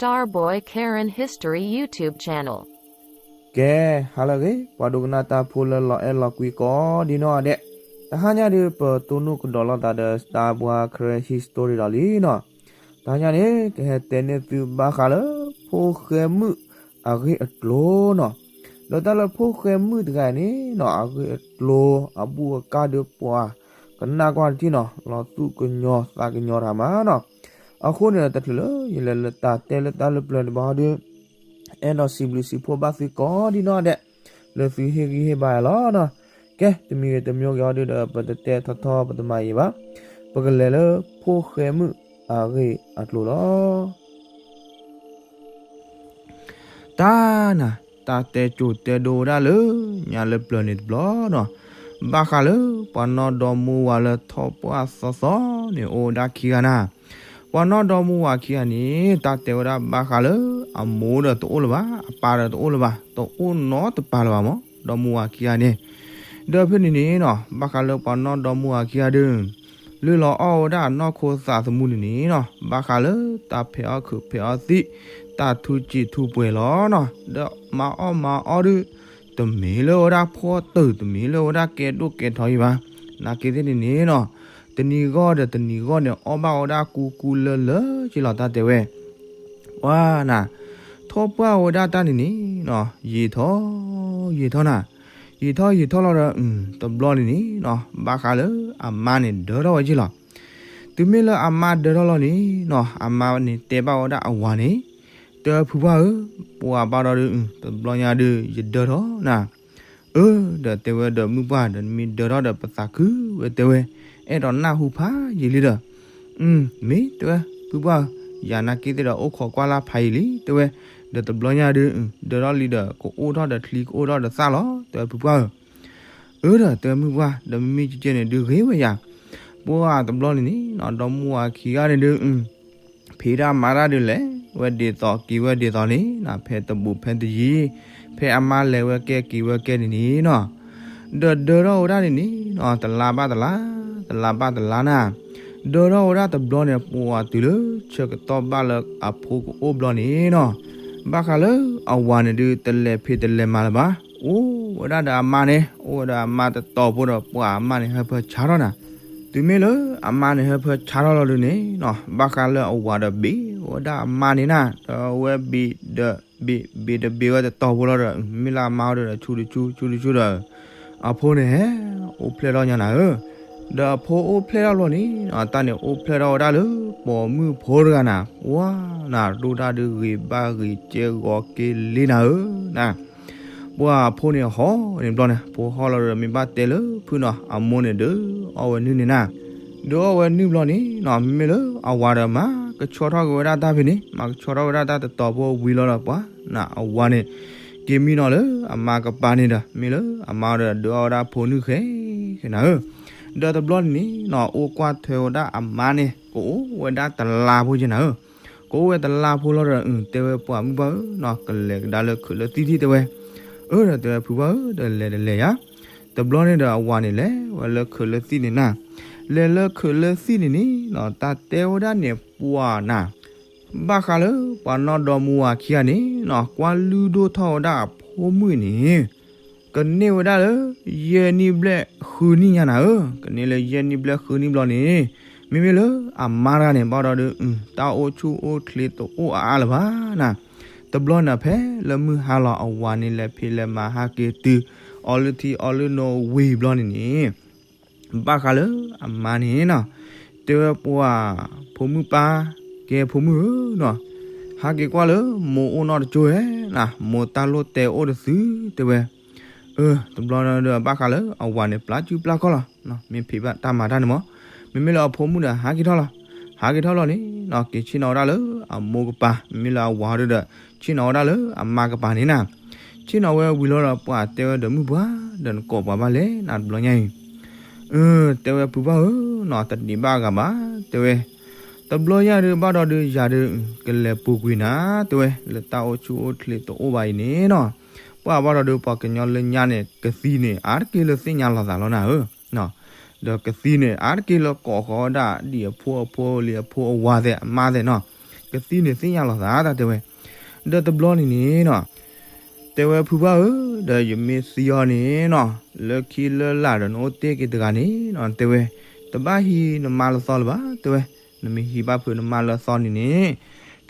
Starboy Karen History YouTube channel. ကဲ, ဟါလၢအဂ့ၤ ပှၤဒိကနၣ်တၢ်ဖိလၢလီၤအဲၣ်လီၤကွံကိးဒံနီၢ်ဒဲး, တဟါညါဒုး ပတိၢ်နီၣ်ကဒီးလိာ်သးဒီး Starboy Karen History ဒီးလံနီၤ. တဟါညါန့ၣ် ကဟဲတဲန့ၢ်သုဘၣ်ဃးလၢ ဖိၣ်ဃဲမုၣ်အဂ့ၢ်အကျိၤနီၤ. ဒီးတၢ်လၢဖိၣ်ဃဲမုၣ်တဂၤန့ၣ်နီၤ အဂ့ၢ်အကျိၤ အဘူၣ်အကၢ်ဒုးပှၤ ကနၣ်ကွၢ်တထံၣ်နီၤ လီၤသူၣ်ကညီၤသးကညီၤတၢ်မးနီၤ. အဃိန့ၣ်ဒီး တချုးလၢ ယလဲၤလၢတၢ်တဲလၢတၢ်လၢပျၢၤတဘျီဟီဒုး အဲၣ်ဒိးစံးဘျုးစံးဖှိၣ်ဘၣ်သုကိးဒံနီၢ်ဒဲး လၢသုဟ့ၣ်ဂံၢ်ဟ့ၣ်ဘါယၤလီၤနီၤ. ကဲ, တမံၤဂ့ၤတမံၤဂ့ၤဟီဒုးဒီး ပတတဲထီထီပတမၤအံၤဘၣ်. ပကလဲၤလၢဖိၣ်ဃဲမုၣ်အဂ့ၢ်အကျိၤလီၤ. တၢ်နၤ, တၢ်တဲကိၤတဲဒိဝဲဒၣ်လၢ ညါလၢပျၢၤန့ၣ်တဘျီနီၤ, ဘၣ်ဃးလၢ ပှၤနီၢ်ဒီမါဝၤလၢထီၣ်ပှၢ်သီသီန့ၣ် အိၣ်ဝဲဒၣ်ခံဂၤနၤ. ပှၤနီၢ်ဒီမါဝၤခံဂၤန့ၣ် တၢ်တဲဝဲဒၣ်ဘၣ်ဃးလၢ အမိၢ်ဒီးတအိၣ်လၢၤဘၣ်, အပၢ်ဒီးတအိၣ်လၢၤဘၣ်, တအိၣ်နီတပၤလၢၤဘၣ်မး ဒီမါဝၤခံဂၤန့ၣ်. ဒီးဖဲန့ၣ်န့ၣ်နီၤ ဘၣ်ဃးလၢပှၤနီၢ်ဒီမါဝၤခံဂၤဒုး လုၢ်လီၤအီၣ်ဝဲဒၣ်အနီၢ်ခိသးသမူန့ၣ်န့ၣ်နီၤ, ဘၣ်ဃးလၢတၢ်ဖဲးအီၣ်ခုးဖဲးအီၣ်သံး, တၢ်ထူစံာ်ထူပှဲၤလီၤနီၤ. ဒီးမၤအီၣ်မၤအီဒုး တမ့ၢ်လၢဝဲဒၣ်ဖှီၣ်တၢၢ် တမ့ၢ်လၢဝဲဒၣ်ကဲဒိၣ်ကဲထီအံၤဘၣ်. နာ်က့သ့ၣ်န့ၣ်န့ၣ်နီၤ, တနံၤဂီၢ်ဒီးတနံၤဂီၢ်န့ၣ် အီၣ်ဘၣ်ဝဲဒၣ်ကူကူလၢလၢက့လီၤ တၢ်တဲဝဲ. ပှၤနၤ, ထီၣ်ပှၢ်ဝဲဒၣ်တၢ်န့ၣ်န့ၣ်နီၤ, ယံာ်ထီၣ်ယံာ်ထီၣ်နၤ, ယံာ်ထီၣ်ယံာ်ထီၣ်လီၤဒီး တဘျီန့ၣ်န့ၣ်နီၤ ဘၣ်ဃးလၢအမါန့ၣ်ဒၢထီၣ်ဝဲက့လီၤ. တုၤမ့ၢ်လၢအမါဒၢထီၣ်လီၤန့ၣ်နီၤ, အမါန့ၣ်တဲဘၣ်ဝဲဒၣ်အဝၤန့ၣ်, တဲဝဲဖုပှၢ်ဧၢ, ပှၤဘၣ်ဒီးဒုး တဘျီညါဒုး ယဒၢထီၣ်နၤ. အၢ ဒီးတဲဝဲဒီးမုၢ်ပှၢ်ဒီး နမ့ၢ်ဒၢထီၣ်ဒီးပသးခုဝဲတဲဝဲ, အဲၣ်ဒိးနၢ်ဟူဖးယံာ်လံဒီး, မ့ၢ်တဲဝဲဖုပှၢ်ဧၢ, ယၤနာ်က့သ့ၣ်ဒီးအိၣ်ခိးကွၢ်လၢ်ဖးယံာ်လံတဲဝဲ, ဒီးတဘျီညါဒုး ဒၢထီၣ်လံဒီး ကအိၣ်ထီၣ်ဒီးချံကအိၣ်ထီၣ်ဒီးသၣ်လီၤ တဲဝဲဖုပှၢ်ဧၢ. အၢ ဒီးတဲဝဲမုၢ်ပှၢ် ဒီးမ့မ့ၢ်ကကဲန့ၣ်ဒုးဂ့ၤဝဲယၤ, ပှၤတဘျီန့ၣ်န့ၣ်နီၤ ဒီမါဝၤခံဂၤန့ၣ်ဒုး ဖံးတၢ်မၤတၢ်ဒုးလဲၤဝဲဒ်သိးက့ၤဝဲဒ်သိးန့ၣ်နီၤ, ဖဲတဘူးဖဲတယံၤ, ဖဲအမါလဲၤဝဲကဲက့ၤဝဲကဲန့ၣ်န့ၣ်နီၤ, ဒီးဒၢထီၣ်ဝဲဒၣ်န့ၣ်န့ၣ်နီၤ တလါဘၣ်တလါ, တလါဘၣ်တလါနၤ, ဒၢထီၣ်ဝဲဒၣ်တဘျီန့ၣ် ပှၤတုၤလၢဆၢကတီၢ်ဘၣ်လၢအဖိကအိၣ်ဘျီန့ၣ်နီၤ, ဘၣ်ဃးလၢအဝၤန့ၣ်ဒုး တလဲၤဖံးတလဲၤမၤလၢၤဘၣ်, အိၣ်ဝဲဒၣ်ဒီးအမါန့ၣ်, အိၣ်ဝဲဒီးအမါတတီၤဖိဒီး ပှၤအမါန့ၣ်ဟၢဖၢဆါထီၣ်နၤ. တုၤမ့ၢ်လၢအမါန့ၣ်ဟၢဖၢဆါထီၣ်လီၤဒုးန့ၣ်နီၤ, ဘၣ်ဃးလၢအဝၤဒီးဘ့ၣ်ဝဲဒၣ်အမါန့ၣ်နၤ, ဒီးအဝဲဘ့ၣ်ဒီးဘ့ၣ်, ဘ့ၣ်တဘ့ၣ်ဝဲတတီၤဖိလီၤဒီး မ့ၢ်လၢအမါအီၤဒီးဆူတဆူ ဆူတဆူဒီး အဖိန့ၣ်ဟဲအိၣ်ဖျဲၣ်ထီၣ်ညါနၤဧၢ. ဒီးအဖိအိၣ်ဖျဲၣ်ထီၣ်ဘျီန့ၣ်နီၤ, တၢ်န့ၣ်အိၣ်ဖျဲၣ်ထီၣ်ဝဲဒၣ်လၢပိာ်မုၣ်ဖိတဂၤနၤ, ဝါနၤ ဒိၣ်တၢ်ဒုးဂ့ၤဘၣ်ဂ့ၤကဲဂီၤက့ၤလံနၤဧၢနၤ. ပှၤအဖိန့ၣ်ဟီၣ်န့ၣ်ဘျီန့ၣ် ဖိဟီၣ်လီၤဒီးမ့ၢ်ဘၣ်တဲလၢဖုနီၤ, အမိၢ်န့ၣ်ဒုးအီၣ်ဝဲနုၢ်န့ၣ်နၤ, ဒုးအီၣ်ဝဲနုၢ်ဘျီန့ၣ်နီၤ, မ့မ့ၢ်လၢအဝၤဒီးမၤကဆှီထီၣ်က့ၤဝဲဒၣ်တၢ်ဖဲန့ၣ်, မၤကဆှီထီၣ်ဝဲဒၣ်တၢ်တတီၤဖိဝံၤလီၤဒီး ပှၤနၤအဝၤန့ၣ် က့ၤမံနီၤလၢအမါကပၤန့ၣ်ဒီး မ့ၢ်လၢအမါဒီးဒုးအီၣ်ဝဲဒၣ်ဖိနုၢ်ဃဲဃဲနၤဧၢ. ဒီးတဘျီန့ၣ်နီၤ အိၣ်ကွၢ်ထွဲဝဲဒၣ်အမါန့ၣ် ကအိၣ်ဝဲဒၣ်တလါဖိက့နၤဧၢ. ကအိၣ်ဝဲတလါဖိလီၤဒီး တဲဝဲပှၤမုၣ်ပှၢ်ဧၢနီၤ, ကလဲၤကဒါလၢခုးလၢသံၣ်ထံၣ်တဲဝဲ. အၢ ဒီးတဲဝဲဖုပှၢ်ဧၢ, ဒီးလဲၤတလဲၤယၤ. တဘျီန့ၣ်ဒီးအဝၤန့ၣ်လဲၤဝဲလၢခုးလၢသံၣ်န့ၣ်နၤ, လဲၤလၢခုးလၢသံၣ်န့ၣ်န့ၣ်နီၤ, တၢ်တဲဝဲဒၣ်န့ၣ်ပှၤနၤ ဘၣ်ဃးလၢပှၤနီၢ်ဒီမါဝၤခံဂၤန့ၣ်နီၤ ကွၢ်လုၢ်ဒိၣ်ထီၣ်ဝဲဒၣ်အဖိမုၣ်န့ၣ် ကန့ၢ်ဝဲဒၣ်လၢ ယဲၢ်နံၣ်ဘျဲၣ်ဃုနံၣ်ညါနၤဧၢ. ကန့ၢ်လၢယဲၢ်နံၣ်ဘျဲၣ်ဃုနံၣ်ဘျီန့ၣ် မ့မ့ၢ်လၢအမါတဂၤန့ၣ် ဘၣ်ဒီးဒုး တၢ်အိၣ်ဆူၣ်အိၣ်ချ့တအိၣ်အါအါလၢၤဘၣ်နၤ. တဘျီန့ၣ်ဖဲလၢမုၢ်ဟါလီၤ အဝၤန့ၣ်လဲၤဖံးလဲၤမၤဟးက့ၤတုၤ အီလုၢ်ထံအီလုၢ်နိဝံၤဘျီန့ၣ်န့ၣ် ဘၣ်ဃးလၢအမါန့ၣ်နီၤ, တဲဝဲပှၤဖိမုၣ်ပၢ်, ကဲဖိမုၣ်ဧၢနီၤ, ဟးက့ၤကွၢ်လၢမိၢ်အိၣ်နီတကၠိဧဲနၤ, မိၢ်တၢ်လိၣ်တဲအိၣ်တသုတဲဝဲ. အၢ တဘျီဒီးဘၣ်ဃးလၢအဝၤန့ၣ် ပျၢ်စုပျၢ်ခီၣ်လီၤ, မ့ၢ်ဖံးဘၣ်တၢ်မၤတၢ်န့ၣ်မး, မ့မ့ၢ်လၢအဖိမုၣ်ဒီးဟးက့ၤထီၣ်လီၤ. ဟးက့ၤထီၣ်လီၤန့ၣ်နီၤ က့ၤဆ့ၣ်နီၤဝဲဒၣ်လၢအမိၢ်ကပၤ, မ့မ့ၢ်လၢအဝၤဒီး ဆ့ၣ်နီၤဝဲဒၣ်လၢအမါကပၤန့ၣ်နၤ. ဆ့ၣ်နီၤဝဲဝံၤလီၤဒီး ပှၤတဲဝဲဒီးမုၢ်ပှၢ်ဒီး နကိးပှၤဘၣ်လဲၣ်နၤတဘျီညါအံၤ. အၢ တဲဝဲဖုပှၢ်ဧၢနီၤ, တဒံးဘၣ်အဂၤဘၣ် တဲဝဲ. တဘျီညါဒုးဘၣ်ဒီးဒုးယၤဒုး ကလဲၤပူၤကွံာ်နၤ တဲဝဲ, လၢတၢ်အိၣ်ဆူၣ်အိၣ်ချ့တအိၣ်ဘၣ်အံၤန့ၣ်နီၤ, ပှၤဘၣ်ဒီးဒုး ပှၤကညီလၢညါန့ၣ် ကသံန့ၣ် အါတက့ၢ်လၢသ့ၣ်ညါလီၤသးလီၤနၤဧၢ ဒီးကသံန့ၣ် အါတက့ၢ်လၢကိးဃီၤဝဲဒၣ် ဒ်အဖိအဖိလံၤအဖိအဝၤသဲးအမါသဲးနီၤ, ကသံန့ၣ်သ့ၣ်ညါလီၤသး တၢ်တဲဝဲ. ဒီးတဘျီန့ၣ်န့ၣ်နီၤ, တဲဝဲ ဖုပှၢ်ဧၢ, ဒီးယမ့ၢ်သံအီၤန့ၣ်နီၤ, လၢခံလၢလာ်ဒီးနအိၣ်တ့ၢ်က့ၤတဂၤန့ၣ်နီၤ, တဲဝဲ, တဘၣ်ဟံးနမါလၢသီလၢၤဘၣ် တဲဝဲ. နမ့ၢ်ဟံးဘၣ်ဖုးနမါလၢသီန့ၣ်န့ၣ်,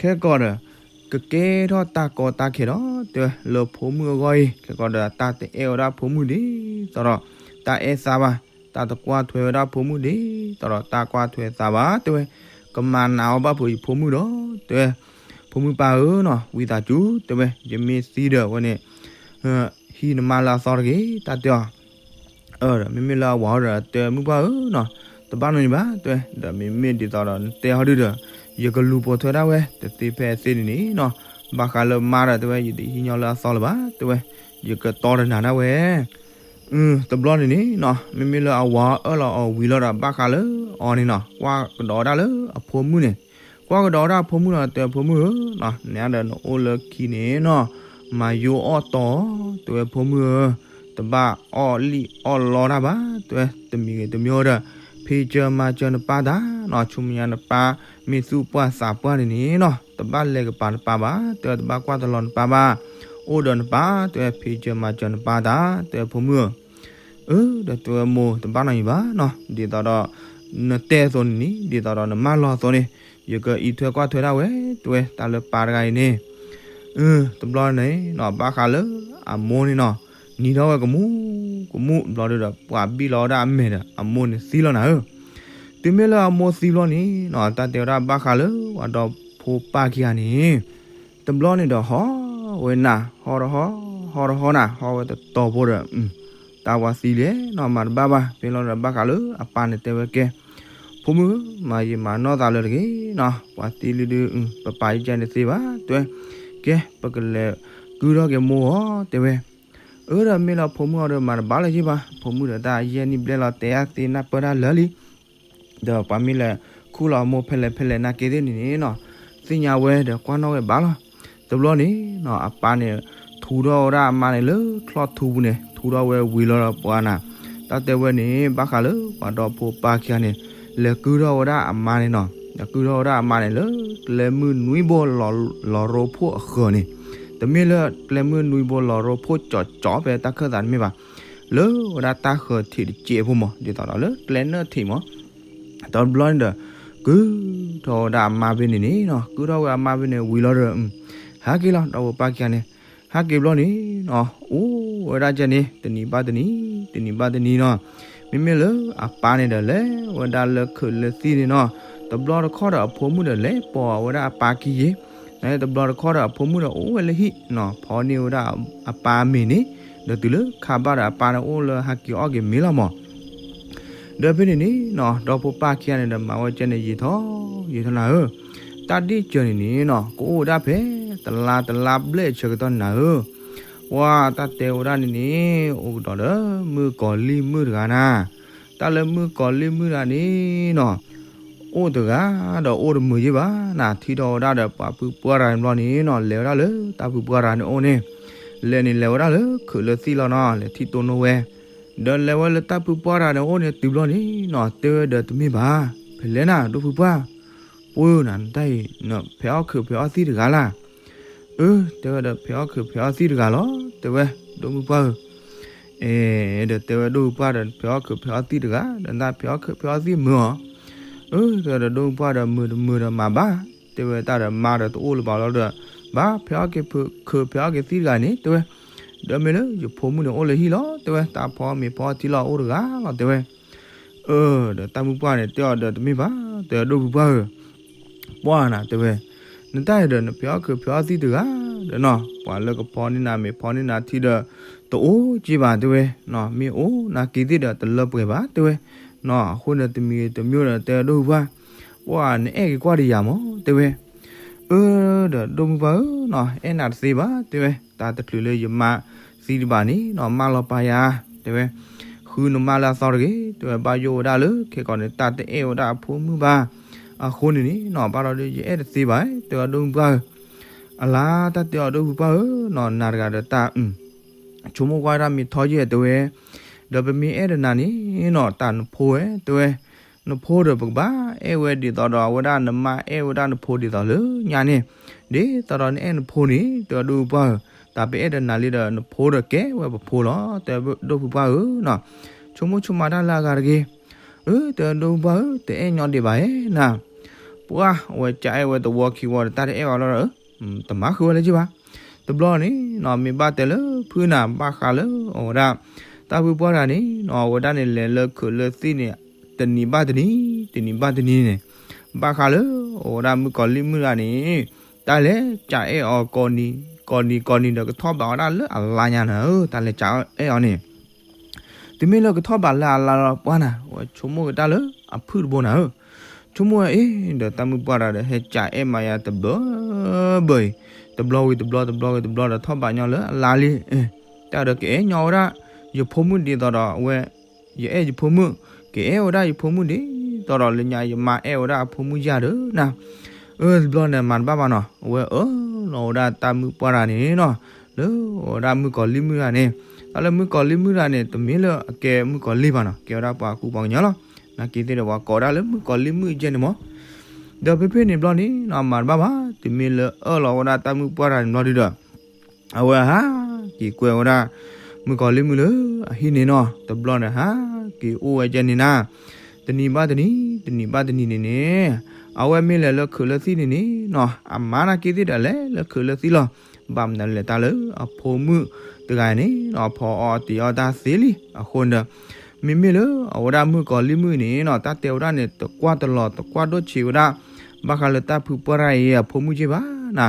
ခဲကီးဒီး ကကဲထီၣ်တၢ်ကီတၢ်ခဲဒီး တဲဝဲ လၢဖိမုၣ်အဂီၢ်အံၤ, ခဲကီးဒီးတၢ်တအဲၣ်ဝဲဒၣ်ဖိမုၣ်ဒ်သိးဒီး တၢ်အဲၣ်သးဘၣ်, တၢ်တကွၢ်ထွဲဝဲဒၣ်ဖိမုၣ်ဒ်သိးဒီး တၢ်ကွၢ်ထွဲသးဘၣ် တဲဝဲ. ကမၤနးအီၤဘၣ်ဖုးယဖိမုၣ်ဒီး တဲဝဲ, ဖိမုၣ်ပၢ်ဧၢနီၤ, ဝံသးစူၤ တဲဝဲ, ယမ့ၢ်သံဒီးဝဲန့ၣ် ဟံးနမါလၢအသီတဂ့ၤ တၢ်တဲအီၤ. ဒီးမ့မ့ၢ်လၢအဝၤအိၣ်ဒီး တဲ မုၣ်ပှၢ်ဧၢနီၤ, တဘၣ်နီတမံၤဘၣ် တဲဝဲ, ဒီးမ့မ့ၢ်ဒ်သိးဒီးနတဲဟီဒုဒီး ယကလူၤပိာ်ထွဲဒၣ်ဝဲ တသ့ဖဲအသ့န့ၣ်န့ၣ်နီၤ, ဘၣ်ဃးလၢမါဒီး တဲဝဲ ယတဟံးညီလၢအသီလၢၤဘၣ် တဲဝဲ, ယကတီတနၤဒၣ်ဝဲ တဘျီန့ၣ်န့ၣ်နီၤ, မ့မ့ၢ်လၢအဝၤအၢၣ်လီၤအီၤဝံၤလီၤဒီး ဘၣ်ဃးလၢအီၤန့ၣ်နီၤ, ကွၢ်ကဒီးဝဲဒၣ်လၢအဖိမုၣ်န့ၣ်, ကွၢ်ကဒီးဝဲဒၣ်အဖိမုၣ်ဒီး တဲ ဖိမုၣ်ဧၢ, နဒီးနအိၣ်လၢခံန့ၣ်နီၤ, မၤယိအီၣ်တီ, တဲဝဲ ဖိမုၣ်ဧၢ, တဘၣ်အီၣ်လံၣ်အီၣ်လီတၢ်ဘၣ် တဲဝဲ, တမံၤဂ့ၤတမံၤဂ့ၤဒီး ဖံးစၢၤမၤစၢၤနပၢ်တၢ်နီၤ, ဆူမဲာ်ညါနပၢ်မ့ၢ်သူၣ်ပှၢ်သးပှၢ်န့ၣ်န့ၣ်နီၤ, တဘၣ်လဲၤကပၤနပၢ်ဘၣ် တဲဝဲ, တဘၣ်ကွၢ်တလီၤနပၢ်ဘၣ်, အိၣ်ဒီးနပၢ် တဲဝဲ, ဖံးစၢၤမၤစၢၤနပၢ်တၢ် တဲဝဲ ဖိမုၣ်ဧၢ. အၢ ဒီးတဲဝဲ မိၢ် တဘၣ်နီတမံၤဘၣ်နီၤ, ဒ်သိးဒီးနတဲအသိးန့ၣ်န့ၣ် ဒ်သိးဒီးနမၢလီၤအသိးန့ၣ် ယကအံးထွဲကွၢ်ထွဲဒၣ်ဝဲ တဲဝဲ, တၢ်လၢပၢ်တဂၤအံၤန့ၣ် တဘျီန့ၣ်နီၤ, ဘၣ်ဃးလၢအမိၢ်န့ၣ်နီၤ, နံၤထီၣ်ဝဲကမူၣ်ကမူၣ် တဘျီဒီး ပှၤဘံၣ်လီၤဝဲဒၣ်အမဲာ်ဒီး အမိၢ်န့ၣ်သံလီၤနၤဧၢ. တုၤမ့ၢ်လၢအမိၢ်သံဘျီန့ၣ်နီၤ, တၢ်တဲဝဲဒၣ်ဘၣ်ဃးလၢပှၤဒီဖိပၢ်ခံဂၤန့ၣ် တဘျီန့ၣ်ဒီး ဟီၣ်ဝဲနၤ ဟီၣ်တဟီၣ် ဟီၣ်တဟီၣ်နၤ ဟီၣ်ဝဲတတီၤဖိဒီး တၢ်ပှၤသံလဲၣ်နီၤ, မၤတဘၣ်ဘၣ်. ဖဲလီၤဒီးဘၣ်ဃးလၢအပၢ်န့ၣ်တဲဝဲ ကဲ ဖိမုၣ်ဧၢ, မၤယံာ်မၤနီၢ်သးလၢတဂ့ၤနီၤ, ပှၤသံလံဒုး ပပာ်ယကဲန့ၣ်သ့ဘၣ် တဲဝဲ. ကဲ ပကလဲၤကုၢ်ထီၣ်က့ၤမိၢ်အီၤ တဲဝဲ. အၢ ဒီးမ့ၢ်လၢဖိမုၣ်အီၤဒီး မၤတဘၣ်လၢၤဘၣ်, ဖိမုၣ်ဒီးတၢ်ယဲၢ်နံၣ်ဘျဲၣ်လီၤ တဲအါသ့နၢ်ပၢၢ်တၢ်လၢာ်လံ ဒီးပှၤမ့ၢ်လဲၤခူၣ်လီၤအမိၢ်ဖဲလဲၣ်ဖဲလဲၣ်နာ်က့သ့ၣ်န့ၣ်န့ၣ်နီၤ, သ့ၣ်ညါဝဲဒီးကွၢ်နီၣ်ဝဲဘၣ်လီၤ. တဘျီန့ၣ်နီၤ, အပၢ်န့ၣ် ထူထီၣ်ဝဲဒၣ်အမါန့ၣ်လၢချီၣ်ထူပူၤန့ၣ်, ထူထီၣ်ဝဲဝံၤလီၤဒီးပှၤနၤ, တၢ်တဲဝဲန့ၣ် ဘၣ်ဃးလၢပှၤဒီဖိပၢ်ခံဂၤန့ၣ် လဲၤကုၢ်ထီၣ်ဝဲဒၣ်အမါန့ၣ်နီၤ, လဲၤကုၢ်ထီၣ်ဝဲဒၣ်အမါန့ၣ်လၢ ကျဲမုၢ်နွံဘိလီၤရိဖှိၣ်အဃၢၤန့ၣ်, တမ့ၢ်လၢကျဲမုၢ်နွံဘိလီၤရိဖှိၣ်ကၠီကၠီဖဲတၢ်ခၢၣ်သးတမ့ၢ်ဘၣ် လၢဝဲဒၣ်တၢ်ဃၢၤထံးတစဲးဖိမး ဒ်သိးဒီးလၢကျဲနၢၣ်ထံးမး. တဘျီန့ၣ်ဒီး ကုၢ်ထီၣ်ဝဲဒၣ်အမါဖဲန့ၣ်န့ၣ်နီၤ, ကုၢ်ထီၣ်ဝဲအမါဖဲန့ၣ်ဝံၤလီၤဒီး ဟဲက့ၤလီၤ ဒီဖိပၢ်ခံဂၤန့ၣ်, ဟဲက့ၤဘျီန့ၣ်နီၤ, အိၣ်ဝဲဒၣ်ကဲန့ၣ် တနံၤဘၣ်တနံၤ တနံၤဘၣ်တနံၤနီၤ, မ့မ့ၢ်လၢအပၢ်န့ၣ်ဒီးလဲၤဝဲဒၣ်လၢခုးလၢသံၣ်န့ၣ်နီၤ, တဘျီတခီၣ်ဒီးအဖိမုၣ်ဒီးလဲၤပိာ်ဝဲဒၣ်အပၢ်ခံယ့ၤ, နတဘျီတခီၣ်ဒီးအဖိမုၣ်ဒီးအိၣ်ဝဲလၢဟံၣ်နီၤ, ဖီန့ၢ်ဝဲဒၣ်အပၢ်အမ့ၤန့ၣ်, ဒီးတုၤလၢခါဘၣ်ဒီးအပၢ်န့ၣ်အိၣ်လၢဟးက့ၤအီၣ်က့ၤမ့ၤလီၤမး. ဒီးဖဲန့ၣ်န့ၣ်နီၤ, ဒီဖိပၢ်ခံဂၤန့ၣ်ဒီးမၤဝဲကဲန့ၣ် ယံာ်ထီၣ်ယံာ်ထီၣ်နၤဧၢ, တၢ်ဒ့ၣ်စၢၤန့ၣ်န့ၣ်နီၤ, ကအိၣ်ဝဲဒၣ်ဖဲတလါတလါဘျဲၣ်အဆၢကတီၢ်နၤဧၢ, ပှၤတၢ်တဲဝဲဒၣ်န့ၣ်န့ၣ် အိၣ်ကဒီးဒီးမုၣ်ကီၤလံၢ်မုၣ်တဂၤနၤ, တၢ်လၢမုၣ်ကီၤလံၢ်မုၣ်တဂၤန့ၣ်နီၤ အိၣ်တဂၤဒီးအိၣ်တမုာ်ယ့ၢ်ဘၣ်နၤ, ထံၣ်ထီၣ်ဝဲဒၣ်ဒီးပှၤဖုပှၢ်တဂၤန့ၣ်ဘျီန့ၣ်နီၤ, လဲၤဝဲဒၣ်လၢတၢ်ဖုပှၢ်တဂၤန့ၣ်အိၣ်န့ၣ်, လဲၤန့ၣ်လဲၤဝဲဒၣ်လၢခုးလၢသံၣ်လီၤနီၤ, လဲၤထံၣ်တိၢ်နီၣ်ဝဲ, ဒီးလဲၤဝဲလၢတၢ်ဖုပှၢ်တဂၤန့ၣ်အိၣ်န့ၣ်တုၤဘျီန့ၣ်နီၤ, တဲဝဲဒီးတမ့ၢ်ဘၣ်, ဖဲလဲၣ်နၤ ဒိၣ်ဖုပှၢ်, ပှၢ်နၤ နတၢ်အံၤ ဖဲးအီၣ်ခုးဖဲးအီၣ်သံၣ်တဂၤလၢ် အၢ တဲဝဲဒီး ဖဲးအီၣ်ခုးဖဲးအီၣ်သံၣ်တဂၤလီၤ တဲဝဲ ဒိၣ်မုၢ်ပှၢ်ဧၢ, အဲ ဒီးတဲဝဲဒိၣ်မုၢ်ပှၢ်ဒီး ဖဲးအီၣ်ခုးဖဲးအီၣ်သံၣ်တဂၤ ဒီးနတၢ်ဖဲးအီၣ်ခုးဖဲးအီၣ်သံၣ်မုာ်အီၤ, အၢ တဲဝဲဒီးဒိၣ်မုၢ်ပှၢ်ဒီး မုာ်တမုာ်ဒီးမၤဘၣ်, တဲဝဲတၢ်ဒီးမါဒီးတအိၣ်လၢၤဘၣ်လီၤဒီး ဘၣ်ဖဲးအီၣ်ခုးဖဲးအီၣ်က့ၤသံၣ်တဂၤန့ၣ် တဲဝဲ, ဒီးမ့ၢ်လၢယဖိမုၣ်န့ၣ်အိၣ်လၢဟံၣ်လီၤ တဲဝဲ တၢ်ဖီမ့ၤဖီထံလီၤအိၣ်တဂၤလီၤ တဲဝဲ အၢ ဒီးတၢ်မုၢ်ပှၢ်န့ၣ်တဲအီၤဒီးတမ့ၢ်ဘၣ်, တဲဒိၣ်ဖုပှၢ်ဧၢ, ပှၢ်နၤ တဲဝဲ, နတၢ်အံၤဒီးနဖဲးအီၣ်ခုးဖဲးအီၣ်သံၣ်တဂၤဒီးနီၤ, ပှၤလၢကဖီန့ၢ်နၤမ့ၤဖီန့ၢ်နၤထံဒီး တအိၣ်က့ဘၣ် တဲဝဲ, မ့ၢ်အိၣ်နၤက့ၤသ့ၣ်ဒီးတလၢပှဲၤဘၣ် တဲဝဲ, အဃိန့ၣ်တမံၤတမံၤဒီးတဲဒိၣ်ဖုပှၢ်, ပှၢ်နအဲၣ်က့ၤကွၢ်တယၤမး တဲဝဲ, အၢ ဒီးဒိၣ်မုၢ်ပှၢ်ဧၢနီၤ, အဲၣ်နၤတသ့ဘၣ် တဲဝဲ, တၢ်တချုးလၢယမါသံတဘၣ်န့ၣ်နီၤ, မၢလီၤပာ်ယၤ, တဲဝဲ, ဃုနမါလၢအသီတဂ့ၤ, တဲဝဲ, ဘၣ်ယိၣ်ဝဲဒၣ်လၢခဲကိာ်န့ၣ် တၢ်တအဲၣ်ဝဲဒၣ်အဖိမုၣ်ဘၣ်, အဃိန့ၣ်န့ၣ်နီၤ, ဘၣ်ဒီးဒုးယအဲၣ်တသ့ဘၣ်, တဲဝဲဒိၣ်မုၢ်ပှၢ်ဧၢ, အလါတၢ်တဲအီၤဒိၣ်မုၢ်ပှၢ်ဧၢနီၤ, နၤတဂၤဒီးတၢ် ဆိကမိၣ်ကွၢ်တၢ်မ့ၢ်ထီယဲၢ် တဲဝဲ, ဒီးပမ့ၢ်အဲၣ်ဒိးနၤန့ၣ်နီၤ, တၢ်နဖိဝဲ တဲဝဲ, နဖိဒီးပကဘၣ်အဲၣ်ဝဲဒ်သိးဒီး အဝဲဒၣ်နမါအဲၣ်ဝဲဒၣ်နဖိဒ်သိးလၢညါန့ၣ်, ဒ်သိးဒီးနအဲၣ်နဖိန့ၣ် တဲဝဲဒိၣ်ဖုပှၢ်ဧၢ, တၢ်ပအဲၣ်တနၤလံဒီးနဖိဒီးကဲဝဲပဖိလီၤ တဲဒိၣ်ဖုပှၢ်ဧၢနီၤ, ဆိကမိၣ်ဆိကမးတၢ်လၢအဂၤတဂ့ၤ, အၢ တဲဒိၣ်ဖုပှၢ်ဧၢ တအဲၣ်ညီဒံးဘၣ်ဧါနၤ, ပှၢ် အဝဲကးအဲၣ်ဝဲတဝီခံဝီဒီး တၢ်တအဲၣ်အီၤလီၤဒီး တမၤဃုာ်ဝဲလၢၤဘၣ်, တဘျီန့ၣ်နီၤ မ့ၢ်ဘၣ်တဲလၢဖုနၤ ဘၣ်ဃးလၢအဝဲဒၣ် တၢ်ဖုပှၢ်တဂၤန့ၣ်နီၤ အဝဲဒၣ်န့ၣ်လဲၤလၢခုးလၢသံၣ်န့ၣ် တနံၤဘၣ်တနံၤ တနံၤဘၣ်တနံၤန့ၣ်, ဘၣ်ဃးလၢအဝဲဒၣ်မုၣ်ကီၤလံၢ်မုၣ်တဂၤန့ၣ် တၢ်လဲၤကးအဲၣ်အီၤကိးနံၤ ကိးနံၤကိးနံၤဒီး ကထီၣ်ဘးဝဲဒၣ်လၢအလါညါနၤဧၢ, တၢ်လဲၤကးအဲၣ်အီၤန့ၣ် တုၤမ့ၢ်လၢကထီၣ်ဘးလၢအလါလီၤပှၢ်နၤ အဝဲဆိကမိၣ်က့ၤတၢ်လၢအဖုၣ်တဘိနၤဧၢ, ဆိကမိၣ်ဝဲအ့ၣ် ဒီးတၢ်မုၣ်ပှၢ်တဂၤဒီး ဟဲကးအဲၣ်မၤယၤတဘျီဘၣ်အံၤ, တဘျီဝံၤတဘျီ တဘျီဝံၤတဘျီဒီး ထီၣ်ဘးညီလၢအလါလံ, တၢ်ဒီးကအဲၣ်ညီဝဲဒၣ် ယဖိမုၣ်ဒ်သိးဒီးအဝဲ ယအဲၣ်ယဖိမုၣ်, ကအဲၣ်ဝဲဒၣ်ယဖိမုၣ်ဒ်သိးဒီးလၢညါ ယမါအဲၣ်ဝဲဒၣ်အဖိမုၣ်ယၤဒီးနၤ, အၢ တဘျီန့ၣ်မၤတဘၣ်ဘၣ်နီၤ အဝဲအၢၣ်လီၤဝဲဒၣ်တၢ်မုၣ်ပှၢ်တဂၤန့ၣ်နီၤ, လၢအဝဲဒၣ်မုၣ်ကီၤလံၢ်မုၣ်တဂၤန့ၣ်, တၢ်လၢမုၣ်ကီၤလံၢ်မုၣ်တဂၤန့ၣ် တမ့ၢ်လၢအကဲမုၣ်ကီၤလံၢ်ဘၣ်နီၤ ကဲဝဲဒၣ်ပှၤကူပှၤကညီလီၤ, နာ်က့သ့ၣ်ဒီးပှၤကိးဒၣ်လၢမုၣ်ကီၤလံၢ်မုၣ်ကဲန့ၣ်မး, ဒီးဖဲဖဲန့ၣ်ဘျီန့ၣ်နီၤ မၤတဘၣ်ဘၣ် တုၤမ့ၢ်လၢအၢၣ်လီၤဝဲဒၣ်တၢ်မုၣ်ပှၢ်တဂၤန့ၣ်ဘျီဒုဒီး အဝဲဟးက့ၤကွဲဝဲဒၣ် မုၣ်ကီၤလံၢ်မုၣ်လၢအဟံၣ်န့ၣ်နီၤ, တဘျီန့ၣ်ဟးက့ၤအိၣ်ဝဲကဲန့ၣ်နၤ, တနံၤဘၣ်တနံၤ တနံၤဘၣ်တနံၤန့ၣ်န့ၣ်, အဝဲမ့ၢ်လဲၤလၢခုးလၢသံၣ်န့ၣ်န့ၣ်နီၤ အမါနာ်က့သ့ၣ်ဒီးလဲၤလၢခုးလၢသံၣ်လီၤ, ဘၣ်မနုၤလဲၣ်တၢ်လၢအဖိမုၣ်တဂၤန့ၣ်နီၤ ဖီအီၤတ့ၤအီၤတၢ်သ့လံ, အဃိန့ၣ်ဒီး မ့မ့ၢ်လၢအဝဲဒၣ်မုၣ်ကီၤလံၢ်မုၣ်န့ၣ်နီၤ တၢ်တဲဝဲဒၣ်န့ၣ် တကွၢ်တလီၤ တကွၢ်ဒိၣ်ဆံးဝဲဒၣ် ဘၣ်ဃးလၢတၢ်ဖုပှၢ်တၢ်အံၤအဖိမုၣ်က့ဘၣ်နၤ,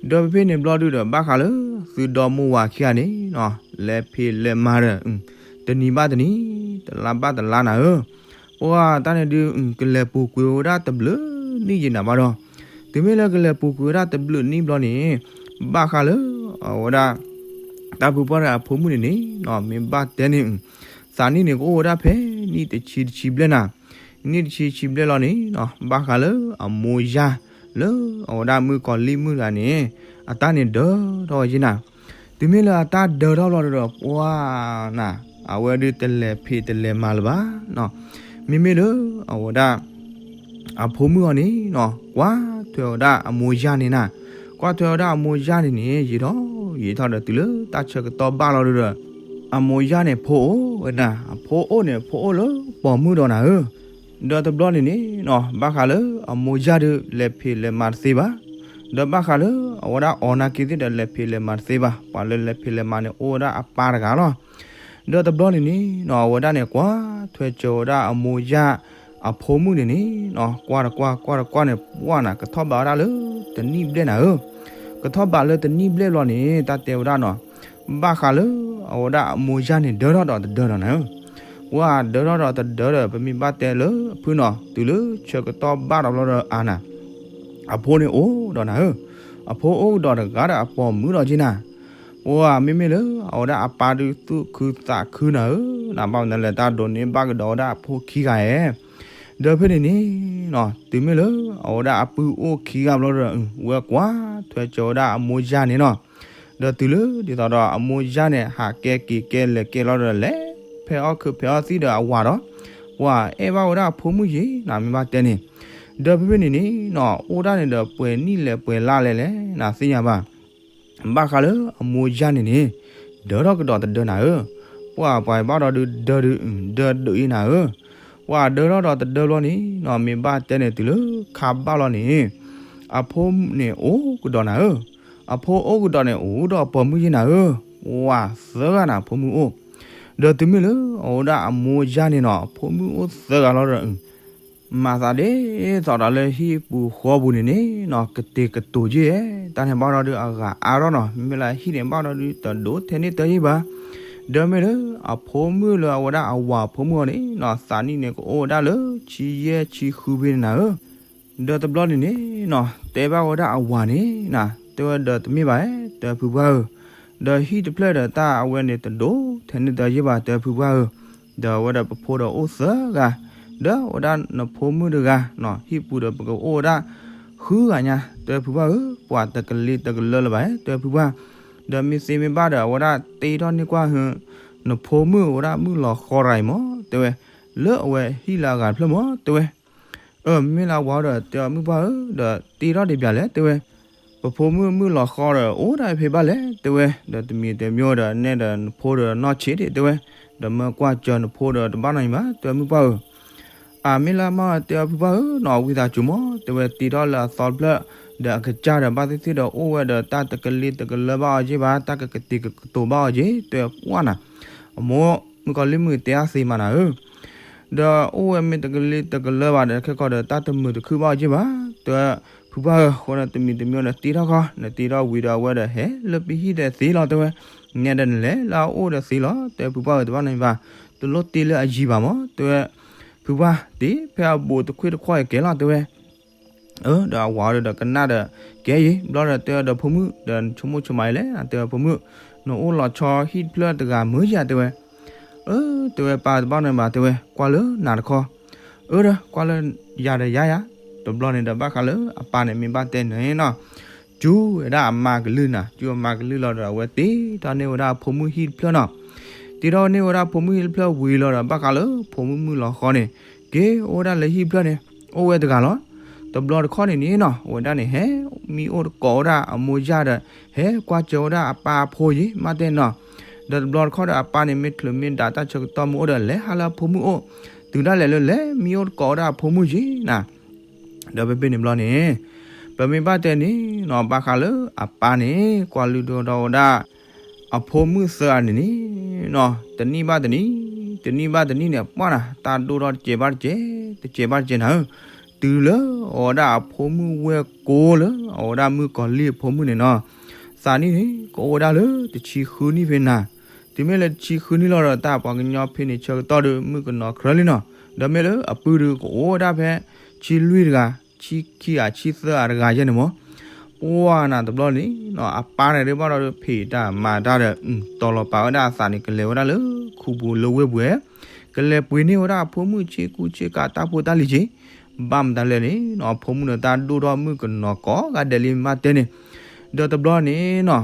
ဒီးဖဲဖဲန့ၣ်ဘျီဒုဒီး ဘၣ်ဃးလၢသုဒီမိၢ်ဝၤခံဂၤန့ၣ်နီၤ လဲၤဖံးလဲၤမၤဒီး တနံၤဘၣ်တနံၤ တလါဘၣ်တလါနၤဧၢ, ပှၤတၢ်န့ၣ်ဒု ကလဲၤပူၤကွံာ်ဝဲဒၣ်တဘျုးနံၣ်ယံၤနၤဘၣ်ဒီး, တုၤမ့ၢ်လၢကလဲၤပူၤကွံာ်ဝဲဒၣ်တဘျုးနံၣ်ဘျီန့ၣ်, ဘၣ်ဃးလၢအဝဲဒၣ် တၢ်ဖုပှၢ်တၢ်အဖိမုၣ်န့ၣ်န့ၣ်နီၤ မ့ၢ်ဘၣ်တဲန့ၣ် သးနံၣ်န့ၣ်ကအိၣ်ဝဲဒၣ်ဖဲနံၣ်တဆံတဆံဘျဲၣ်နၤ, နံၣ်တဆံတဆံဘျဲၣ်လီၤန့ၣ်နီၤ ဘၣ်ဃးလၢအမိၢ်ယၢ် လၢအဝဲဒၣ်မုၣ်ကီၤလံၢ်မုၣ်တဂၤန့ၣ် အတၢ်န့ၣ်ဒၢထီၣ်ဝဲက့နၤ, တုၤမ့ၢ်လၢအတၢ်ဒၢထီၣ်ဘျီဒီး ပှၤနၤ အဝဲဒုတလဲၤဖံးတလဲၤမၤလၢၤဘၣ်နီၤ, မ့မ့ၢ်လၢအဝဲဒၣ် အဖိမုၣ်အီၤန့ၣ်နီၤ ကွၢ်ထွဲဝဲဒၣ်အမိၢ်ယၢ်န့ၣ်နၤ, ကွၢ်ထွဲဝဲဒၣ်အမိၢ်ယၢ်န့ၣ်န့ၣ် ယံာ်ထီၣ်ယံာ်ထီၣ်ဒီး တုၤလၢတၢ်ဆၢကတီၢ်ဘၣ်လီၤဒုဒီး အမိၢ်ယၢ်န့ၣ်ဖိအိၣ်ဝဲဒၣ် အဖိအိၣ်န့ၣ် ဖိအိၣ်လၢပိာ်မုၣ်ဒီးနၤဧၢ, ဒီးတဘျီန့ၣ်န့ၣ်နီၤ ဘၣ်ဃးလၢအမိၢ်ယၢ်ဒု လဲၤဖံးလဲၤမၤတသ့ဘၣ်, ဒီးဘၣ်ဃးလၢအဝဲဒၣ်အီၤနာ်က့သ့ၣ်ဒီး လဲၤဖံးလဲၤမၤတသ့ဘၣ်, ပှၤလၢလဲၤဖံးလဲၤမၤန့ၣ် အိၣ်ဝဲဒၣ်အပၢ်တဂၤလီၤ. ဒီးတဘျီန့ၣ်န့ၣ်နီၤ အဝဲဒၣ်န့ၣ် ကွၢ်ထွဲစၢၤဝဲဒၣ်အမိၢ်ယၢ် အဖိမုၣ်န့ၣ်န့ၣ်နီၤ ကွၢ်တကွၢ် ကွၢ်တကွၢ်န့ၣ် ပှၢ်နၤ ကထီၣ်ဘးဝဲဒၣ်လၢတနံၣ်ဘျဲၣ်နၤဧၢ, ကထီၣ်ဘးလၢတနံၣ်ဘျဲၣ်ဘျီန့ၣ် တၢ်တဲဝဲဒၣ်နီၤ ဘၣ်ဃးလၢအဝဲဒၣ်အမိၢ်ယၢ်န့ၣ် ဒၢထီၣ်ဒီးတဒၢဒီးနၤဧၢ, ပှၢ်ဒၢထီၣ်ဒီးတဒၢဒီး ပမ့ၢ်ဘၣ်တဲလၢအဖုနီၤ တုၤလၢဆၢကတီၢ်ဘၣ်ဒီးဘျီဒီးအါနၤ အဖိန့ၣ်အိၣ်ဒီးနၤဧၢ, အဖိအိၣ်ကဒီးတဂၤဒီးအပိာ်မုၣ်ဒီးက့နၤ, ပှၢ်မ့မ့ၢ်လၢအဝဲဒၣ်အပၢ်ဒုသူၣ်ခုသးခုနၤဧၢ, နဘၣ်မနုၤလဲၣ် တၢ်ဒိးန့ၢ်ဘၣ်ကဒီးဝဲဒၣ်အဖိခံဂၤဧၢ, ဒီးဖဲန့ၣ်န့ၣ်နီၤ တုၤမ့ၢ်လၢအဝဲဒၣ်အပုၢ်အိၣ်ခံဂၤဘျီဒီး ဝဲကွၢ်ထွဲစၢၤဝဲဒၣ်အမိၢ်ယၢ်န့ၣ်နီၤ, ဒီးတုၤလၢဒ်သိးဒီးအမိၢ်ယၢ်န့ၣ် ဟးကဲက့ၤကဲလဲၤကဲလီၤဒီး လဲၤဖဲးအီၣ်ခုးဖဲးအီၣ်သံၣ်ဒီးအဝၤဒီး ပှၢ်အဲၣ်ဘၣ်ဝဲဒၣ်အဖိမုၣ်ယံၤနၤ မ့ၢ်ဘၣ်တဲန့ၣ်, ဒီးဖဲဖဲန့ၣ်န့ၣ်နီၤ အိၣ်ဒၣ်န့ၣ်ဒီး ပှဲၤနံၣ်လဲၣ်ပှဲၤလါလဲၣ်လဲၣ် နသ့ၣ်ညါဘၣ် ဘၣ်ဃးလၢအမိၢ်ယၢ်န့ၣ်န့ၣ် ဒၢထီၣ်ကဒီးတဒၢနၤဧၢ, ပှၢ်ပှၤဘၣ်ဒီးဒုဒၢဒု ဒၢဒုအံၤနၤဧၢ, ပှၢ်ဒၢထီၣ်ဒီးတဒၢဘျီန့ၣ်နီၤ မ့ၢ်ဘၣ်တဲန့ၣ် တုၤလၢခါဘၣ်လီၤန့ၣ် အဖိန့ၣ်အိၣ်ကဒီးနၤဧၢ, အဖိအိၣ်ကဒီးန့ၣ် အိၣ်ဒီးအပိာ်မုၣ်ယံၤနၤဧၢ, ဝၤသၢဂၤနၤ အဖိမုၣ်အိၣ်, ဒီးတုၤမ့ၢ်လၢအဝဲဒၣ်အမိၢ်ယၢ်န့ၣ်နီၤ အဖိမုၣ်အိၣ်သၢဂၤလီၤဒီး မၤသးဒ်သိးဒီးလၢဟံၣ်ပူၤဃီပူၤန့ၣ်န့ၣ်နီၤ ကတဲာ်ကတီၤက့ၢ်, တၢ်န့ၣ်ဘၣ်ဒီးဒုးအဂၤအါထီၣ်နီၤ မ့မ့ၢ်လၢဟံၣ်န့ၣ်ဘၣ်ဒီးဒုးတဒိးထဲန့ၢ်တၢ်ယံၤဘၣ်, ဒီးမ့ၢ်လၢအဖိမုၣ်လၢအဝဲဒၣ်အဝၤအဖိမုၣ်အီၤန့ၣ်နီၤ သးနံၣ်န့ၣ်ကအိၣ်ဝဲဒၣ်လၢဆံယဲၢ်ဆံဃုဖဲန့ၣ်နၤဧၢ, ဒီးတဘျီန့ၣ်န့ၣ်နီၤ တဲဘၣ်ဝဲဒၣ်အဝၤန့ၣ်နၤ တဲဝဲဒီးတမ့ၢ်ဘၣ် တဲဖုပှၢ်ဧၢ, ဒီးဟံၣ်တဖျၢၣ်ဒီးတၢ်အဝဲန့ၣ် တဒိးထဲန့ၢ်တၢ်ယံၤဘၣ် တဲဖုပှၢ်ဧၢ, ဒီးအဝဲဒီးပဖိဒီးအိၣ်သၢဂၤ, ဒီးအဝဲဒၣ်နဖိမုၣ်တဂၤနီၤ ဟံၣ်ပူၤဒီးပကအိၣ်ဝဲဒၣ်ဃုဂၤညါ တဲဖုပှၢ်ဧၢ, ပှၤတကလ့ၤတကလၢလၢၤဘၣ် တဲဖုပှၢ်, ဒီးမ့ၢ်သ့မ့ၢ်ဘၣ်ဒီး အဝဲဒၣ်တ့ထီၣ်န့ၢ်ကွၢ်ဟၢ နဖိမုၣ်အဝဲဒၣ်မုၣ်လီၤဃီရၤအံၤမး တဲဝဲ, လၢအဝဲဟံၣ်လၢအဂၤတဖျၢၣ်မး တဲဝဲ. အၢ မ့ၢ်လၢအဝၤဒီးတဲအီၤ မုၣ်ပှၢ်ဧၢ, ဒီးတ့ထီၣ်ဒံးပၠးလဲၣ် တဲဝဲ. ပဖိမုၣ်မုၣ်လီၤဃီဒီးအိၣ်ဒၣ်ဖဲဘၣ်လဲၣ် တဲဝဲ. ဒီးတမံၤတမံၤဒီးနဲဒီးနဖိဒီးနီၢ်ဆံးဒံး တဲဝဲ. ဒီးမၢကွၢ်စၢၤနဖိဒီးတဘၣ်နီတမံၤဘၣ် တဲဝဲ မုၣ်ပှၢ်ဧၢ. အၢ မ့ၢ်လၢမး တဲအီၤ ဖုပှၢ်ဧၢ, နီၢ်ဝံသးစူၤမး တဲဝဲ. တ့ထီၣ်လၢအသီတဖျၢၣ် ဒီးအကစၢ်ဒီးဘၣ်သ့ၣ်သ့ၣ်ဒီးအိၣ်ဝဲဒီးတၢ်တကလ့တကလၢဘၣ်အီၤက့ဘၣ်, တၢ်ကကတံၤကကတိၤဘၣ်အီၤက့ တဲဝဲ ပှၢ်နၤ. အမိၢ်မုၣ်ကီၤလံၢ်မုၣ်တဲအါသ့မးနၤဧၢ. ဒီးအိၣ်ဝဲမ့ၢ်တကလ့တကလၢဘၣ်ဒီး ခဲကီးဒီးတၢ်တမုာ်တခုဘၣ်အီၤက့ဘၣ် တဲဝဲ ဖုပှၢ်ဧၢ. အဃိဒီးတမံၤတမံၤဒီးတ့ထီၣ်ခီ နတ့ထီၣ်ဝံၤဒီးအဝဲဒီးဟဲလၢပဟံၣ်ဒီးသ့လီၤ တဲဝဲ. နဲဒီးနလဲၤလၢအအိၣ်ဒီးသ့လီၤ တဲဝဲ ဖုပှၢ်ဧၢ, တဘၣ်နီတမံၤဘၣ်, တလိၣ်တ့လၢအယံၤဘၣ်မး တဲဝဲ. ဖုပှၢ်တ့ဖဲအဘူးတခွ့ၣ်တခီၣ်အံၤကဲလီၤ တဲဝဲ. အၢ ဒီးအဝၤဒီးကနၣ်ဒီး ကဲယံၤ ဘျီဒီးတဲဝဲဒီး ဖိမုၣ် ဒီးနဆိကမိၣ်ဆိကမးအံၤလဲၣ် တဲဝဲ ဖိမုၣ်, နအိၣ်လီၤဆီဟံၣ်တဖျၢၣ်တဂၤမုာ်ယၤ တဲဝဲ. အၢ တဲဝဲ ပၢ်တဘၣ်နီတမံၤဘၣ် တဲဝဲ, ကွၢ်လၢနၤတခီ. အၢ ဒီးကွၢ်လၢယၤဒီးယၤယၤ, တဘျီန့ၣ်ဒီးဘၣ်ဃးလၢအပၢ်န့ၣ်မ့ၢ်ဘၣ်တဲန့ၣ်နီၤ စူဝဲဒၣ်အမါကလုၢ်နၤ, စူအမါကလုၢ်လီၤဒီး အဝဲတ့ထီၣ်န့ၢ်ဝဲဒၣ်အဖိမုၣ်ဟံၣ်တဖျၢၣ်နီၤ. တ့ထီၣ်န့ၢ်ဝဲဒၣ်ဖိမုၣ်ဟံၣ်တဖျၢၣ်ဝံၤလီၤဒီး ဘၣ်ဃးလၢဖိမုၣ်မုၣ်လီၤဃီန့ၣ် က့ၤအိၣ်ဝဲဒၣ်လၢဟံၣ်တဖျၢၣ်န့ၣ် အိၣ်ဝဲတဂၤလီၤ. တဘျီတခီၣ်န့ၣ်န့ၣ်နီၤ အဝဲဒၣ်န့ၣ် ဟဲမံအိၣ်တကိးဝဲဒၣ်အမိၢ်ယၢ်ဒီး ဟဲကွၢ်စၢၤဝဲဒၣ်အပၢ်အဖိယံၤ မ့ၢ်တဲနီၤ. ဒီးတဘျီတခီၣ်ဒီးအပၢ်န့ၣ် မ့ၢ်ချုးမ့ၢ်ဒၣ်တၢ်ဆၢကတီၢ်မ့ၢ်အိၣ်ဒီး လဲၤဟးလၢအဖိမုၣ်အိၣ်, တုၤဒၣ်လဲာ်လၢလဲၤမံအိၣ်တကိးဝဲဒၣ်အဖိမုၣ်ယံၤနၤ. ဒီးဖဲဖဲန့ၣ်ဘျီန့ၣ် ပမ့ၢ်ဘၣ်တဲန့ၣ်နီၤ ဘၣ်ဃးလၢအပၢ်န့ၣ် ကွၢ်လုၢ်ဒိၣ်ထီၣ်ဝဲဒၣ် အဖိမုၣ်သၢဂၤန့ၣ်န့ၣ်နီၤ တနံၣ်ဘၣ်တနံၣ်, တနံၣ်ဘၣ်တနံၣ်န့ၣ် ပှၢ်နၤ တၢ်ဒိၣ်ထီၣ်တစဲးဘၣ်တစဲး, တစဲးဘၣ်တစဲးနၤဧၢ. တုၤလၢအဝဲဒၣ်အဖိမုၣ်ဝဲၢ်ကိလၢ အဝဲဒၣ်မုၣ်ကီၤလံၢ်အဖိမုၣ်န့ၣ်နီၤ သးနံၣ်န့ၣ် ကအိၣ်ဝဲဒၣ်လၢတဆံဃုနံၣ်ဖဲနၤ. တုၤမ့ၢ်လၢတဆံဃုနံၣ်လီၤဒီး တၢ်ပှၤကညီဖဲန့ၣ်ဆၢကတီၢ်ဒီး မုၣ်ကနီၤချၢလံနီၤ. ဒီးမ့ၢ်လၢအပုၢ်ဒီးကအိၣ်ဝဲဒၣ်ဖဲ ဆံလွံၢ်တဂၤ, ဆံခံဂၤ, ဆံသၢဂၤတဂၤယဲန့ၣ်မး. ပှၢ်နၤတဘျီန့ၣ်နီၤ အပၢ်န့ၣ်ဒုးဘၣ်ဒီး ဖံးတၢ်မၤတၢ်ဒီး တီၤလီၤပာ်ဝဲဒၣ်အသးန့ၣ် ကလဲၤဝဲဒၣ်လၢခူပူၤလၢဝ့ၢ်ပူၤဝဲ ကလဲၤပှ့ၤန့ၢ်ဝဲဒၣ်အဖိမုၣ်ဆ့ကူဆ့ကၤတၢ်ဖိတၢ်လံၤက့ၤ. ဘၣ်မတၤလဲၣ်န့ၣ်နီၤ အဖိမုၣ်ဒီးတၢ်ဒိၣ်ထီၣ်မုၣ်ကနီၤကိးဂၤဒဲးလံမ့ၢ်တဲန့ၣ်. ဒီးတဘျီန့ၣ်နီၤ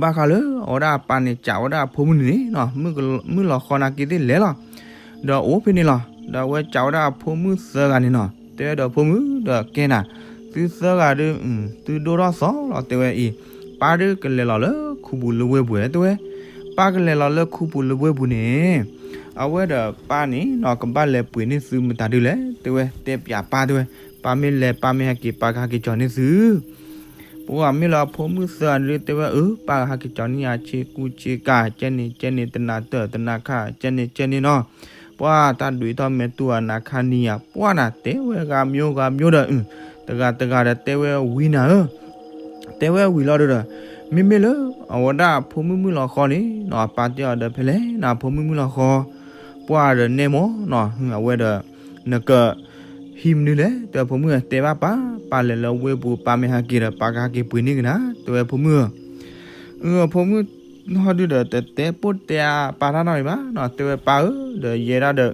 ဘၣ်ဃးလၢအဝဲဒၣ်အပၢ်န့ၣ် စးဝဲဒၣ်အဖိမုၣ်န့ၣ်န့ၣ်နီၤ မုၣ်လီၤဃီနာ်က့သ့ၣ်လဲၤလီၤ. ဒီးအိၣ်ဖဲန့ၣ်လီၤ. ဒီးအဝဲစးဝဲဒၣ်အဖိမုၣ်သၢဂၤန့ၣ်နီၤ တဲဝဲဒီးဖိမုၣ်ဒီးကဲနၤ, သုသၢဂၤဒီး သုဒိၣ်ထီၣ်သီလီၤ တဲဝဲအံၤ, ပၢ်ဒုးကလဲၤလီၤလၢခူပူၤလၢဝ့ၢ်ပူၤ တဲဝဲ. ပၢ်ကလဲၤလီၤလၢခူပူၤလၢဝ့ၢ်ပူၤန့ၣ် အဝဲဒီးပၢ်န့ၣ်နီၤ ကဘၣ်လဲၤပှ့ၤန့ၢ်သုမတၤဒုလဲၣ် တဲဝဲ, တဲပၠးပၢ်တဲဝဲ. ပၢ်မ့ၢ်လဲၤ ပၢ်မ့ၢ်ဟဲက့ၤ ပၢ်ကဟဲက့ၤကၠီၤန့ၢ်သု ပှၢ်မ့ၢ်လၢအဖိမုၣ်သၢဂၤန့ၣ်ဒုးတဲဝဲ အၢ ပၢ်ကဟဲက့ၤကၠီၤန့ၢ်ယၤဆ့ကူဆ့ကၤ ကဲန့ၣ်ကဲန့ၣ် တနၤတၢၢ်တနၤခါ ကဲန့ၣ်ကဲန့ၣ်နီၤ. ပှၢ်တၢ်ဒွံးထီၣ်မဲာ်တူၢ်အနၤခါနံၤယၤ ပှၢ်နၤ တဲဝဲဂၤမံၤဂၤမံၤဒီး တဂၤတဂၤဒီးတဲဝဲဝံၤနၤဧၢ တဲဝဲဝံၤလီၤဒီး မ့မ့ၢ်လၢအဝဲဒၣ်အဖိမုၣ်မုၣ်လီၤဃီန့ၣ်နီၤ အပၢ်တဲအီၤဒီးဖဲလဲၣ်နီၤ အဖိမုၣ်မုၣ်လီၤဃီ ပှၢ်ဒီးနဲမးနီၤ အဝဲဒီး နက ဟံးမနုၤလဲၣ် တဲဖိမုၣ် တဲဘၣ်ပၢ် ပၢ်လဲၤလၢဝ့ၢ်ပူၤ ပၢ်မ့ၢ်ဟဲက့ၤဒီး ပၢ်ကဟဲက့ၤပှ့ၤန့ၢ်က့ၤနၤ တဲဝဲဖိမုၣ်ဧၢ. အဖိမုၣ်ဟီဒုဒီး တတဲပိၢ်တဲအပၢ်တၢ်နီတမံၤဘၣ်နီၤ တဲဝဲပၢ်ဧၢ ဒီးယဲဒၣ်ဒီး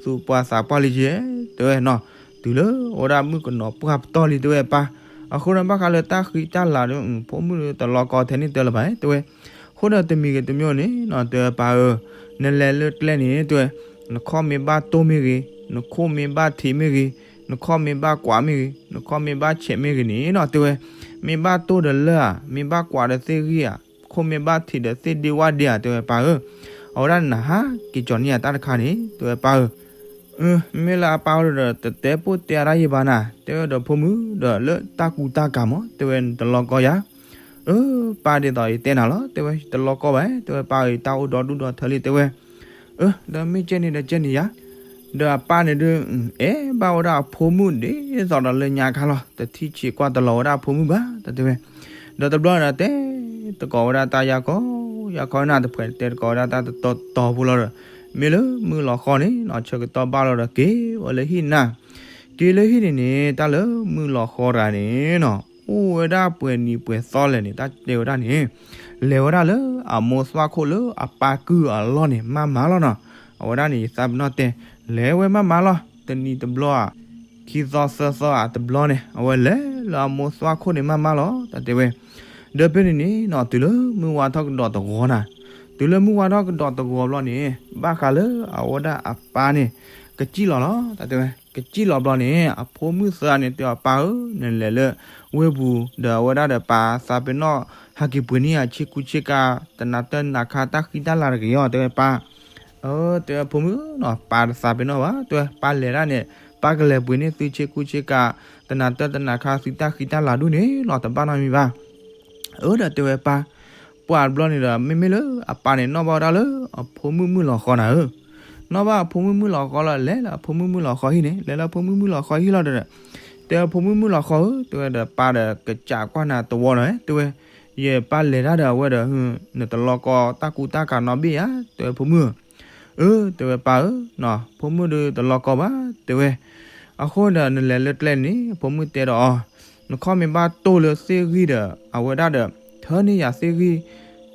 သူၣ်ပှၢ်သးပှၢ်လံက့ တဲဝဲနီၤ တုၤလၢအဝဲဒၣ်မုၣ်ကနီၤပှၢ်ပတီၢ်လံ တဲဝဲပၢ်. အဃိန့ၣ်ဘၣ်ဃးလၢတၢ်ဃံတၢ်လၤဒီး ဖိမုၣ်တလီၤကီထဲန့ၣ်တၢ်လၢၤဘၣ် တဲဝဲ. အဃိဒီးတမံၤဂ့ၤတမံၤန့ၣ်နီၤ တဲဝဲပၢ်ဧၢ, နလဲၤလၢကျဲန့ၣ် တဲဝဲ, နခီၣ်မ့ၢ်ဘၣ်တိၢ်မ့ၢ်ဂ့ၤ, နခိၣ်မ့ၢ်ဘၣ်ထံးမ့ၢ်ဂ့ၤ, နခီၣ်မ့ၢ်ဘၣ်ကွးမ့ၢ်ဂ့ၤ, နခီၣ်မ့ၢ်ဘၣ်ဆဲးမ့ၢ်ဂ့ၤန့ၣ်နီၤ တဲဝဲ, မ့ၢ်ဘၣ်တိၢ်ဒီးလၢၢ်ဧါ, မ့ၢ်ဘၣ်ကွးဒီးသ့ၣ်ဂံၢ်ဧါ, ခိၣ်မ့ၢ်ဘၣ်ထံးဒီးသ့ၣ်ဒ့ဝၣ်ဒ့ဧါ တဲဝဲပၢ်ဧၢ, အဝဲဒၣ်နဟးက့ၤကၠီၤန့ၢ်ယၤတၢ်တခါန့ၣ် တဲဝဲပၢ်ဧၢ. မ့ၢ်လၢအပၢ်အိၣ်ဒီး တတဲပိၢ်တဲအါတၢ်ယံၤဘၣ်နၤ တဲဝဲဒီးဖိမုၣ်ဒီးလၢတၢ်ကူတၢ်ကၤမး တဲဝဲနတလီၤကီယၤ. အၢ ပၢ်ဒ်သိးယတဲနၤလီၤ တဲဝဲ ယတလီၤကီဘၣ် တဲဝဲပၢ်ဧၢ ယတၢ်အိၣ်ဒီဒူၣ်ဒီထၢလံ တဲဝဲ. အၢ ဒီးမ့ၢ်ကဲန့ၣ်ဒီးကဲန့ၣ်ယၤ. ဒီးအပၢ်န့ၣ်ဒုး အဲၣ်ဘၣ်ဝဲဒၣ်အဖိမုၣ်ဒ်သိးဒီးလၢညါခါလီၤ တထံၣ်ဆံးကွၢ်တလီၤဝဲဒၣ်အဖိမုၣ်ဘၣ် တၢ်တဲဝဲ. ဒီးတဘျီန့ၣ်ဒီးတဲတကိးဝဲဒၣ်တၢ်ယၢ်ခီယၢ်ခီနၢ်တဖှဲး တဲတကိးဝဲဒၣ်တၢ်တတီၤတီၤဖိလီၤဒီး မ့ၢ်လၢမုၣ်လီၤဃီန့ၣ်နီၤ ဆၢကတီၢ်ဘၣ်လီၤဒီးက့ၤဝဲလၢဟံၣ်နၤ က့ၤလၢဟံၣ်န့ၣ်န့ၣ် တၢ်လၢမုၣ်လီၤဃီတဂၤန့ၣ်နီၤ အိၣ်ဝဲဒၣ်ပှဲၤနံၤပှဲၤသီလဲၣ်န့ၣ် တၢ်တဲဝဲဒၣ်န့ၣ် လဲၤဝဲဒၣ်လၢအမိၢ်သွၣ်ခိၣ်လၢအပၢ်ကုၢ်အလီၢ်န့ၣ် မးမးလီၤနီၤ. အဝဲဒၣ်န့ၣ် ယသးပ့ၤနီၣ်တဲ လဲၤဝဲမးမးလီၤ တနံၤတဘျီဧါ ခံသီသၢသီဧါတဘျီန့ၣ် အဝဲလဲၤလၢအမိၢ်သွၣ်ခိၣ်န့ၣ်မးမးလီၤ တၢ်တဲဝဲ. ဒီးဖဲန့ၣ်န့ၣ်နီၤ တုၤလၢမုၢ်ဝါထီၣ်ကဒီးတဂီၤနၤ တုၤလၢမုၢ်ဝါထီၣ်ကဒီးတဂီၤဘျီန့ၣ် ဘၣ်ဃးလၢအဝဲဒၣ်အပၢ်န့ၣ် ကစံၣ်လီၤလီၤ. တၢ်တဲဝဲ ကစံၣ်လီၤဘျီန့ၣ် အဖိမုၣ်သၢဂၤန့ၣ် တဲအီၤ ပၢ်ဧၢ, နလဲၤလၢဝ့ၢ်ပူၤ ဒီးအဝဲဒၣ်ဒီးပၢ်သးပ့ၤနီၣ် ဟးက့ၤပှ့ၤန့ၢ်ယၤဆ့ကူဆ့ကၤ တနၤတၢနၤခါ တၢ်ဃံတၢ်လၤတဂ့ၤအီၤ တဲဝဲပၢ်. အၢ တဲဝဲဖိမုၣ်နီၤ ပၢ်တသးပ့ၤနီၣ်ဘၣ် တဲဝဲ ပၢ်လဲၤဒၣ်န့ၣ် ပၢ်ကလဲၤပှ့ၤန့ၢ်သုဆ့ကူဆ့ကၤ တနၤတၢတနၤခါ သုတၢ်ဃံတၢ်လၤဒူၣ်န့ၣ်လီၤ တဘၣ်နီတမံၤဘၣ်. အၢ ဒီးတဲဝဲပၢ်, ပှၢ်တဘျီန့ၣ်ဒီး မ့မ့ၢ်လၢအပၢ်န့ၣ် နီၣ်ဘၣ်ဝဲဒၣ်လၢအဖိမုၣ်မုၣ်လီၤဃီနၤဧၢ, နီၣ်ဘၣ်အဖိမုၣ်မုၣ်လီၤဃီလီၤ လဲၤလၢအဖိမုၣ်မုၣ်လီၤဃီဟံၣ်န့ၣ် လဲၤလၢအဖိမုၣ်မုၣ်လီၤဃီဟံၣ်လီၤဒီး တဲအဖိမုၣ်မုၣ်လီၤဃီဧၢ တဲဝဲဒီးပၢ်ဒီးကစးကွၢ်နၤတဝီဒီး တဲဝဲ ယပၢ်လဲၤတၢ်ဒီးအဝဲဒီး နတလီၤကီတၢ်ကူတၢ်ကၤနီတဘ့ၣ်ဧါ တဲဝဲဖိမုၣ်ဧၢ. အၢ တဲဝဲပၢ်ဧၢ, ဖိမုၣ်ဒီးတလီၤကီဘၣ် တဲဝဲ. အဃိဒီးနလဲၤလၢကျဲန့ၣ် အဖိမုၣ်တဲဒီးအီၤ, နခီၣ်မ့ၢ်ဘၣ်တိၢ်လၢသ့ၣ်ဂံၢ်ဒီး အဝဲဒၣ်ဒီး ထၢန့ၢ်ယၤသ့ၣ်ဂံၢ်,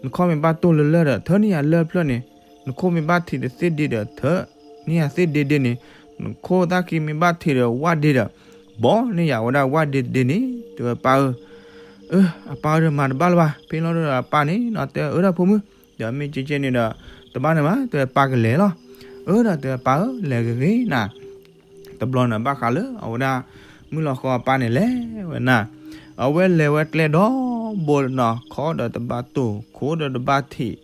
နခီၣ်မ့ၢ်ဘၣ်တိၢ်လၢလၢၢ်ဒီး ထၢန့ၢ်ယၤလၢၢ်ဖျၢၣ်န့ၣ်, နခိၣ်မ့ၢ်ဘၣ်ထံးဒီးသ့ၣ်ဒ့ဒီး ထၢန့ၢ်ယၤသ့ၣ်ဒ့ဒ့န့ၣ်, နခိၣ်သၣ်ခံမ့ၢ်ဘၣ်ထံးဒီးဝၣ်ဒ့ဒီး ဘီန့ၢ်ယၤဝဲဒၣ်ဝၣ်ဒ့တဒ့န့ၣ် တဲဝဲပၢ်ဧၢ. အပၢ်ဒီးမၤတဘၣ်လၢၤဘၣ် ဖဲလီၤဒီးအပၢ်န့ၣ်နီၤ တဲအၢဒီးဖိမုၣ်, ဒီးမ့ၢ်ကဲကဲန့ၣ်ဒီး တဘၣ်န့ၣ်ဘၣ် တဲဝဲပၢ်ကလဲၤလီၤ. အၢဒီးတဲဝဲပၢ်ဧၢ လဲၤဂ့ၤဂ့ၤနၤ တဘျီန့ၣ် ဘၣ်ဃးလၢအဝဲဒၣ် မုၣ်လီၤဃီအပၢ်န့ၣ်လဲၤဝဲနၤ, အဝဲလဲၤဝဲကျဲဒီဘိနီၤ ခီဒီးတဘၣ်တိၢ် ခိဒီးတဘၣ်ထံး,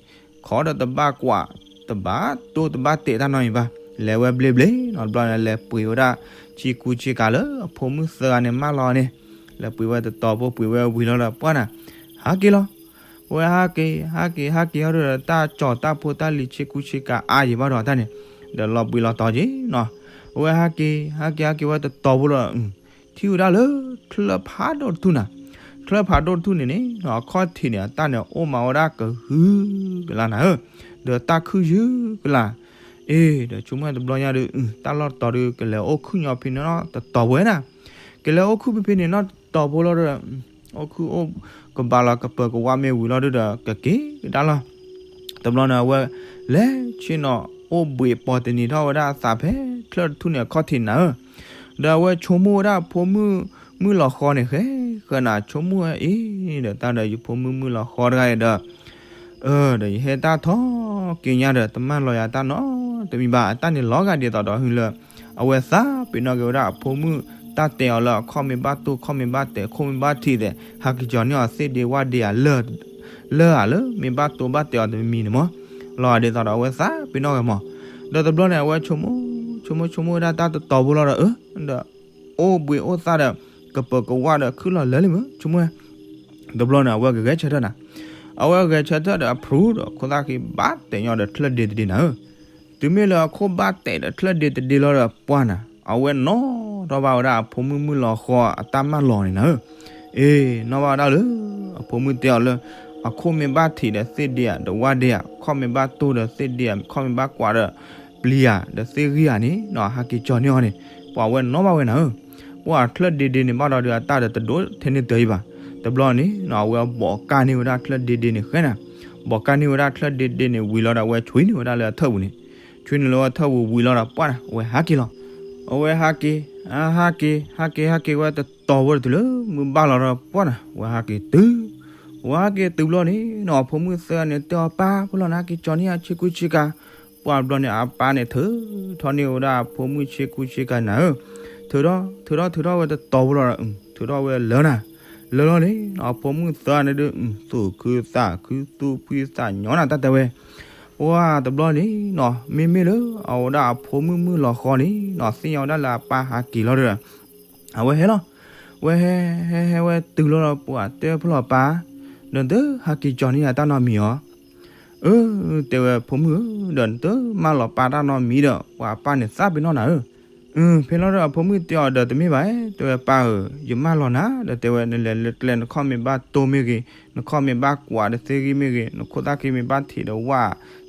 ခီဒီးတဘၣ်ကွၢ်, တဘၣ်တိၢ်တဘၣ်တဲာ်တၢ်နီတမံၤဘၣ်, လဲၤဝဲဘျ့ဘျ့နီၤ တဘျီန့ၣ် လဲၤပှ့ၤဝဲဒၣ် ဆ့ကူဆ့ကၤလၢအဖိမုၣ်သၢဂၤန့ၣ်မၢလီၤန့ၣ်, လဲၤပှ့ၤဝဲတတီၤဖိ ပှ့ၤဝဲဝံၤလီၤဒီးပှၢ်နၤ ဟးက့ၤလီၤ. အဝဲဟးက့ၤ ဟးက့ၤ ဟးက့ၤဟီဒီး တၢ်ကၠီၤတၢ်ဖိတၢ်လံၤဆ့ကူဆ့ကၤအါယံၤဘၣ်ဒီးတၢ်န့ၣ်, ဒီးလီၤပှ့ၤလီၤတီၤက့ၤနီၤ, အဝဲဟးက့ၤ ဟးက့ၤ ဟးက့ၤဝဲတတီၤဖိလီၤ, ထံၣ်ဝဲဒၣ်လၢ ချၢၣ်ဖးဒိၣ်တထူၣ်နၤ, ချၢၣ်ဖးဒိၣ်တထူၣ်န့ၣ်န့ၣ် အခီၣ်ထံးန့ၣ် အတၢ်န့ၣ်အိၣ်မးဝဲဒၣ်ကဟုကလါနၤဧၢ, ဒီးတၢ်ခုၣ်ယုၢ်ကလါ, အ့ ဒီးဆိကမိၣ်တဘျီညါဒီး တၢ်လီၢ်တတီၤဒီး ကလဲၤအိၣ်ခုၣ်ညီဖဲန့ၣ်နီၤ တတီၤဖိဝဲနၤ, ကလဲၤအိၣ်ခုၣ်ဖဲဖဲန့ၣ်နီၤတတီၤဖိလီၤဒီး အိၣ်ခုၣ်အိၣ်ကဘၣ်လီၤ ကပၢၤကဝါမ့ၢ်ဝံၤလီၤဒီး ကက့ၤကဒါလီၤ. တဘျီန့ၣ် အဝဲလဲၤဆ့ၣ်နီၤ အိၣ်ဘှံးပိာ်တနံၤထီၣ်ဝဲဒၣ်အသးဖဲ ချၢၣ်တထူၣ်န့ၣ်အခီၣ်ထံးနၤဧၢ, ဒီးအဝဲဆိကမိၣ်ဝဲဒၣ်အဖိမုၣ်မုၣ်လီၤဃီန့ၣ် ဃဲဃဲနၤ ဆိကမိၣ်ဝဲအ့ ဒီးတၢ်ဒီးယဖိမုၣ်မုၣ်လီၤဃီတဂၤအံၤဒီး ဒီးယဟဲတၢ်ထီၣ်က့ၤညါဒီး တမၢလီၤယၤတၢ်နီတမံၤဘၣ် အတၢ်န့ၣ်လီၤဂာ်ဒ်သိးဒီး ဟုလၢ အဝဲသးပ့ၤနီၣ်က့ၤဝဲဒၣ်အဖိမုၣ် တၢ်တဲအီၤလၢအခီၣ်မ့ၢ်ဘၣ်တိၢ် ခီၣ်မ့ၢ်ဘၣ်တဲာ် ခိၣ်မ့ၢ်ဘၣ်ထံးသဲး ဟးက့ၤကၠီၤန့ၢ်အီၤသ့ၣ်ဒ့ဝၣ်ဒ့ဧါ လၢ လၢဧါလၢ မ့ၢ်ဘၣ်တိၢ်ဘၣ်တဲာ်အီၤတမံၤမံၤန့ၣ်မး လီၤဂာ်ဒ်သိးဒီးအဝဲသးပ့ၤနီၣ်က့ၤမး, ဒီးတဘျီန့ၣ် အဝဲဆိကမိၣ် ဆိကမိၣ်ဆိကမိၣ်ဝဲဒၣ်တၢ်တတီၤဖိလီၤဒီး အၢ ဒီး အိၣ်ဘှံးအိၣ်သါဒီး ကပၢၤကဝါဒီးခုၣ်လီၤလၢာ်လံမး ဆိကမိၣ်ဝဲ တဘျီန့ၣ် အဝဲကဂဲၤဆၢထၢၣ်နၤ, အဝဲဂဲၤဆၢထၢၣ်ဒီးအဖျိဒီးခိၣ်သၣ်ဃံဘၣ်တဲာ်ညီဒီးချၢၣ်ဒ့တဒ့နၤဧၢ, တုၤမ့ၢ်လၢအခိၣ်ဘၣ်တဲာ်ဒီးချၢၣ်ဒ့တဒ့လီၤဒီးပှၢ်နၤ အဝဲနီၣ်ထီၣ်ဘၣ်ဝဲဒၣ်အဖိမုၣ်မုၣ်လီၤဃီအတၢ်မၢလီၤန့ၣ်နၤဧၢ, အ့ နီၣ်ဘၣ်ဝဲဒၣ်လၢ အဖိမုၣ်တဲအီၤလၢ အခိၣ်မ့ၢ်ဘၣ်ထံးဒီးသ့ၣ်ဒ့ဧါ ဒီးဝၣ်ဒ့ဧါ ခီၣ်မ့ၢ်ဘၣ်တိၢ်ဒီးသ့ၣ်ဒ့ဧါ ခီၣ်မ့ၢ်ဘၣ်ကွၢ်ဒီး ပျံၤဧါ ဒီးသ့ၣ်ဂံၢ်ဧါန့ၣ်နီၤ ဟးက့ၤကၠီၤန့ၢ်အီၤန့ၣ် ပှၤဝဲနီၣ်ဘၣ်ဝဲနၤဧၢ, ပှၤချၢၣ်ဒ့ဒ့န့ၣ်ဘၣ်ဒီးဒီးအတၢ်ဒီးတဒိးထဲန့ၢ်တၢ်အံၤဘၣ်, တဘျီန့ၣ်နီၤ အဝဲဘီးကၢ်န့ၢ်ဝဲဒၣ်ချၢၣ်ဒ့ဒ့န့ၣ်ဃဲနၤ, ဘီးကၢ်န့ၢ်ဝဲဒၣ်ချၢၣ်ဒ့ဒ့န့ၣ်ဝံၤလီၤဒီး အဝဲဆွံန့ၢ်ဝဲဒၣ်လၢအထၢၣ်ပူၤန့ၣ်, ဆွံန့ၢ်လၢအထၢၣ်ပူၤဝံၤလီၤဒီးပှၢ်နၤ အဝဲဟးက့ၤလီၤ, အဝဲဟးက့ၤ အဟးက့ၤ ဟးက့ၤ ဟးက့ၤဝဲတတီၤဖိဒီးတုၤလၢ မုၢ်ဘၣ်လီၤဒီးပှၢ်နၤ အဝဲဟးက့ၤတုၤ အဝဲဟးက့ၤတုၤဘျီန့ၣ်နီၤ အဖိမုၣ်သၢဂၤန့ၣ် တဲအီၤပၢ် ဖိလီၤနၤ ဟဲက့ၤကၠီၤန့ၢ်ယၤဆ့ကူဆ့ကၤ, ပှၢ်ဘျီန့ၣ် အပၢ်န့ၣ် ထုးထီၣ်န့ၢ်ဝဲဒၣ်အဖိမုၣ်ဆ့ကူဆ့ကၤနၤဧၢ, ထုးထီၣ် ထုးထီၣ် ထုးထီၣ်ဝဲတတီၤဖိလီၤဒီး ထုးထီၣ်ဝဲလၢနၤ, လၢလီၤန့ၣ်နီၤ အဖိမုၣ်သၢဂၤန့ၣ်ဒီး သူၣ်ခုသးခု သူၣ်ဖှံသးညီနၤ တၢ်တဲဝဲ ပှၢ်တဘျီန့ၣ်နီၤ မ့မ့ၢ်လၢအဝဲဒၣ်အဖိမုၣ်မုၣ်လီၤဃီန့ၣ်နီၤ သ့ၣ်ညါဝဲဒၣ်လၢအပၢ်ဟးက့ၤလီၤဒီး အဝဲဟဲလီၤ, ဝဲဟဲ ဟဲ ဟဲဝဲတုၤလီၤဒီး ပှၢ်တဲဖိလီၤပၢ်, ဒီးနတဟးက့ၤကၠီၤန့ၢ်ယၤတၢ်နီတမံၤဧါ, အၢ တဲဝဲဖိမုၣ်ဧၢ, ဒီးနတမၢလီၤပၢ်တၢ်နီတမံၤဒီး ပှၤအပၢ်န့ၣ်သးပ့ၤနီၣ်နၤဧၢ, ဖဲလီၤဒီးအဖိမုၣ်တဲအီၤဒီးတမ့ၢ်ဘၣ်, တဲဝဲပၢ်ဧၢ, ယမၢလီၤနၤ ဒီးတဲဝဲ နလဲၤလၢကျဲ နခီၣ်မ့ၢ်ဘၣ်တိၢ်မ့ၢ်ဂ့ၤ, နခီၣ်မ့ၢ်ဘၣ်ကွၢ်ဒီးသ့ၣ်ဂံၢ်မ့ၢ်ဂ့ၤ, နခိၣ်သၣ်ခံမ့ၢ်ဘၣ်ထံး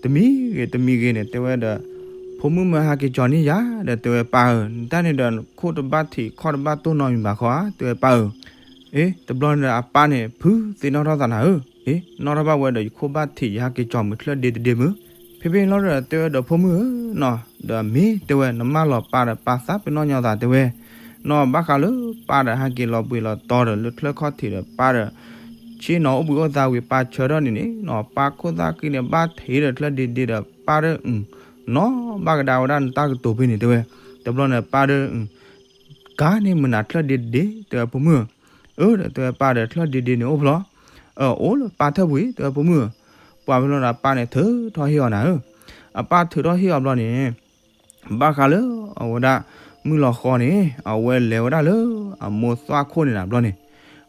ဒီးဝၣ် တမံၤဂ့ၤတမံၤဂ့ၤန့ၣ် တဲဝဲဒီး ဖိမုၣ်မၢဟးက့ၤကၠီၤန့ၢ်ယၤ ဒီးတဲဝဲပၢ်ဧၢ, နတၢ်န့ၣ်ဒီး နခိၣ်တဘၣ်ထံး ခီၣ်တဘၣ်တိၢ်နီတမံၤဘၣ်ခီဧါ တဲဝဲပၢ်ဧၢ, အ့ တဘျီန့ၣ်ဒီးအပၢ်န့ၣ် ဖုးသ့ၣ်နီၣ်ထီၣ်သးနၤဧၢ, အ့ နီၣ်ထီၣ်ဘၣ်ဝဲဒီး ယခိၣ်ဘၣ်ထံး ယဟးက့ၤကၠီၤမုာ်ချၢၣ်ဒ့တဒ့မုၢ်, ဖဲဖဲလီၤဒီးတဲဝဲဒီးဖိမုၣ်ဧၢနီၤ, ဒီးမ့ၢ်တဲဝဲ နမၢလီၤပၢ်ဒီးပၢ်သးပ့ၤနီၣ်ညီသးတဲဝဲ, နီၢ်ဘၣ်ဃးလၢပၢ်ဒီးဟးက့ၤလီၤဘှံးလီၤတီၤဒီးလၢချၢၣ်ခီၣ်ထံးဒီးပၢ်ဒီး ဆ့ၣ်နီၤအိၣ်ဘှံးအိၣ်သါဝံၤ ပၢ်ဆၢထီၣ်န့ၣ်န့ၣ်နီၤ ပၢ်ခိၣ်သၣ်ဃံန့ၣ် ဘၣ်ထံးဒီးချၢၣ်ဒ့ဒ့ဒီး ပၢ်ဒီး နီၢ်ဘၣ်ကဒါဝဲဒၣ်နတၢ်ကတိၤဖဲန့ၣ်တဲဝဲ. တဘျီန့ၣ် ပၢ်ဒီး ကါန့ၣ်မနုၤချၢၣ်ဒ့တဒ့ တဲဝဲ ဖိမုၣ်ဧၢ. အၢ ဒီးတဲဝဲ ပၢ်ဒီး ချၢၣ်ဒ့ဒ့န့ၣ်အိၣ်ဖျီ အၢ အိၣ်လၢပၢ်ထၢၣ်ပူၤအံၤ တဲဝဲ ဖိမုၣ်ဧၢ. ပှၤဖဲလီၤဒီး ပၢ်န့ၣ်ထုးထီၣ်ဟ့ၣ်အီၤနၤဧၢ. အပၢ်ထုးထီၣ်ဟ့ၣ်အီၤဘျီန့ၣ် ဘၣ်ဃးလၢအဝဲဒၣ် မုၢ်လီၤဃီန့ၣ် အဝဲလဲၤဝဲဒၣ်လၢအမိၢ်သွၣ်ခိၣ်န့ၣ်နၤဘျီန့ၣ်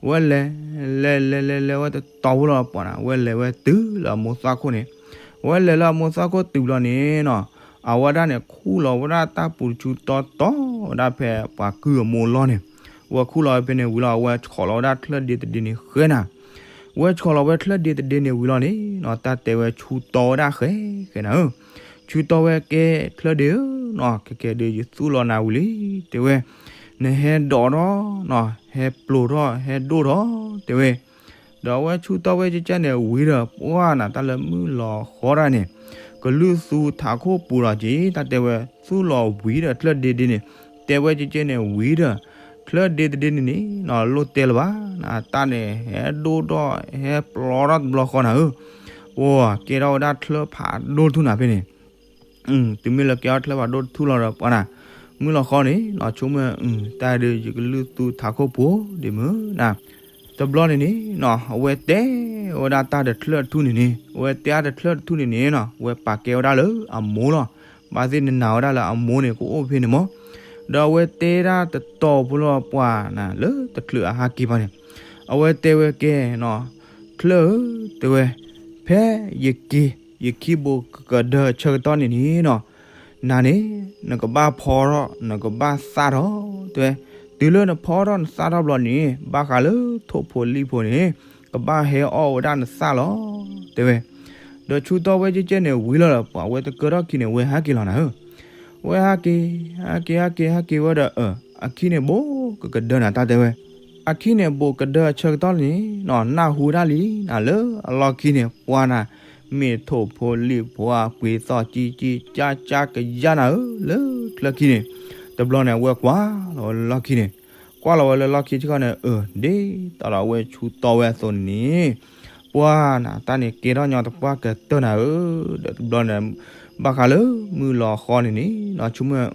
ဝဲလဲၤ လဲၤလဲၤလဲၤလဲၤဝဲတတီၤဖိလီၤပှၤနၤ ဝဲလဲၤဝဲတုၤလၢအမိၢ်သွၣ်ခိၣ်န့ၣ် ဝဲလဲၤလၢအမိၢ်သွၣ်ခိၣ်တုၤဘျီန့ၣ်နီၤ အဝဲဒၣ်န့ၣ် ခူၣ်လီၤဝဲဒၣ်တၢ်ပူၤဆူတီတီဝဲဒၣ်ဖဲပှၤကုၢ်အမိၢ်အလီၢ်န့ၣ် ဝဲခူၣ်လီၤဝဲဖဲန့ၣ်ဝံၤလီၤ အဝဲဆှီၣ်လီၤဝဲဒၣ်ချၢၣ်ဒ့တဒ့န့ၣ်ဃဲနၤ ဝဲဆှီၣ်လီၤဝဲချၢၣ်ဒ့တဒ့န့ၣ်ဝံၤလီၤန့ၣ်နီၤ တၢ်တဲဝဲဆူတီဝဲဒၣ်ဃဲဃဲနၤဧၢ. ဆူတီဝဲကဲချၢၣ်ဒ့ဧၢနီၤ ကဲကဲဒုးယသူၣ်လီၤနၤဝံၤလံ တဲဝဲ နဟဲဒိးထီၣ်နီၤ ဟဲပျိးထီၣ် ဟဲဒိၣ်ထီၣ် တဲဝဲ ဒီးအဝဲဆူတီဝဲကဲကဲန့ၣ်ဝံၤဒီး ပှၢ်နၤတၢ်လၢမုၢ်လီၤဃီတၢ်န့ၣ် ကလုၢ်သူထးခိၣ်ပူၤလီၤက့ၤ တၢ်တဲဝဲသူၣ်လီၤဝံၤဒီးချၢၣ်ဒ့ဒ့န့ၣ် တဲဝဲကဲကဲန့ၣ်ဝံၤဒီး ချၢၣ်ဒ့တဒ့န့ၣ်န့ၣ်နီၤ လိၣ်တဲလၢၤဘၣ်နၤ တၢ်န့ၣ် ဟဲဒိၣ်ထီၣ် ဟဲပျိးထီၣ်တဘျီဃီနၤဧၢ ပှၤကဲထီၣ်ဝဲဒၣ်ချၢၣ်ဖးဒိၣ်တထူၣ်နၤဖဲန့ၣ် တုၤမ့ၢ်လၢကဲထီၣ်ချၢၣ်ဖးဒိၣ်တထူၣ်လီၤဒီးပှၤနၤ မုၢ်လီၤဃီန့ၣ်နီၤ ဆိကမိၣ် တၢ်ဒုးယကလုၢ်သူထးခိၣ်ပူၤဒ့မုၢ်နၤ တဘျီန့ၣ်န့ၣ်နီၤ အဝဲတဲဝဲဒၣ်တၢ်တချၢၣ်တထူၣ်န့ၣ်န့ၣ် အဝဲတဲအါတချၢၣ်တထူၣ်န့ၣ်န့ၣ်နီၤ အဝဲပာ်ကဲဝဲဒၣ်လၢအမိၢ်လီၤ. ဘၣ်သ့ၣ်နနာ်ဝဲဒၣ်လၢအမိၢ်န့ၣ် ကအိၣ်ဖဲန့ၣ်မး ဒီးအဝဲတဲဒၣ်တတီၤဖိလီၤပှၤနၤ လၢတချုးအဟးက့ၤဘၣ်န့ၣ် အဝဲတဲဝဲကဲနီၤ ချၢၣ်ဧၢ တဲဝဲ ဖဲယက့ၤ ယခံဘိးကကဒၢအဆၢကတီၢ်န့ၣ်န့ၣ်နီၤ နၤန့ၣ် နကဘၣ်ဖီထီၣ် နကဘၣ်သၣ်ထီၣ် တဲဝဲ တုၤလၢနဖီထီၣ်နသၣ်ထီၣ်ဘျီန့ၣ် ဘၣ်ဃးလၢထိၣ်ဖိလံၣ်ဖိန့ၣ် ကဘၣ်ဟဲအီၣ်ဝဲဒၣ်နသၣ်လီၤ တဲဝဲ ဒီးဆူတီဝဲကဲကဲန့ၣ်ဝံၤလီၤဒီး ပှၤဝဲတကၢထီၣ်ခံန့ၣ် ဝဲဟးက့ၤလီၤနၤဧၢ ဝဲဟးက့ၤ ဟးက့ၤ ဟးက့ၤ ဟးက့ၤဝဲဒီး အၢ အခံန့ၣ်ဘိးကကဒၢနၤ တၢ်တဲဝဲ အခံန့ၣ်ဘိးကဒၢအဆၢကတီၢ်န့ၣ်နီၤ နၢ်ဟူဒၣ်လံနၤ လၢအလီၢ်ခံန့ၣ် ပှၤနၤ မ့ၢ်ထိၣ်ဖိလံၣ်ဖိအပှ့ၤသီၣ်ကံကံကၢ်ကၢ်ကယါနၤဧၢ လၢချၢၣ်ခံန့ၣ် တဘျီန့ၣ် အဝဲကွၢ်လီၤဝဲလၢလီၢ်ခံန့ၣ် ကွၢ်လီၤဝဲလၢလီၢ်ခံဆ့ကီးန့ၣ် အၢ ဒ်သိးဒီးအဝဲဆူတီဝဲအသိးန့ၣ်န့ၣ် ပှၤနၤ တၢ်န့ၣ်ကဲထီၣ်ညီတပှၢ်ကတၢၢ်နၤဧၢ ဒီးတဘျီန့ၣ် ဘၣ်ဃးလၢမုၢ်လီၤဃီန့ၣ်န့ၣ်နီၤ ဆိကမိၣ်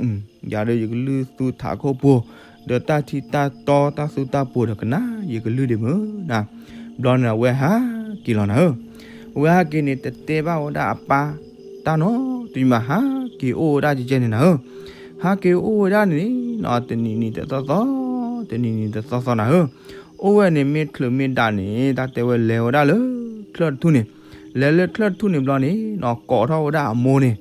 ယၤဒီးယကလုၢ်သူထးခိၣ်ဖိ ဒီးတၢ်ထံတၢ်တီတၢ်သူတၢ်ပှိၤဒီးကနၣ်ယကလုၢ်ဒ့မုၢ်နၤ ဘျီန့ၣ် အဝဲဟးက့ၤလီၤနၤဧၢ အဝဲဟးက့ၤန့ၣ် တတဲဘၣ်ဝဲဒၣ်အပၢ် တၢ်နီတမံၤဘၣ် ဟးက့ၤအိၣ်ဝဲဒၣ်ကဲကဲန့ၣ်နၤဧၢ ဟးက့ၤအိၣ်ဝဲဒၣ်န့ၣ်နီၤ တနံၤနံၤတသီသီ တနံၤနံၤတသီသီနၤဧၢ အိၣ်ဝဲန့ၣ်မ့ၢ်ချုးမ့ၢ်ဒၣ်န့ၣ် တၢ်တဲဝဲလဲၤဝဲဒၣ်လၢချၢၣ်တထူၣ်န့ၣ် လဲၤလၢချၢၣ်တထူၣ်န့ၣ်ဘျီန့ၣ်နီၤ ကိးထီၣ်ဝဲဒၣ်အမိၢ်န့ၣ်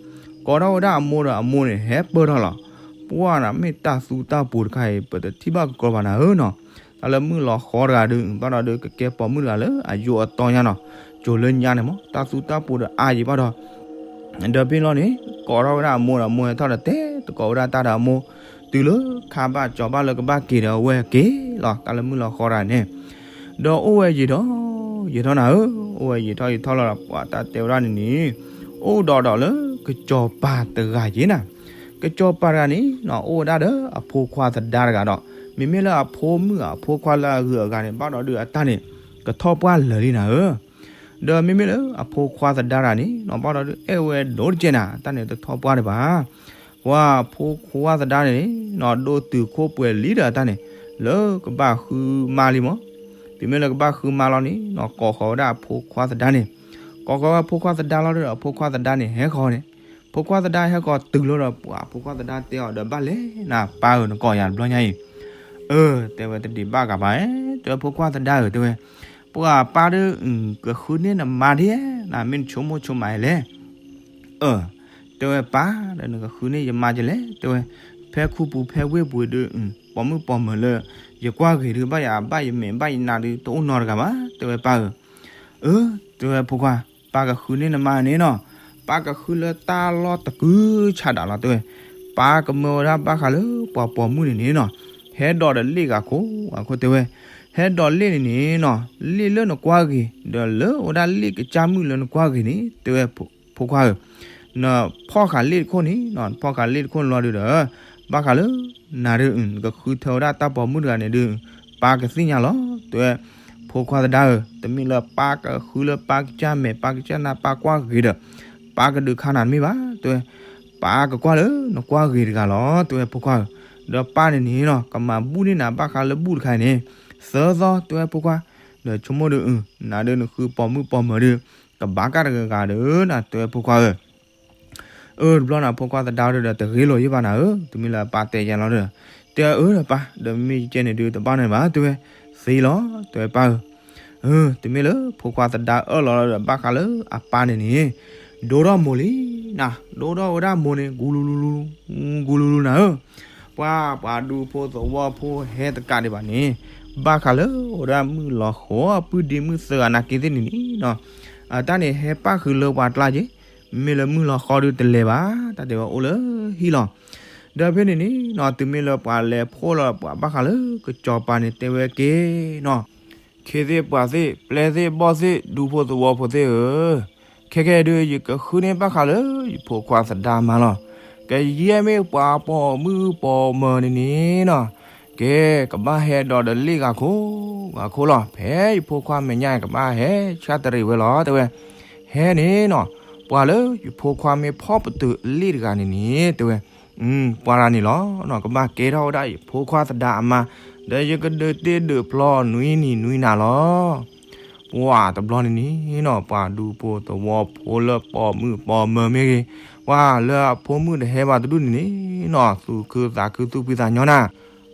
ကိးထီၣ်ဝဲဒၣ်အမိၢ်ဒီးအမိၢ်န့ၣ် ဟဲပၢၢ်ထီၣ်လီၤ ပှၢ်နၤ မ့ၢ်တၢ်သူတၢ်ပှိၤတခါအံၤ ပတထံၣ်ဘၣ်ကကီဘၣ်နၤဧၢနီၤ တၢ်လၢမုၢ်လီၤဃီတဂၤဒီး ဘၣ်ဒီးကကဲပိာ်မုၣ်တဂၤလၢအယိာ်အတီညါနီၤ စိၤလၢညါန့ၣ်မး တၢ်သူတၢ်ပှိၤဒီးအါယံၤဘၣ်ဒီး ဒီးဖဲလီၤန့ၣ် ကိးထီၣ်ဝဲဒၣ်အမိၢ်ဒီးအမိၢ်ဟဲထီၣ်ဒီးတဲသကိးဝဲဒၣ်တၢ်ဒီးအမိၢ် တုၤလၢခါဘၣ်ကၠီၤဘၣ်လၢကဘၣ်က့ၤဒီးအဝဲက့ၤလီၤ တၢ်လၢမုၢ်လီၤဃီတဂၤန့ၣ် ဒီးအိၣ်ဝဲယံာ်ထီၣ်ယံာ်ထီၣ်နၤဧၢ အိၣ်ဝဲယံာ်ထီၣ်ယံာ်ထီၣ်လီၤဒီး ပှၤတၢ်တဲဝဲဒၣ်န့ၣ်န့ၣ် အိၣ်ဒီးဒီးလၢကစီၤပၤတဂၤက့ၤနၤ ကစီၤပၤတဂၤန့ၣ်နီၤ အိၣ်ဝဲဒၣ်ဒီးအဖိခွါသဒါတဂၤဒီး မ့မ့ၢ်လၢအဖိမုၣ်အဖိခွါလၢအဂုၤအဂၤန့ၣ် ဘၣ်ဒီးဒုးအတၢ်န့ၣ် ကထီၣ်ပှၢ်လၢာ်လံနၤဧၢ ဒီးမ့မ့ၢ်လၢအဖိခွါသဒါတဂၤန့ၣ်နီၤ ဘၣ်ဒီးဒုးအဲၣ်ဝဲဒိၣ်တကဲနၤ တၢ်န့ၣ်တထီၣ်ပှၢ်ဒံးဘၣ် ပှၤဖိခွါသဒါန့ၣ်နီၤ ဒိၣ်တုာ်ခိၣ်ပှဲၤလံဒီးအတၢ်န့ၣ် လၢကဘၣ်ဃုမါလံမး တုၤမ့ၢ်လၢကဘၣ်ဃုမါလီၤန့ၣ်နီၤ ကိးဃီၤဝဲဒၣ်အဖိခွါသဒါန့ၣ် ကိးဃီၤဝဲဖိခွါသဒါလီၤဒီး အဖိခွါသဒါန့ၣ် ဟဲဃီၤန့ၣ် ဖိခွါသဒါဟဲဃီၤတုၤလီၤဒီး ပှၤဖိခွါသဒါတဲအီၤဒီး ဘၣ်လဲၣ်နၤ ပၢ်ဧၢနကိးယၤတဘျီညါအံၤ အၢ တဲဝဲတဒံးဘၣ်ဂၤဘၣ် တဲဝဲဖိခွါသဒါဧၢ တဲဝဲ ပှၤပၢ်ဒီး ကဃုန့ၢ်နမါဒ် နမ့ၢ်နဆိကမိၣ်ဆိကမးလဲၣ် အၢ တဲဝဲပၢ်ဒီး နကဃုန့ၢ်ယမါကလဲၣ် တဲဝဲ ဖဲခူပူၤဖဲဝ့ၢ်ပူၤဒီး ပိာ်မုၣ်ပိာ်မၢၤလၢ ယကွၢ်ဂ့ၤဒုး ဘၣ်ယၤဘၣ်ယမဲာ်ဘၣ်ယနးဒုး တအိၣ်နီတဂၤဘၣ် တဲဝဲပၢ်ဧၢ အၢ တဲဝဲဖိခွါ ပၢ်ကဃုန့ၢ်နမါန့ၣ်နီၤ ပၢ်ကဃုလၢတၢ်လီၢ်တကုဆးဒးလီၤ တဲဝဲ ပၢ်ကမၢဝဲဒၣ်ဘၣ်ဃးလၢပှၤပိာ်မုၣ်န့ၣ်န့ၣ်နီၤ ဟဲဒိးဒီးလ့ၣ်ဂၤခိၣ်ဂၤခိၣ်တဲဝဲ ဟဲဒိးလ့ၣ်န့ၣ်န့ၣ်နီၤ လ့ၣ်လၢနကွၢ်ဂ့ၤ ဒီးလၢအိၣ်ဒၣ်လ့ၣ်ကစၢ်မုၣ်လၢနကွၢ်ဂ့ၤန့ၣ် တဲဝဲ ဖိခွါဧၢ နဖီၣ်ဃာ်လ့ၣ်တခိၣ်န့ၣ်နီၤ နဖီၣ်ဃာ်လ့ၣ်တခိၣ်န့ၣ်လီၤဒုးဒီး ဘၣ်ဃးလၢ နၤဒုး နကဃုထၢဝဲဒၣ်တၢ်ပိာ်မုၣ်တဂၤန့ၣ်ဒုး ပၢ်ကသ့ၣ်ညါလီၤ တဲဝဲ ဖိခွါသဒါဧၢ, တမ့ၢ်လၢပၢ်ကဃုလၢပၢ်ကစၢ်မဲာ် ပၢ်ကစၢ်နၢ် ပၢ်ကွၢ်ဂ့ၤဒီး ပၢ်ကဒုးခါနၤတမ့ၢ်ဘၣ် တဲဝဲ, ပၢ်ကကွၢ်လၢနကွၢ်ဂ့ၤတဂၤလီၤ တဲဝဲ ဖိခွါဧၢ, ဒီးပၢ်န့ၣ်န့ၣ်နီၤ ကမၤဘူၣ်န့ၢ်နၤဘၣ်ဃးလၢဘူၣ်တခါအံၤန့ၣ် သၢသီ တဲဝဲ ဖိခွါ, ဒီးဆိကမိၣ်ဒီး အု နၤဒုးနဃုပိာ်မုၣ်ပိာ်မၢၤဒီး ကဘၣ်ကၢ်တဂၤဂၤဒီးနၤ တဲဝဲ ဖိခွါဧၢ အၢ တဘျီန့ၣ် ဖိခွါသဒါဒီး တဂ့ၤလိာ်ယဲၢ်ဘၣ်နၤဧၢ, တမ့ၢ်လၢအပၢ်တဲယဲၢ်လီၤဒီး, တဲအၢဒီးပၢ် ဒီးမ့ၢ်ယကဲန့ၣ်ဒုးတဘၣ်န့ၣ်ဘၣ် တဲဝဲ, သ့လီၤ တဲဝဲပၢ်ဧၢ, အၢ တမ့ၢ်လၢဖိခွါသဒါအၢၣ်လီၤလီၤဒီး ဘၣ်ဃးလၢအပၢ်န့ၣ်န့ၣ် ဒိၣ်ထီၣ်မိၢ်လံနၤ, ဒိၣ်ထီၣ်ဝဲဒၣ်မိၢ်န့ၣ် ဂူလူလူလူ ဂူလူလူနၤဧၢ, ပှၤ ပှၤဒူဖိသဝီဖိဟဲတကးဒံးဘၣ်န့ၣ်, ဘၣ်ဃးလၢအိၣ်ဒၣ်မုၣ်လီၤဃီ ပုၢ်ဒ့မုၣ်သၢဂၤနာ်က့သ့ၣ်န့ၣ်န့ၣ်နီၤ, အတၢ်န့ၣ်ဟဲပၣ်ဃုာ်လၢပှၤကျါက့, မ့မ့ၢ်လၢမုၣ်လီၤဃီဒုးတလဲၤဘၣ် တၢ်တဲဝဲအိၣ်လၢဟံၣ်လီၤ, ဒီးဖဲန့ၣ်န့ၣ်နီၤ တုၤမ့ၢ်လၢပှၤလဲၤဖှိၣ်လီၤပှၤဘၣ်ဃးလၢကစီၤပၤန့ၣ် တဲဝဲက့နီၤ ခ့သ့ၣ်ပှၤသ့ၣ် ပျဲၢ်သ့ၣ်ဘီၣ်သ့ၣ် ဒူဖိသဝီဖိသ့ၣ်ဧၢ, ခဲကဲဒုး ယကဃုန့ၢ်ဘၣ်ဃးလၢယဖိခွါသဒါမါလီၤ, ကယဲၢ်မ့ၢ်ပှၤပိာ်မုၣ်ပိာ်မၢၤန့ၣ်န့ၣ်နီၤ, ကဲ ကဘၣ်ဟဲဒီးတလ့ၣ်ဂၤခိၣ်ဂၤခိၣ်လီၤ, ဖဲယဖိခွါမဲာ်ညါကဘၣ်ဟဲဆၣ်တရံးဝဲလီၤ တဲဝဲ, ဟဲန့ၣ်နီၤ, ပှၤလၢယဖိခွါမ့ၢ်ဖီၣ်ပတုာ်အလ့ၣ်တဂၤန့ၣ်န့ၣ် တဲဝဲ ပှၤတဂၤန့ၣ်လီၤ, ကဘၣ်ကဲထီၣ်ဝဲဒၣ်ယဖိခွါသဒါအမါ, ဒီးယကဒုးတ့ဒုးဖျီနွံနံၤနွံနၤလီၤ, ပှၤတဘျီန့ၣ်န့ၣ်နီၤ ပှၤဒူဖိသဝီဖိလၢပိာ်မုၣ်ပိာ်မၢၤမ့ၢ်ဂ့ၤ, ပှၤလၢအဖိမုၣ်တဟဲဘၣ်တဒူၣ်န့ၣ်န့ၣ်နီၤ သူၣ်ခုသးခုသူၣ်ဖှံသးညီနၤ,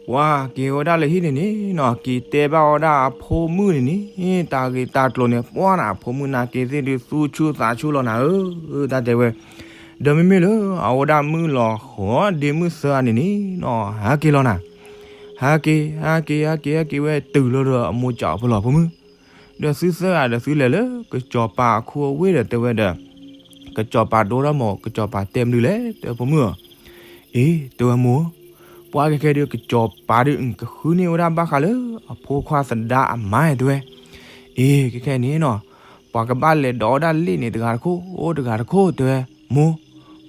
ပှၤက့ၤဝဲဒၣ်လၢဟံၣ်န့ၣ်န့ၣ်နီၤ က့ၤတဲဘၣ်ဝဲဒၣ်အဖိမုၣ်န့ၣ်န့ၣ် တၢ်ဂ့ၢ်တၢ်ကျိၤန့ၣ် ပှၤန့ၣ် အဖိမုၣ်နာ်က့သ့ၣ်ဒုးသူၣ်ဆူၣ်သးဆူၣ်လီၤနၤဧၢ, တၢ်တဲဝဲ, ဒီးမ့မ့ၢ်လၢအဝဲဒၣ်မုၣ်လီၤဃီဒ့မုၣ်သၢဂၤန့ၣ်န့ၣ်နီၤ ဟးက့ၤလီၤနၤ, ဟးက့ၤ ဟးက့ၤ ဟးက့ၤ ဟဲက့ၤဝဲတုၤလီၤဒီး အမိၢ်ကၠီအဖိလီၤ ဖိမုၣ်, ဒီးသုသၢဂၤဒီးသုလဲၤလၢကစီၤပၤအခိအဝ့ၢ်ဒီးတဲဝဲဒီး, ကစီၤပၤဒိၣ်ထီၣ်မိၢ် ကစီၤပၤတဲမနုၤလဲၣ် တဲဖိမုၣ်ဧၢ, အ့ တဲဝဲမိၢ်, ပှၤခဲခဲဒုးကစီၤပၤဒုး ကဃုန့ၢ်ဝဲဒၣ်ဘၣ်ဃးလၢအဖိခွါသဒါအမါ တဲဝဲ, အ့ ခဲခဲန့ၣ်နီၤ, ပှၤကဘၣ်လဲၤဒိးဝဲဒၣ်လ့ၣ်န့ၣ် တဂၤတခိၣ် အိၣ်တဂၤတခိၣ် တဲဝဲ, မိၢ်,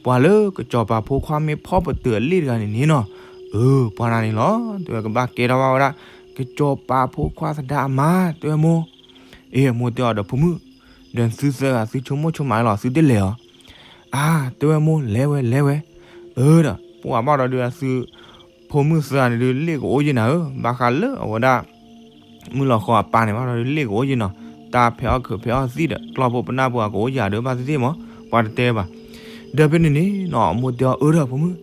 ပှၤလၢကစီၤပၤဖိခွါမ့ၢ်ဖီၣ်ပတုာ်အလ့ၣ်တဂၤန့ၣ်န့ၣ်နီၤ, အၢ ပှၤတဂၤန့ၣ်လီၤ တဲဝဲ, ကဘၣ်ကဲထီၣ်ဘၣ်ဝဲဒၣ် ကစီၤပၤဖိခွါသဒါအမါ တဲဝဲမိၢ်, အ့ အမိၢ်တဲအီၤဒီး ဖိမုၣ်, ဒီးသုသၢဂၤသုဆိကမိၣ်ဆိကမးလီၤ သုတလဲၤအီၤ, အါ တဲဝဲမိၢ် လဲၤဝဲလဲၤဝဲ, အၢဒီး ပှၤဘၣ်ဒီးဒုးအသု ဖိမုၣ်သၢဂၤန့ၣ်ဒုး လ့ၣ်ကအိၣ်ယဲၢ်နၤဧၢ, ဘၣ်ဃးလၢအဝဲဒၣ် မုၣ်လီၤဃီအပၢ်န့ၣ် ဘၣ်ဒီးဒုးလ့ၣ်ကအိၣ်ယဲၢ်နီၤ, တၢ်ဖဲးအီၣ်ခုးဖဲးအီၣ်သံၣ်ဒီး ကျီၢ်ဖိပနၢ်ဖိအကအိၣ်ယဲၢ်ဒီး ဘၣ်သ့ၣ်သ့ၣ်မး ပှၤတတဲဘၣ်, ဒီးဖဲန့ၣ်န့ၣ်နီၤ အမိၢ်တဲအီၤ အၢဒီး ဖိမုၣ်,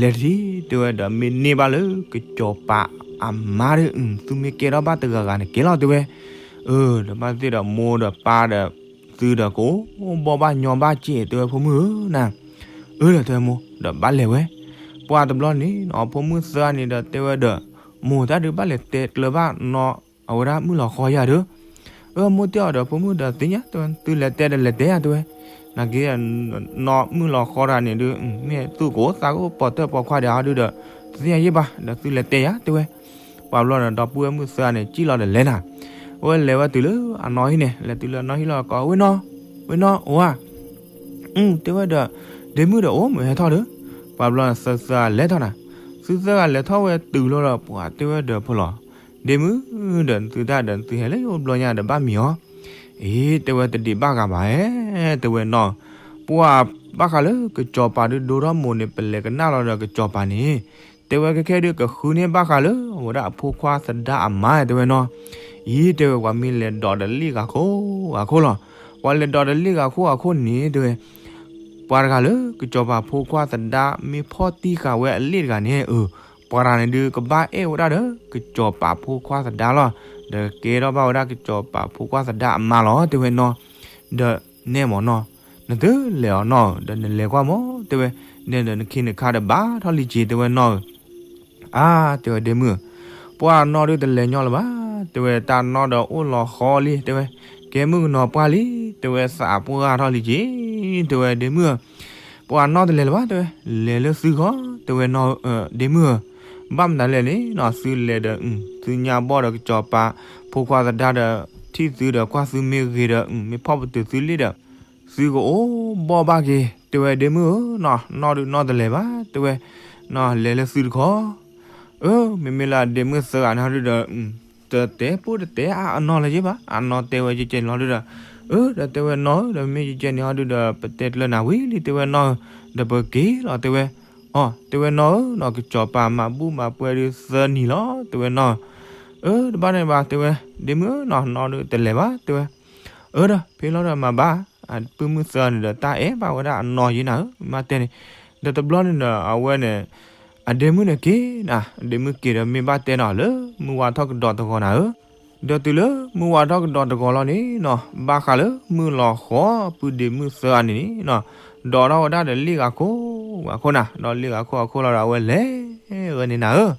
လဲၤတထံၣ် တဲဝဲဒီး မ့ၢ်န့ၢ်ဘၣ်လၢကစီၤပၤအမါဒီး သုမ့ၢ်ကဲထီၣ်ဘၣ်တဂၤဂၤန့ၣ်ကဲလီၤ တဲဝဲ, အၢ ဒီးဘၣ်သ့ၣ်ဒီးမိၢ်ဒီးပၢ်ဒီး သုဒီးကအိၣ်ဘီၣ်ဘၣ်ညီဘၣ်စ့ၢ် တဲဝဲ ဖိမုၣ်ဧၢနၤ, အၢဒီး တဲဝဲမိၢ် ဒီးဘၣ်လဲၤဝဲ, ပှၤတဘျီန့ၣ်နီၤ ဖိမုၣ်သၢဂၤန့ၣ်ဒီးတဲဝဲဒီး မိၢ် တၢ်ဒုးဘၣ်လဲၤတဲကျၢၤဘၣ်နီၤ အဝဲဒၣ်မုၣ်လီၤဃီယၤဒီး, အၢ မိၢ်တဲအီၤဒီး ဖိမုၣ်ဒီးသ့ၣ်ညါ တဲဝဲ သုလဲၤတဲဒီးလဲၤတဲယၤ တဲဝဲ, နာ်က့ နီၢ်မုၣ်လီၤဃီတဂၤန့ၣ်ဒုး မ့ၢ်သူၣ်ကအိၣ်သးကအိၣ်ပိာ်တၢၢ်ပိာ်ခွါဒီးအီၤဒုးဒီး တသ့ၣ်ညါယဲၢ်ဘၣ် ဒီးသုလဲၤတဲယၤ တဲဝဲ, ပှၤဘျီဒီး ဒီပုၢ်ဝဲၢ်မုၣ်သၢဂၤန့ၣ် စံၣ်လီၤဒီးလဲၤနၤ, အဝဲလဲၤဝဲတုၤလၢအနီၢ်ဟံၣ်န့ၣ် လဲၤတုၤလၢအနီၢ်ဟံၣ်လီၤ ကိး ဝ့ၢ်နီၢ်, ဝ့ၢ်နီၢ် အိၣ်ဧါ, အု တဲဝဲဒီး ဒ့မုၣ်ဒီး အိၣ်မုာ်ဟဲထီၣ်ဒီး, ပှၤဘျီန့ၣ် သၢသၢဂၤလဲၤထီၣ်နၤ, သုသၢဂၤလဲၤထီၣ်ဝဲတုၤလီၤဒီး ပှၤတဲဝဲဒီးဖိလီၤ, ဒ့မုၣ်ဒီး သုတၢ်ဒီးသုဟဲလၢယအိၣ်ဘျီညါဒီးဘၣ်မံၤအီၤ, အ့ တဲဝဲ တဒံးဘၣ်ဂၤဘၣ်ဧါ, တဲဝဲနီၢ်, ပှၤဘၣ်ဃးလၢကစီၤပၤဒုးဒိၣ်ထီၣ်မိၢ်န့ၣ် ပလဲၤကနၣ်လီၤဒီးကစီၤပၤန့ၣ် တဲဝဲ ခဲခဲဒုးကဃုန့ၢ်ဘၣ်ဃးလၢ အဝဲဒၣ်အဖိခွါသဒါအမါ တဲဝဲနီၢ်, အံၤ တဲဝဲ ပှၤမ့ၢ်လဲၤဒိးဒီးလ့ၣ်ဂၤခိၣ်ဂၤခိၣ်လီၤ, ပှၤလဲၤဒိးဒီးလ့ၣ်ဂၤခိၣ်ဂၤခိၣ်န့ၣ် တဲဝဲ ပှၤတဂၤလၢကစီၤပၤဖိခွါသဒါမ့ၢ်ဖီၣ်တံၢ်ဃာ်ဝဲအလ့ၣ်တဂၤန့ၣ် အၢ ပှၤတဂၤန့ၣ်ဒုးကဘၣ်အဲၣ်ဝဲဒၣ်ဒီး ကစီၤပၤဖိခွါသဒါလီၤ, ဒီးကဲထီၣ်ဘၣ်ဝဲဒၣ်ကစီၤပၤဖိခွါသဒါအမါလီၤ တဲဝဲနီၢ်, ဒီးနဲမၢ်နီၢ်, နသုလဲၤအီၤနီၢ်ဧၢ, ဒီးနလဲၤကွၢ်မၢ် တဲဝဲ, နဲဒီးနခ့နခါဒီးဘၣ်ထီၣ်လံက့ၤ တဲဝဲနီၢ်ဧၢ အါ တဲဝဲဒ့မုၣ်ဧၢ, ပှၤနီၢ်ဒုးတလဲၤညီလၢၤဘၣ်, တဲဝဲ တၢ်နီၢ်ဒီးအိၣ်လီၤဃီလံ တဲဝဲ, ကဲမုၣ်ကနီၤပှၢ်လံ တဲဝဲ သးပှၢ်ထီၣ်လံက့ၤ တဲဝဲဒ့မုၣ်ဧၢ, ပှၤနီၢ်တလဲၤလၢၤဘၣ် တဲဝဲ, လဲၤလၢသုဂီၢ် တဲဝဲနီၢ်, ဒ့မုၣ်ဧၢ, ဘၣ်မတၤလဲၣ်န့ၣ်နီၢ် သုလဲၤဒီး သုညါဘီၣ်ဒီးကစီၤပၤဖိခွါသဒါဒီး ထံၣ်သုဒီးကွၢ်သုမ့ၢ်ဂ့ၤဒီး မ့ၢ်ဖီၣ်ပတုာ်သုလ့ၣ်ဒီး သုကအိၣ်ဘီၣ်ဘၣ်က့ၤ တဲဝဲဒ့မုၣ်ဧၢနီၢ်, နီၢ်ဒုးနီၢ်တလဲၤဘၣ် တဲဝဲ, နီၢ်လဲၤလၢသုတခီ, အၢ မ့မ့ၢ်လၢဒ့မုၣ်သၢဂၤန့ၣ်ဒုးဒီး တတဲပိၢ်တတဲအါအနီၢ်လၢၤဘၣ်. အနီၢ်တဲဝဲယကဲန့ၣ်ဟီဒုဒီး, အၢ ဒီးတဲဝဲနီၢ်ဧၢ, ဒီးမ့ၢ်ယကဲန့ၣ်ဟီဒုဒီး ပတဲတလၢနၤဝံၤလံ တဲဝဲနီၢ်ဧၢ, ဒီးပက့ၤလီၤ တဲဝဲ. အီ တဲဝဲနီၢ်ဧၢနီၢ် ကစီၤပၤမၤဘူၣ်မၤပှဲၤဒုးသၢနံၤလီၤ တဲဝဲနီၢ်ဧၢ. အၢ တဘၣ်န့ၣ်ဘၣ် တဲဝဲ, ဒ့မုၣ်ဧၢနီၢ် နီၢ်ဒုးတလဲၤဘၣ် တဲဝဲ. အၢ ဒီးဖဲလီၤဒီးမၤဘၣ်, အပုၢ်မုၣ်သၢန့ၣ်ဒီး တၢ်အဲၣ်ဘၣ်ဝဲဒၣ်အနီၢ်ယံၤနၤဧၢ, မ့ၢ်တဲန့ၣ်. ဒီးတဘျီန့ၣ်ဒီး အဝဲန့ၣ် အဒ့မုၣ်န့ၣ်က့ၤနၤ, အဒ့မုၣ်က့ၤဒီးမ့ၢ်ဘၣ်တဲနီၢ် လၢမုၢ်ဝါထီၣ်ကဒီးတဂီၤနၤဧၢ. ဒီးတုၤလၢမုၢ်ဝါထီၣ်ကဒီးတဂီၤလီၤန့ၣ်နီၢ် ဘၣ်ဃးလၢမုၣ်လီၤဃီ ပုၢ်ဒ့မုၣ်သၢဂၤန့ၣ်န့ၣ်နီၢ် ဒိးထီၣ်ဝဲဒၣ်ဒီးလ့ၣ်ဂၤခိၣ်ဂၤခိၣ်နၤ, ဒီးလ့ၣ်ဂၤခိၣ်ဂၤခိၣ်လီၤဒီး အဝဲလဲၤဝဲန့ၣ်နၤဧၢ.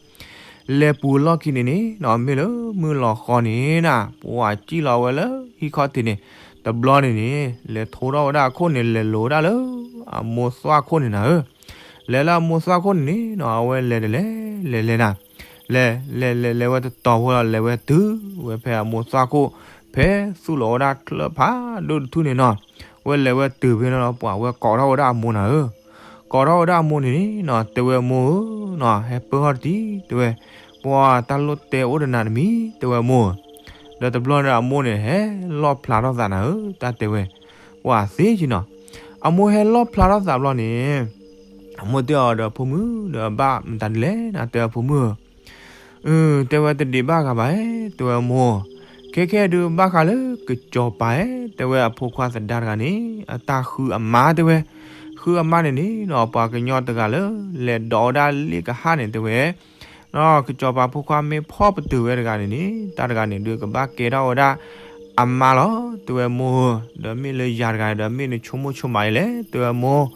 လဲၤပူၤလီၢ်ခံန့ၣ်န့ၣ်နီၢ် မ့ၢ်လၢမုၣ်လီၤဃီန့ၣ်နၤ ပှၤစံၣ်လီၤဝဲလၢဟံၣ်ခီၣ်ထံးန့ၣ်, တဘျီန့ၣ်န့ၣ် လဲၤထိထီၣ်ဝဲဒၣ်အခိၣ်န့ၣ် လဲၤလိၤဝဲဒၣ်လၢအမိၢ်သွၣ်ခိၣ်န့ၣ်နၤဧၢ. လဲၤလၢအမိၢ်သွၣ်ခိၣ်န့ၣ်န့ၣ်နီၢ် အဝဲလဲၤတလဲၤ လဲၤလဲၤနၤ, လဲၤ လဲၤ လဲၤ လဲၤဝဲတတီၤဖိလီၤ လဲၤဝဲတုၤဝဲဖဲအမိၢ်သွၣ်ခိၣ်, ဖဲသူၣ်လီၤဝဲဒၣ်ချၢၣ်ဖးဒိၣ်တထူၣ်န့ၣ်နီၢ်, ဝဲလဲၤဝဲတုၤဖဲန့ၣ်လီၤ ပှၤဝဲကိးထီၣ်ဝဲဒၣ်အမိၢ်နၤဧၢ. ကိးထီၣ်ဝဲဒၣ်အမိၢ်န့ၣ်န့ၣ်နီၢ် တဲဝဲမိၢ်ဧၢနီၢ် ဟဲပၢၢ်ထီၣ်တထံၣ် တဲဝဲ, ပှၤတၢ်လိၣ်တဲအိၣ်ဒီးနၤတမံၤ တဲဝဲမိၢ်ဧၢ. ဒီးတဘျီန့ၣ်အမိၢ်န့ၣ် ဟဲလီၣ်ဖျါထီၣ်သးနၤဧၢ တၢ်တဲဝဲ, ပှၤသ့က့နီၢ်, အမိၢ်ဟဲလီၣ်ဖျါထီၣ်သးဘျီန့ၣ် အမိၢ်တဲအီၤဒီးဖိမုၣ်ဒီး ဘၣ်မတၤဒ်လဲၣ်နၤ တဲဝဲဖိမုၣ်ဧၢ. အၢ တဲဝဲတဒံးဘၣ်ဂၤဘၣ်ဧၢ တဲဝဲမိၢ်, ခဲခဲဒုးဘၣ်ဃးလၢကစီၤပၤဧၢ တဲဝဲအဖိခွါသဒါတဂၤန့ၣ် အတၢ်ဃုအမါတဲဝဲ, ဃုအမါန့ၣ်န့ၣ်နီၢ် ပှၤကညီတဂၤလၢ လဲၤဒိးဝဲဒၣ်လ့ၣ်ကဟၣ်န့ၣ်တဲဝဲ ကစီၤပၤဖိခွါမ့ၢ်ဖီၣ်ပတုာ်ဝဲတဂၤန့ၣ်န့ၣ် တၢ်တဂၤန့ၣ်ဒုးကဘၣ်ကဲထီၣ်ဝဲဒၣ်အမါလီၤ တဲဝဲမိၢ်ဧၢ. ဒီးမ့ၢ်လၢယၤတဂၤဒီး မ့ၢ်နဆိကမိၣ်ဆိကမးဒ်လဲၣ် တဲဝဲမိၢ်,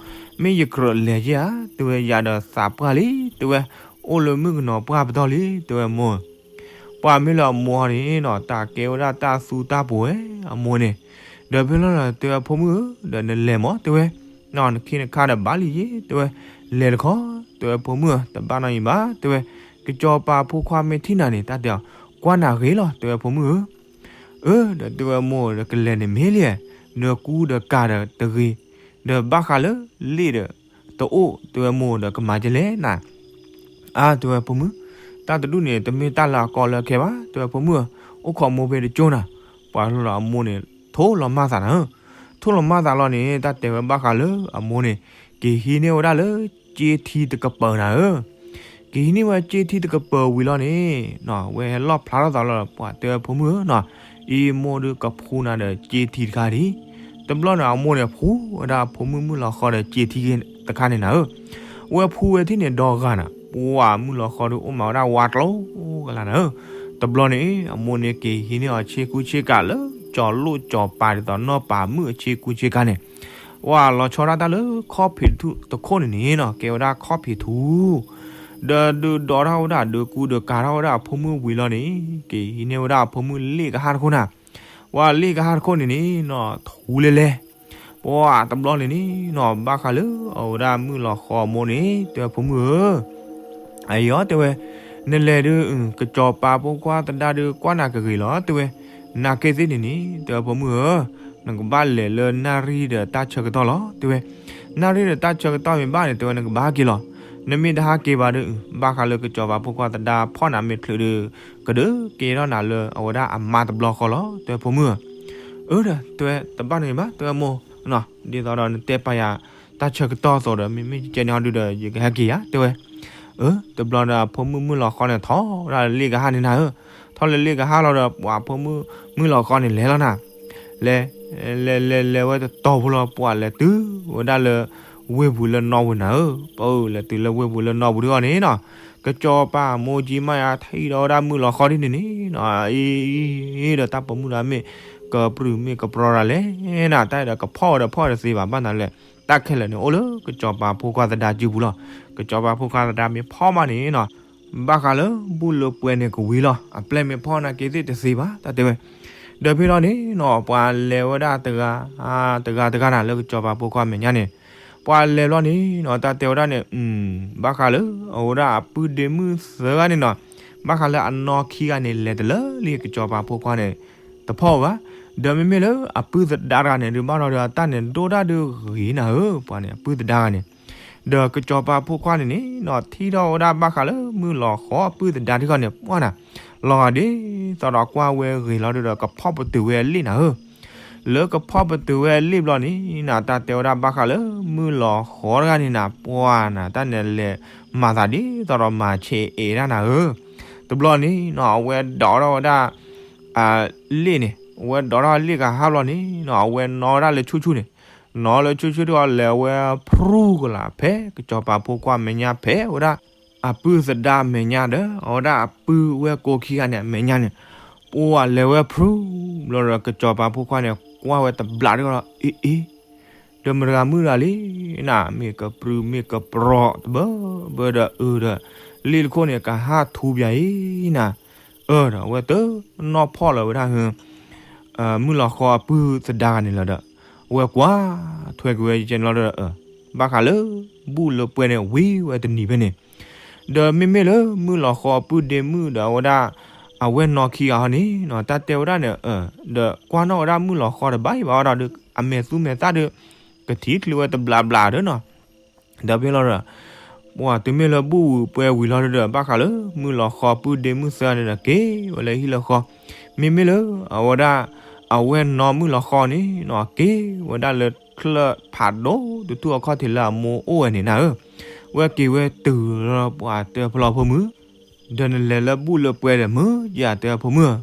မ့ၢ်ယကြၢးလဲၤယဲၢ်ဧါ တဲဝဲ ယၤဒီးသးပှၢ်လံ တဲဝဲ, အိၣ်လၢမုၣ်ကနီၤပှၢ်ပတီၢ်လံ တဲဝဲမိၢ်ဧၢ. ပှၤမ့ၢ်လၢအမိၢ်န့ၣ်နီၢ် တၢ်ကဲဝဲဒၣ်တၢ်သူတၢ်ပှဲၤဝဲအမိၢ်န့ၣ်, ဒီးဖဲလီၤဒီးတဲဝဲဖိမုၣ်ဧၢ ဒီးနလဲၤမး တဲဝဲ နခ့နခါဒီးဘၣ်လံယ့ၢ် တဲဝဲ, လဲၤတခီ တဲဝဲဖိမုၣ်ဧၢ တဘၣ်နီတမံၤဘၣ် တဲဝဲ, ကစီၤပၤဖိခွါမ့ၢ်ထံၣ်နၤန့ၣ် တၢ်တဲအီၤ ကွၢ်နၤဂ့ၤလီၤ တဲဝဲဖိမုၣ်ဧၢ. အၢ ဒီးတဲဝဲမိၢ်ဒီးကလဲၤန့ၣ်မ့ၢ်လံ, နကူဒီးကၤဒီးတဂ့ၤ, ဒီးဘၣ်ဃးလၢလ့ၣ်ဒီးတအိၣ် တဲဝဲမိၢ်ဒီးကမၤကလဲၣ်နၤ အါ တဲဝဲဖိမုၣ်, တၢ်တဒူၣ်န့ၣ် တမ့ၢ်တၢ်လၢအကီလၢအခဲဘၣ် တဲဝဲဖိမုၣ်ဧၢ, အိၣ်ခိးမိၢ်ဖဲတကၠိနၤ. ပှၤလီၤဒီးအမိၢ်န့ၣ် ထိၣ်လီၤမၢ်သးနၤဧၢ, ထိၣ်လီၤမၢ်သးလီၤန့ၣ် တၢ်တဲဝဲဘၣ်ဃးလၢအမိၢ်န့ၣ် က့ၤဟံးန့ၢ်ဝဲဒၣ်လၢစ့ထံတကပၤနၤဧၢ. က့ၤဟံးန့ၢ်ဝဲစ့ထံတကပၤဝံၤလီၤန့ၣ် ဝဲဟဲလီၣ်ဖျါထီၣ်သးလီၤဒီး ပှၤတဲဝဲဖိမုၣ်ဧၢနီၤ, အံၤမိၢ်ဒုးကဖှူနၤဒီးစ့ထံတခါဒံး. တဘျီန့ၣ်အမိၢ်န့ၣ်ဖှူဝဲဒၣ်အဖိမုၣ်မုၣ်လီၤဃီဒီးစ့ထံတခါန့ၣ်နၤဧၢ. ဝဲဖှူဝဲထံၣ်န့ၣ်ဒီဂၤနၤ, ပှၤမုၣ်လီၤဃီဒုးအိၣ်မးဝဲဒၣ်ဝါကျိၤကလါနၤဧၢ. တဘျီန့ၣ် အမိၢ်န့ၣ်က့ၤဟံးန့ၢ်အီၤဆ့ကူဆ့ကၤလၢ ကၠီၤလိၣ်ကၠီၤပၤဒ်သိးနီၢ်ပၤမုၣ်အဆ့ကူဆ့ကၤန့ၣ်, ဝဲလီၤဆီဒၣ်တၢ်လၢခီၣ်ဖံးတခိၣ်န့ၣ်န့ၣ်နီၤ, ကဲဝဲဒၣ်ခီၣ်ဖံးထူ ဒီးဒုးဒိးထီၣ်ဝဲဒၣ် ဒုးကူဒုးကၤထီၣ်ဝဲဒၣ်အဖိမုၣ်ဝံၤလီၤန့ၣ် က့ၤဟံးန့ၢ်ဝဲဒၣ်အဖိမုၣ်လ့ၣ်ကဟၣ်တခိၣ်နၤ. ဝဲလ့ၣ်ကဟၣ်တခိၣ်န့ၣ်န့ၣ်နီၤ ထူလဲၤလဲၤ. ပှၤတဘျီန့ၣ်န့ၣ်နီၤ ဘၣ်ဃးလၢအဝဲဒၣ်မုၣ်လီၤဃီအမိၢ်န့ၣ် တဲဝဲဖိမုၣ်ဧၢ အယီၤတဲဝဲ, နလဲၤဒုး ကစီၤပၤဖိခွါသဒါဒုးကွၢ်နၤကဂ့ၤလီၤ တဲဝဲ. နာ်က့သ့ၣ်န့ၣ်န့ၣ် တဲဝဲဖိမုၣ်ဧၢ, နကဘၣ်လဲၤလၢနၣ်ရံၣ်ဒီးတၢ်ဆၢကတီၢ်လီၤ တဲဝဲ. နၣ်ရံၣ်ဒီးတၢ်ဆၢကတီၢ်မ့ၢ်ဘၣ်န့ၣ် တဲဝဲ နကဘၣ်က့ၤလီၤ. နမ့ၢ်တဟးက့ၤဘၣ်ဒုး ဘၣ်ဃးလၢကစီၤပၤဖိခွါသဒါဖီၣ်နၤမ့ၢ်ချုးဒုး ကဒုးကဲထီၣ်နၤလၢအဝဲဒၣ်အမါတဘျီဃီလီၤ တဲဖိမုၣ်ဧၢ. အၢ ဒီးတဲဝဲ တဘၣ်န့ၣ်ဘၣ် တဲဝဲမိၢ်, ဒ်သိးဒီးနတဲပာ်ယၤတၢ်ဆၢကတီၢ်အသိးဒီး မ့မ့ၢ်ကဲန့ၣ်အီၤဒုးဒီး ယကဟဲက့ၤယၤ တဲဝဲ. အၢ တဘျီဒီးအဖိမုၣ်မုၣ်လီၤဃီန့ၣ် ထီၣ်ဝဲဒၣ်လၢလ့ၣ်ကဟၣ်န့ၣ်နၤဧၢ, ထီၣ်လၢလ့ၣ်ကဟၣ်လီၤဒီး ပှၤဖိမုၣ်မုၣ်လီၤဃီန့ၣ်လဲၤလီၤနၤ. လဲၤ လဲၤလဲၤလဲၤဝဲတတီၤဖိလီၤ ပှၤလဲၤတုၤဝဲဒၣ်လၢ ဝ့ၢ်ပူၤလၢနီၣ်ဝ့ၤနၤဧၢ. ပလဲၤတုၤလၢဝ့ၢ်ပူၤလၢနီၣ်ဝ့ၤဒုးအီၤန့ၣ်နီၤ, ကစီၤပၤမိၢ်ကၠံမါယါထံၣ်ဒီးဝဲဒၣ်မုၣ်လီၤဃီဒ်န့ၣ်န့ၣ်နီၤ, အံၤဒီးတၢ်ပိာ်မုၣ်ဒီးမ့ၢ်ကပြုၢ်မ့ၢ်ကပြီၤတၢ်လဲၣ်နၤ, တၢ်အံၤဒီးကဖီၣ်ဝဲဒီးဖီၣ်ဝဲတသ့ဘၣ် ဘၣ်နၤလဲၣ်, တၢ်ခဲလၢာ်န့ၣ်အိၣ်လၢကစီၤပၤဖိခွါသဒါစုပူၤလီၤ. ကစီၤပၤဖိခွါသဒါမ့ၢ်ဖီၣ်မးန့ၣ်နီၤ ဘၣ်ဃးလၢဘူၣ်လၢပှဲၤန့ၣ်ကဝံၤလီၤ. အပျဲၢ်မ့ၢ်ဖီၣ်နာ်က့သ့ၣ်တသ့ဘၣ် တၢ်တဲဝဲ. ဒီးဖဲလီၤန့ၣ်နီၤ ပှၤလဲၤဝဲဒၣ်တဂၤ တဂၤတဂၤနၤလၢကစီၤပၤဖိခွါမဲာ်ညါန့ၣ်, ပှၤလဲၤဘျီန့ၣ်နီၤ တၢ်တဲဝဲဒၣ်န့ၣ် ဘၣ်ဃးလၢအဝဲဒၣ်အပုၢ်ဒ့မုၣ်သၢဂၤန့ၣ်နီၤ, ဘၣ်ဃးလၢအနီၢ်ခံဂၤန့ၣ် လဲၤတလၢလံကစီၤပၤဖိခွါန့ၣ် တဖီၣ်ဘၣ်. ဒီးမ့မ့ၢ်လၢအပုၢ်သဒါတဂၤန့ၣ် ဒုးဘၣ်ဒီးအတၢ်န့ၣ်ဒိၣ်ဒၣ်ဒုးဂ့ၤနၤဧၢ, ပှၤန့ၣ် အပုၢ်သဒါတဂၤန့ၣ် ဒီးကစီၤပၤဖိခွါန့ၣ်န့ၣ်နီၤ ထံၣ်ထီၣ်ဝဲဒၣ်ဘၣ်ဃးလၢမုၢ်လီၤဃီအပုၢ်သဒါထံၣ်ဃီန့ၣ် ပှၢ်နၤ, လီၤဂာ်ဒ်သိးဒီးကွၢ်ဝဲဂ့ၤလီၤဒုဒီး ကဖီၣ်ပတုာ်ဝဲအလ့ၣ်နၤဧၢ. လၢကဖီၣ်ပတုာ်ဝဲအလ့ၣ်ဘျီန့ၣ်နၤ တၢ်တဲဝဲဒၣ်ဘၣ်ဃးလၢမုၢ်လီၤဃီတဂၤန့ၣ်နၤ ပှၢ်နၤ တၢ်န့ၣ်လဲၤမၤသးဒ်သိးဒီးမၤဆဲးအဲၣ်ဒၣ်နၤဧၢ. တဘျီန့ၣ်နီၤ အဝဲဒိးထီၣ်ဝဲဒၣ် အလ့ၣ်န့ၣ် အဝဲဒိးထီၣ်အလ့ၣ်ကဟၣ်ဘျီန့ၣ်နီၤ အဝဲနီၣ်ဝဲဒၣ်လၢဆူၣ်ဆူၣ်န့ၣ် နီၣ်လၢဆူၣ်ဆူၣ်တဂီၤ လဲၤဝဲဖရူကလာ်ဖဲကစီၤပၤဖိခွါမဲာ်ညါ ဖဲဝဲဒၣ်အပုၢ်သဒါမဲာ်ညါဒီး အဝဲဒၣ်အပုၢ်ဝဲၢ် ကိးခံဂၤန့ၣ် အမဲာ်ညါန့ၣ် ပှၢ်လဲၤဝဲဖရူ ဘျီဒီး ကစီၤပၤဖိခွါန့ၣ် ကွၢ်ဝဲတဘျးတဂီၤလီၤ အ့ အ့ ဒီးမတၤတဂၤမုၣ်တဂၤလံနၤ မ့ၢ်ကပြုၢ်မ့ၢ်ကပြီၤတဘၢဘၢဒီး အၢ ဒီး လ့ၣ်တခိၣ်န့ၣ် ကဟၣ်ထူပၠးအံၤနၤ အၢ ဒီးအဝဲတနီၣ်ဖီၣ်လီၤဝဲဒၣ် မုၢ်လီၤဃီအပုၢ်သဒါဂၤန့ၣ်လီၤဒီး အဝဲကွၢ်ထွဲက့ၤဝဲကဲန့ၣ်လီၤဒီး ဘၣ်ဃးလၢ ဘူၣ်လၢပှဲၤန့ၣ် ဝံၤဝဲတနံၤဖဲန့ၣ် ဒီးမ့မ့ၢ်လၢမုၢ်လီၤဃီအပုၢ်ဒ့မုၣ်ဒီး အဝဲဒၣ် အဝဲၢ်နီၣ်ခံဂၤဟီန့ၣ်နီၤ တၢ်တဲဝဲဒၣ်န့ၣ် ဒီးကွၢ်နီၣ်ဝဲဒၣ်မုၢ်လီၤဃီတဘၣ်အံၤဘၣ်အီၤဒီး အမဲာ်သူမဲာ်သၣ်ဒီး ကထံၣ်ချုးဝဲတဘျးဘျးဒီးနီၤ ဒီးဖဲလီၤဒီး ပှၢ်တုၤမ့ၢ်လၢဘူၣ်ဝံၤပှဲၤဝံၤလီၤဒီး ဘၣ်ဃးလၢမုၢ်လီၤဃီအပုၢ်ဒ့မုၣ်သၢဂၤန့ၣ်ဒီး က့ၤဝဲလၢဟံၣ်လၢဃီ မ့မ့ၢ်လၢ အဝဲဒၣ် အဝဲၢ်နီၣ်မုၢ်လီၤဃီန့ၣ်နီၤ က့ၤဝဲဒၣ်လၢချၢၣ်ဖးဒိၣ်တထူၣ်အခီၣ်ထံးလၢအမိၢ်အိၣ်ဝဲန့ၣ်နၤဧၢ ဝဲက့ၤဝဲတုၤလီၤ ပှၢ်တဲဖဲလီၤဖိမုၣ် ဒီးနလဲၤလၢဘူၣ်လၢပှဲၤဒီးမုၢ်ယၤ တဲဝဲဖိမုၣ်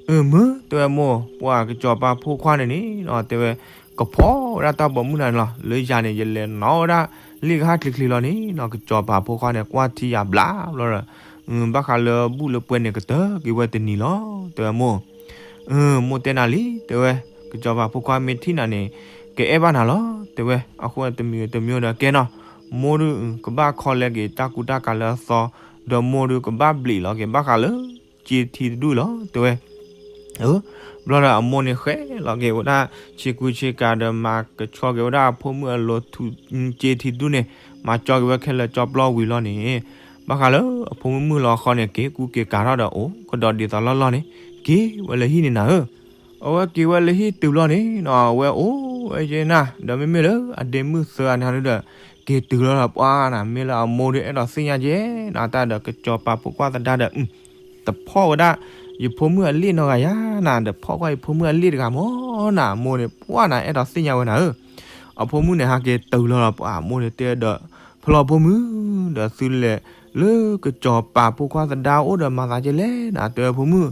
ဧၢ အၢ မုၢ် တဲဝဲမိၢ် ပှၢ်ကစီၤပၤဖိခွါန့ၣ်န့ၣ်နီၤ တဲဝဲ ကဖီၣ်ဝဲဒၣ်တၢ်ပိာ်မုၣ်နၤန့ၣ်လီၤ လၢယၤန့ၣ် ယလဲၤနီၣ်ဝဲဒၣ်လ့ၣ်ကဟၣ်ချ့ချ့လီၤန့ၣ်နီၤ ကစီၤပၤဖိခွါန့ၣ် ကွၢ်ထံယၤဘျးဘျီဒီး ဘၣ်ဃးလၢဘူၣ်လၢပှဲၤန့ၣ် ကတၢၢ်က့ၤဝဲတနံၤလီၤ တဲဝဲမိၢ် အၢ မိၢ်တဲနၤလံ တဲဝဲ ကစီၤပၤဖိခွါမ့ၢ်ထံၣ်နၤန့ၣ် ကအဲၣ်ဘၣ်နၤလီၤ တဲဝဲ အဃိတမံၤတမံၤဒီးကဲနီၤ မိၢ်ဒုး ကဘၣ်ခီလဲက့ၤတၢ်ကူတၢ်ကၤလၢအသီ ဒီးမိၢ်ဒုးကဘၣ်ဘျံးလီၤက့ၤ ဘၣ်ဃးလၢ စ့ထံတဒူၣ်လီၤ တဲဝဲ အၢ ဘျီဒီးအမိၢ်န့ၣ်ဃဲလီၤက့ၤဝဲဒၣ် ဆ့ကူဆ့ကၤဒီးမၤကဆှီက့ၤဝဲဒၣ်အဖိမုၣ်အလိၤထူ စ့ထံတဒူၣ်န့ၣ် မၤကၠီက့ၤဝဲခဲလၢာ်ကၠီပျီဝံၤလီၤန့ၣ် ဘၣ်ဃးလၢအဖိမုၣ်မုၢ်လီၤဃီန့ၣ် က့ၤကူက့ၤကၤထီၣ်ဒီးအိၣ်ကဒီးဒ်သိးလီၢ်လီၢ်န့ၣ် က့ၤဝဲလၢဟံၣ်န့ၣ်နၤဧၢ အဝဲက့ၤဝဲလၢဟံၣ်တုၤလီၤန့ၣ်နီၤ အဝဲအိၣ်ဝဲကဲနၤ ဒီးမ့မ့ၢ်လၢအဒ့မုၣ်သၢဂၤန့ၣ်ဒီး က့ၤတုၤလီၤဒီးပှၢ်နၤ မ့ၢ်လၢအမိၢ်ဒုးအဲၣ်ဒိးသ့ၣ်ညါကဲနၤ တၢ်ဒီးကစီၤပၤဖိခွါသဒါဒီး တဖီၣ်ဝဲဒၣ် ယဖိမုၣ်အလ့ၣ်နီတဂၤယၤနၤ ဒီးဖီၣ်ကွၢ်ယဖိမုၣ်အလ့ၣ်တဂၤမ့ၢ်နၤ အမိၢ်န့ၣ် ပှၢ်နၤအဲၣ်ဒိးသ့ၣ်ညါဝဲနၤဧၢ အဖိမုၣ်န့ၣ် ဟးက့ၤတုၤလီၤဒီးပှၢ် အမိၢ်န့ၣ်တဲဒီး ဖဲလီၤဖိမုၣ် ဒီးသုလဲၤလၢကစီၤပၤဖိခွါသဒါအိၣ်ဒီးမၤသးကဲလဲၣ်နၤ တဲဝဲဖိမုၣ်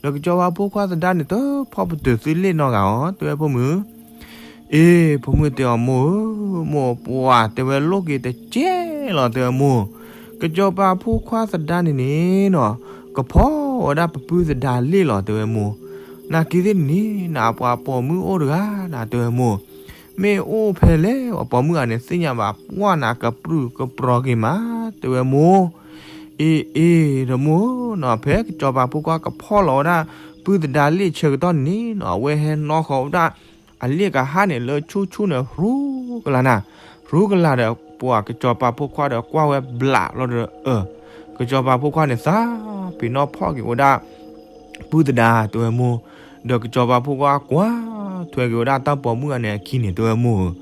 ဒီးကစီၤပၤဖိခွါသဒါန့ၣ် တဖီၣ်ပတုာ်သုလ့ၣ်နီတဂၤအီၤ တဲဝဲဖိမုၣ် အ့ ဖိမုၣ်တဲအီၤမိၢ်ဧၢ, မိၢ်ပှၢ်တဲဝဲလိၣ်က့ၤတကဲလီၤ တဲဝဲမိၢ်, ကစီၤပၤဖိခွါသဒါန့ၣ်န့ၣ်နီၤ, ကဖီဝဲဒၣ်ပပုၢ်သဒါလ့ၣ်လီၤ တဲဝဲမိၢ်, နာ်က့သ့ၣ်န့ၣ် နပှၤပိာ်မုၣ်အိၣ်တဂၤနၤ တဲဝဲမိၢ်, မ့ၢ်အိၣ်ဖဲလဲၣ် ပှၤပိာ်မုၣ်ဂၤန့ၣ် သ့ၣ်ညါဘၣ်ပှၢ်နၤ ကပြုၢ်ကပြီၤက့ၤမး တဲဝဲမိၢ်, အ့ အ့ ဒီးမိၢ်ဧၢနီၤ ဖဲကစီၤပၤဖိခွါကဖီၣ်လီၤဝဲဒၣ် ပုၢ်သဒါလ့ၣ်ဆၢကတီၢ်န့ၣ်နီၤ အဝဲဟဲနီၣ်ဃီၤဝဲဒၣ် အလ့ၣ်ကဟၣ်န့ၣ် လၢဆူၣ်ဆူၣ်န့ၣ် ရူကလာ်နၤ, ရူကလာ်ဒီး ပှၤကစီၤပၤဖိခွါဒီးကွၢ်ဝဲဘျးလီၤဒီး အၢ ကစီၤပၤဖိခွါန့ၣ် သးပ့ၤနီၣ်ဖီၣ်က့ၤဝဲဒၣ် ပုၢ်သဒါ တဲဝဲမိၢ်, ဒီးကစီၤပၤဖိခွါကွၢ်ထွဲက့ၤဝဲဒၣ်တၢ်ပိာ်မုၣ်ဂၤန့ၣ်အခံန့ၣ် တဲဝဲမိၢ်ဧၢ,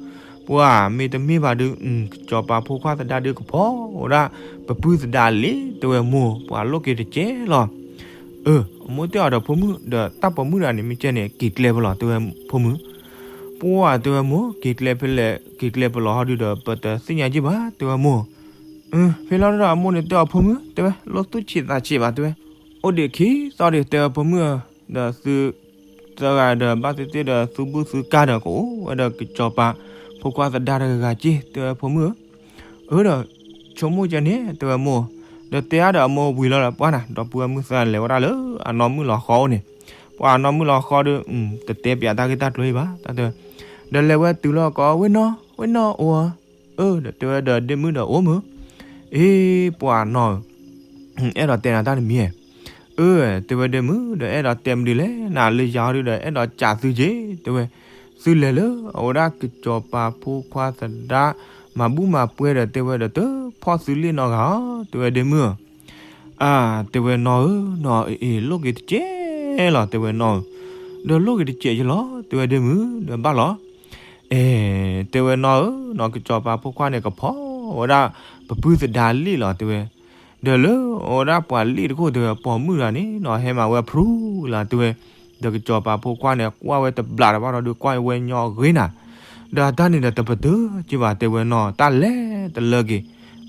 ပှၤမ့တမ့ၢ်ဘၣ်ဒုး ကစီၤပၤဖိခွါသဒါဒုးကဖီၣ်ဝဲဒၣ် ပပုၢ်သဒါလ့ၣ် တဲဝဲမိၢ်, ပှၤလိၣ်က့ၤတကဲလီၤ. အၢ အမိၢ်တဲအီၤဒီးဖိမုၣ် ဒီးတၢ်ပိာ်မုၣ်တဂၤန့ၣ် မ့ၢ်ကဲန့ၣ် က့ၤကျဲဖဲလဲၣ် တဲဝဲဖိမုၣ်, ပှၤတဲဝဲမိၢ် က့ၤကျဲဖဲလဲၣ် က့ၤကျဲဖဲလဲၣ်ဟီဒုးဒီး ပတသ့ၣ်ညါက့ၤဘၣ် တဲဝဲမိၢ် ဖဲလီၤဒီးအမိၢ်န့ၣ်တဲအီၤဖိမုၣ် တဲဝဲ လိၣ်သူၣ်ဆံးသးဆံးဘၣ် တဲဝဲ, အိၣ်ဒံးခံသီဒံး တဲဝဲဖိမုၣ်ဧၢ, ဒီးသု သၢဂၤဒီးဘၣ်သ့ၣ်သ့ၣ်ဒီး သုဘူၣ်သုကါဒီးကအိၣ်ဝဲဒီးကစီၤပၤဖိခွါသဒါတဂၤဂၤက့ တဲဝဲဖိမုၣ်ဧၢ, အၢဒီး ဆိကမိၣ်ကဲန့ၣ် တဲဝဲမိၢ်, ဒီးတဲအါဒီးအမိၢ်ဝံၤလီၤဒီးပှၢ်နၤ ဒီပုၢ်ဝဲၢ်မုၣ်သၢဂၤလဲၤဝဲဒၣ်လၢအနီၢ်မုၢ်လီၤဃီအိၣ်န့ၣ်, ပှၤအနီၢ်မုၢ်လီၤဃီဒီး တတဲပၠးတၢ်ဂ့ၢ်တၢ်ကျိၤအံၤဘၣ် တၢ်တဲဝဲ, ဒီးလဲၤဝဲတုၤလီၤကိးဝဲနီၢ် ဝဲနီၢ်အိၣ်ဧါ, အၢ ဒီးတဲဝဲဒီးဒ့မုၣ်ဒီးအိၣ်မုၢ်, အ့ ပှၤနီၢ်ဧၢ အဲၣ်ဒိးတဲနၤတၢ်တမံၤဧါ, အၢ တဲဝဲဒ့မုၣ် ဒီးအဲၣ်ဒိးတဲမနုၤလဲၣ် နၤလၢယၤဟီဒုးဒီး အဲၣ်ဒိးကးသုက့ တဲဝဲ, သုလဲၤလၢအဝဲဒၣ်ကစီၤပၤဖိခွါသဒါ မၤဘူၣ်မၤပှဲၤဒီး တဲဝဲဒီးတဖီၣ်သုလ့ၣ်နီတဂၤဧါ တဲဝဲဒ့မုၣ်ဧၢ, အါ တဲဝဲနီၢ်ဧၢ နီၢ်အ့ လိၣ်က့ၤတကဲလီၤ တဲဝဲနီၢ်ဧၢ, ဒီးလိၣ်က့ၤတကဲယလီၤ တဲဝဲဒ့မုၣ် ဒီးဘၣ်လီၤ အဲ တဲဝဲနီၢ်ဧၢ နီၢ်ကစီၤပၤဖိခွါန့ၣ် ကဖီၣ်ဝဲဒၣ် ပပုၢ်သဒါလ့ၣ်လီၤ တဲဝဲ, ဒီးလၢအဝဲဒၣ်ပှၤလ့ၣ်တခိၣ်တဲဝဲ ပိာ်မုၣ်တဂၤန့ၣ်နီၤ ဟဲမၤဝဲဖရူလၢ်တဲဝဲ, ဒီးကစီၤပၤဖိခွါန့ၣ် ကွၢ်ဝဲတဘျးဒီးဘၣ်ဒီး ကွၢ်ဝဲညီအဂ့ၤနၤ, ဒီးတၢ်န့ၣ်ဒီးတပတုာ်က့ၤဘၣ်တဲဝဲနီၤ တၢ်လဲၤတလၢက့ၤ,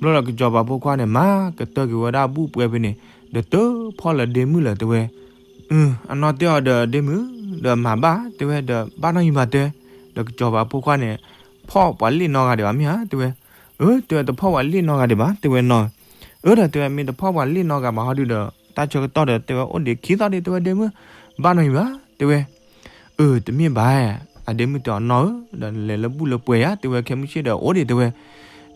ဘျီဒီးကစီၤပၤဖိခွါန့ၣ် မၤကတၢၢ်က့ၤဝဲဒၣ်ဘူၣ်ပှဲၤဖဲန့ၣ်, ဒီးတဖီၣ်လၢဒ့မုၣ်လၢ်တဲဝဲ အနီၢ်တဲအီၤဒီးဒ့မုၣ်, ဒီးမၤဘၣ်တဲဝဲဒီးဘၣ်နီၢ်ယံၤဘၣ်တဲ, ဒီးကစီၤပၤဖိခွါန့ၣ် ဖီၣ်ပှၤလ့ၣ်နီတဂၤဒံးဘၣ်မ့ၢ်ဧါတဲဝဲ, အၢ တဲဝဲတဖီၣ်ပှၤလ့ၣ်နီတဂၤဒံးဘၣ်တဲဝဲနီၤ, အၢ ဒီးတဲဝဲမ့ၢ်တဖီၣ်ပှၤလ့ၣ်နီတဂၤဘၣ်ဟီဒုဒီး တၢ်ဆၢကတီၢ်ဒီးတဲဝဲအိၣ်ဒံးခံသီဒံးတဲဝဲဒ့မုၣ်, ဘၣ်နီၢ်ယံၤဘၣ်တဲဝဲ, အၢ တမ့ၢ်ဘၣ်, အဒ့မုၣ်တဲအီၤနီၢ်ဧၢ, ဒီးနလဲၤလၢဘူၣ်လၢပှဲၤယါတဲဝဲ ခဲမုၢ်ဆ့ၣ်ဒီးအိၣ်ဒံးတဲဝဲ,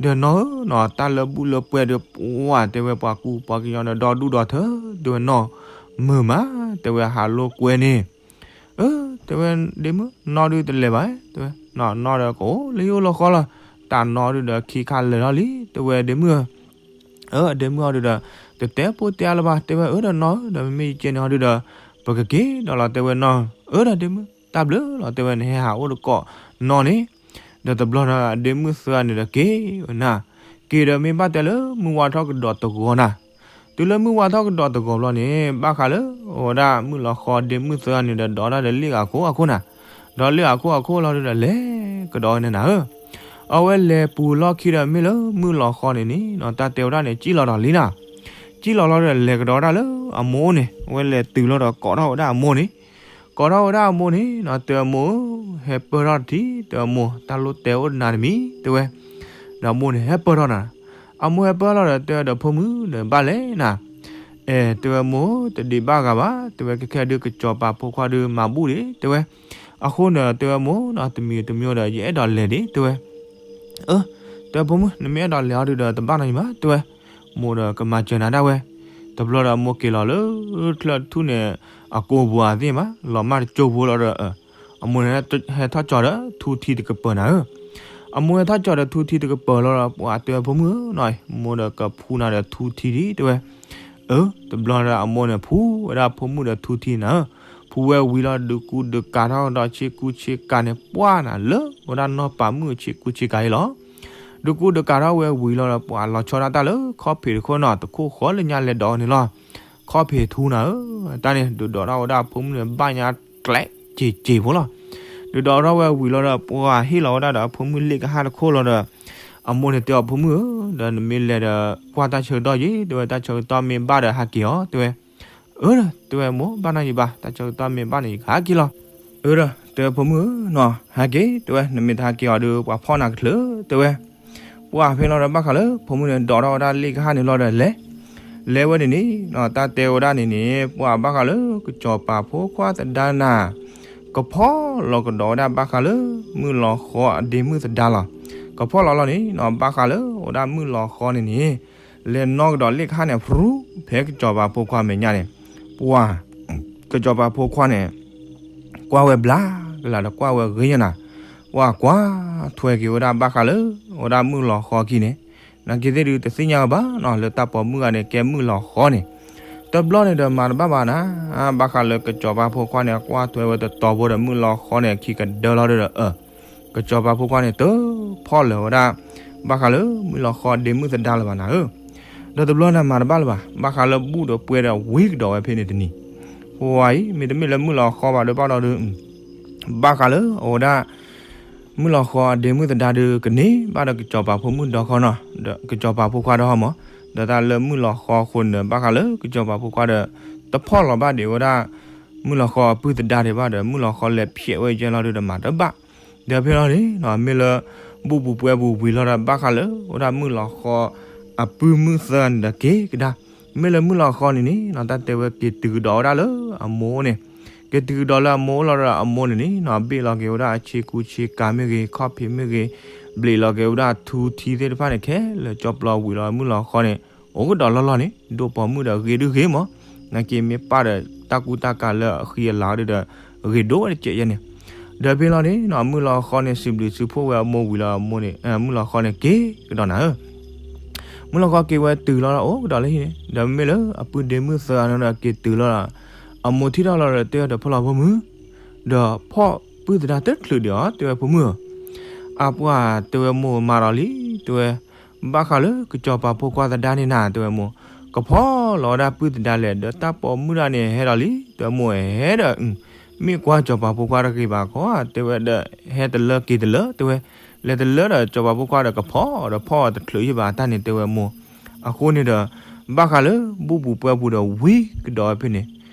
ဒီးနီၢ်ဧၢနီၤ တၢ်လၢဘူၣ်လၢပှဲၤဒီးပှၤတဲဝဲပှၤကူပှၤကညီဒီးဒီဒူၣ်ဒီထၢတဲဝဲနီၤ, မုာ်မး တဲဝဲဟးလိာ်ကွဲန့ၣ်, အၢ တဲဝဲဒ့မုၣ် နီၢ်ဒုတလဲၤဘၣ်တဲဝဲ, နီၢ်နီၢ်ဒီးကအိၣ်လၢယအိၣ်လၢဃီလီၤ, တၢ်နီၢ်ဒုဒီးခံခါလဲၤထီၣ်လံတဲဝဲဒ့မုၣ်ဧၢ, အၢ ဒ့မုၣ်ဟီဒုဒီး တတဲဖိတဲအါလၢၤဘၣ်တဲဝဲ, အၢ ဒီးနီၢ်ဧၢ ဒီးမ့မ့ၢ်ယကဲန့ၣ်ဟီဒုဒီး ပကက့ၤဒီးလီၤတဲဝဲနီၤ, အၢ ဒီးဒ့မုၣ် တၢ်ဘျုးလီၤတဲဝဲ နဟဲဟးအိၣ်တကိးနီၢ်န့ၣ်, ဒီးတဘျီဒီးဒ့မုၣ်သၢဂၤန့ၣ်ဒီးက့ၤဝဲနၤ, က့ၤဒီးမ့ၢ်ဘၣ်တဲလၢမုၢ်ဝါထီၣ်ကဒီးတဂီၤနၤ, တုၤလၢမုၢ်ဝါထီၣ်ကဒီးတဂီၤဘျီန့ၣ် ဘၣ်ဃးလၢအဝဲဒၣ်မုၣ်လီၤဃီဒ့မုၣ်သၢဂၤန့ၣ်ဒီး ဒိးတၢ်ဒီးလ့ၣ်ဂၤခိၣ်အခိၣ်နၤ, ဒီးလ့ၣ်ဂၤခိၣ်အခိၣ်လီၤဒုဒီးလဲၤကဒီးဝဲန့ၣ်နၤဧၢ, အဝဲလဲၤပူၤလီၢ်ခံဒီးမ့ၢ်လၢမုၢ်လီၤဃီန့ၣ်န့ၣ်နီၤ တၢ်တဲဝဲဒၣ်န့ၣ် ကံၣ်လီၤဒီးလံနၤ, ကံၣ်လီၤလီၤဒီးလဲၤကဒီးဝဲဒၣ်လၢအမိၢ်အိၣ်န့ၣ်, အဝဲလဲၤတုၤလီၤဒီးကိးထီၣ်ဝဲဒၣ်အမိၢ်န့ၣ်, ကိးထီၣ်ဝဲဒၣ်အမိၢ်န့ၣ်နီၤ တဲအမိၢ်ဧၢ, ဟဲပၢၢ်ထီၣ်တထံၣ် တဲအမိၢ် တၢ်လိၣ်တဲအိၣ်တနၤတမံၤတဲဝဲ, ဒီးအမိၢ်န့ၣ်ဟဲပၢၢ်ထီၣ်နၤ, အမိၢ်ဟဲပၢၢ်ထီၣ်ဒီးတဲဒီးဖိမုၣ်ဒီးဘၣ်လဲၣ်နၤ, အဲ တဲဝဲမိၢ် တဒံးဘၣ်ဂၤဘၣ် တဲဝဲကဲခဲဒုးကစီၤပၤဖိခွါဒုးမၤဘူၣ်ဒံးတဲဝဲ, အဃိန့ၣ်တဲဝဲမိၢ်နီၤ တမံၤတမံၤဒီး ယအဲၣ်ဒိးလဲၤဒံးတဲဝဲ, အၢ တဲဖိမုၣ် နမ့ၢ်အဲၣ်ဒိးလဲၤအီၤဒုဒီး တဘၣ်နီတမံၤဘၣ်တဲဝဲ, မိၢ်ဒီးကမၤစၢၤနၤဒၣ်ဝဲ, တဘျီဒီးအမိၢ်က့ၤလီၤလၢ ချၢၣ်ထူၣ်န့ၣ် အကိာ်ပူၤအသ့ၣ်မး လီၤမၢ်တကၠိဖိလီၤဒီး အမိၢ်န့ၣ် ဟဲထီၣ်ကၠီဒီးထူထံတကပၤနၤဧၢ, အမိၢ်ဟဲထီၣ်ကၠီဒီးထူထံတကပၤလီၤဒီး ပှၤတဲဝဲဖိမုၣ်ဧၢနီၤ မိၢ်ဒီးကဖူနၤဒီးထူထံဒံးတဲဝဲ, အၢ တဘျီဒီးအမိၢ်န့ၣ် ဖူဝဲဒၣ်ဖိမုၣ်ဒီးထူထံနၤဧၢ, ဖူဝဲဝံၤလီၤ ဒုးကူဒုးကၤထီၣ်ဒီးဆ့ကူဆ့ကၤန့ၣ် ပှၢ်နၤလၢဝဲဒၣ်နီၢ်ပၤမုၣ်ဆ့ကူဆ့ကၤအံၤလီၤ, ဒုးကူဒုးကၤထီၣ်ဝဲဝံၤလီၤဒီး ပှၤလီၤဆီဒၣ်တၢ်လၢခီၣ်ဖံးတခိၣ်နီၤ တခိၣ်ဃီလၢညါလဲၤဒိးန့ၣ်လီၤ, ခီၣ်ဖံးထူနၤဧၢ, တၢ်န့ၣ် ဒုးဒိးထီၣ်ဝဲဒၣ်အဖိမုၣ်န့ၣ် ဘၣ်ညါကျဲးက့ၤက့ၤဖိလီၤ, ဒုးဒိးထီၣ်ဝဲဝံၤလီၤဒီး ပှၤဟ့ၣ်လီၤဝဲဒၣ်ဒီးအဖိမုၣ်လ့ၣ်ကဟၣ်တခိၣ်လီၤဒီး အမိၢ်န့ၣ်တဲအီၤဖိမုၣ်ဧၢ, ဒီးနမ့ၢ်လဲၤဒီး ကွၢ်တၢ်ဆၢကတီၢ်ယံၤ တဲဝဲ တၢ်ဆၢကတီၢ်မ့ၢ်ဘၣ်ဒီးဟးက့ၤအီၤ တဲဝဲ, အၢ တဲဝဲမိၢ် ဘၣ်နီၢ်ယံၤဘၣ် တၢ်ဆၢကတီၢ်မ့ၢ်ဘၣ်န့ၣ် ယကဟးက့ၤလီၤ, အၢ ဒီးတဲဖိမုၣ်ဧၢနီၤ ဟဲက့ၤ တဲဝဲ နမ့ၢ်တဟးက့ၤအီၤဒီး ပှၤဖီၣ်နၤကချၢ တဲဝဲ, ပှၢ်ဖဲလီၤဒီးဘၣ်ဃးလၢဖိမုၣ်န့ၣ် ဒိးထီၣ်ဝဲဒၣ်လ့ၣ်ကဟၣ်န့ၣ်လီၤဒီးလဲၤ, လဲၤဝဲန့ၣ်န့ၣ် တၢ်တဲဝဲဒၣ်န့ၣ်န့ၣ် ပှၤဘၣ်ဃးလၢကစီၤပၤဖိခွါသဒါနၤ ကဖီၣ်လီၤကဒီးဝဲဒၣ်ဘၣ်ဃးလၢ မုၢ်လီၤဃီအဒ့မုၣ်သဒါလီၤ, ကဖီၣ်လီၤလီၤန့ၣ်နီၤ ဘၣ်ဃးလၢအဝဲဒၣ်မုၢ်လီၤဃီန့ၣ်န့ၣ် လဲၤနီၢ်ကဒီးလ့ၣ်ကဟၣ်န့ၣ် ဖြူ ဖဲကစီၤပၤဖိခွါမဲာ်ညါန့ၣ်, ပှၤ ကစီၤပၤဖိခွါန့ၣ် ကွၢ်ဝဲဘျါကလာ်ဒီးကွၢ်ဝဲဂ့ၤညါနၤ, ပှၤကွၢ်ထွဲက့ၤဝဲဒၣ်ဘၣ်ဃးလၢ အဝဲဒၣ်မုၢ်လီၤဃီခံန့ၣ်, နာ်က့ၤသ့ၣ်ဒုးတသ့ၣ်ညါဝဲဘၣ်နီၤ လၢတၢ်ပိာ်မုၣ်ဂၤန့ၣ် ကဲမုၢ်လီၤဃီန့ၣ်, တဘျီန့ၣ်ဒီးမၤတဘၣ်ဘၣ်နၤ, ဘၣ်ဃးလၢကစီၤပၤဖိခွါန့ၣ် ကွၢ်ထွဲဝဲတတီၤဖိဒီးမုၢ်လီၤဃီန့ၣ် ခံကဒၢလီၤဒီး အၢ ကစီၤပၤဖိခွါန့ၣ် တဖီၣ်လၢၤဝဲဒၣ် ဘၣ်ဃးလၢမုၢ်လီၤဃီဒ့မုၢ်သဒါလၢၤဘၣ်နၤဧၢ, ဒီးတဘျီန့ၣ်မၤတဘၣ်လၢၤဘၣ် ဘၣ်ဃးလၢဘူၣ်ဒီးပှဲၤဒီးဝံၤကဒီးဝဲဖဲန့ၣ်တနံၤ, ပှၤအံၤ မ့တမ့ၢ်လၢမုၢ်လီၤဃီဘၣ်ဒီးဘၣ်ဒီးဒုး ဘၣ်ဃးလၢအဝဲဒၣ် မုၢ်လီၤဃီအဒ့မုၢ်သဒါဒုးကန့ၢ်ဘၣ်ဒီးကစီၤပၤဖိမုၣ်ဒီဃီနီၤ, ဒီးကစီၤပၤဖိခွါဒီဃီမး, ဒီးတၢ်လၢမုၢ်လီၤဃီအဃိန့ၣ် ဘၣ်ဃးလၢကစီၤပၤဖိခွါဒီး တဖီၣ်လီၤဘၣ်ဒံးဝဲဒၣ် မုၢ်လီၤဃီအပုၢ်သဒါဒံးဘၣ်ဒီး မုၢ်လီၤဃီလဲၤဖျဲးဝဲယဲလီၤဒုးဒီးမၤတဘၣ်, ဒီးဖဲလီၤန့ၣ်နီၤ မ့ၢ်လၢ ဘူၣ်ပူၤပှဲၤပူၤဝံၤလီၤဒီး ဘၣ်ဃးလၢအဝဲဒၣ်မုၢ်လီၤဃီအပုၢ်မုၣ်သၢဂၤန့ၣ်ဒီးက့ၤကဒါ, မ့ၢ်လၢမုၢ်လီၤဃီန့ၣ်န့ၣ်နီၤ တၢ်တဲဝဲက့ၤတုၤကဒီးဝဲဒၣ်လၢအမိၢ်န့ၣ်, က့ၤတုၤကဒီးလၢအမိၢ်အိၣ်လီၤဒီးအမိၢ်န့ၣ်န့ၣ်နီၤ ဘ့ၣ်လီၤက့ၤဝဲဒၣ်အဆ့ကူဆ့ကၤမ့ၢ်ဂ့ၤ ခီၣ်ဖံးမ့ၢ်ဂ့ၤ, ဘျံးလီၤက့ၤဝဲဒၣ်ထူထံသ့ၣ်တဖၣ်န့ၣ် ခဲလၢာ်ကၠီပျီဝံၤလီၤမုၢ်လီၤဃီန့ၣ်, အိၣ်ကဒီးလီၢ်လီၢ်န့ၣ် ဒိၣ်ပိာ်မုၣ်ဒီးဂ့ၤဒုဂ့ၤမး, နာ်က့ၤမ့ၢ်ပၢ်ဒီးတၢ်ကူတၢ်ကၤလၢအဃံအလၤဒုးဒီး ဂ့ၤဒိၣ်ဝဲတကဲးယဲန့ၣ်, ဒီးဖဲလီၤန့ၣ်နီၤ မုၢ်လီၤဃီန့ၣ် စံးဘျုးစံးဖှိၣ်ဝဲအမိၢ်ဝံၤလီၤအမိၢ်န့ၣ် မုၢ်လီၤဃီန့ၣ်က့ၤကဒီးနၤဧၢ မုၢ်လီၤဃီက့ၤဝဲတုၤလီၤဒီးအိၣ်ကဒီးလၢဟံၣ်န့ၣ် ဒီးမ့ၢ်လၢအပုၢ်ဒ့မုၣ်သၢဂၤန့ၣ်ဒီးက့ၤတုၤလီၤဒီး အမိၢ်ထံၣ်ထီၣ်လီၤဒီးတဲဒီးဖိလီၤဖိမုၣ်, ဒီးဖီၣ်ပုၢ်သဒါတချုးဒံးအီၤ တဲဝဲဖိမုၣ်ဧၢ, အပှၤတဲဝဲမိၢ်မၤဒီးလံ တဲဝဲ, ဘၣ်ဃးလၢကစီၤပၤဖိခွါသဒါန့ၣ်နၤ တဲဝဲမိၢ်, က ကဖီလီၤဝဲဒၣ်ပုၢ်သဒါလဲၣ်, ဒီးတၢ်ပိာ်မုၣ်တဂၤန့ၣ် ဟဲဒီးလံ တဲဝဲမိၢ်ဧၢ, ဟဲဒီး မ့ၢ်ကွၢ်စီၤပၤဖိခွါတဂ့ၤဘၣ်ခီ တဲဝဲဒီး ဟဲတလၢက့ၤတလၢ တဲဝဲ, လဲၤတလၢဒီးစီၤပၤဖိခွါဒီးကဖီဒီးဖီအီၤတချုးယံၤဘၣ်တၢ်န့ၣ် တဲဝဲမိၢ်. အဃိန့ၣ်ဒီး ဘၣ်ဃးလၢဘူၣ်ပူၤပှဲၤပူၤဒီးဝံကဒီးဝဲဖဲန့ၣ်,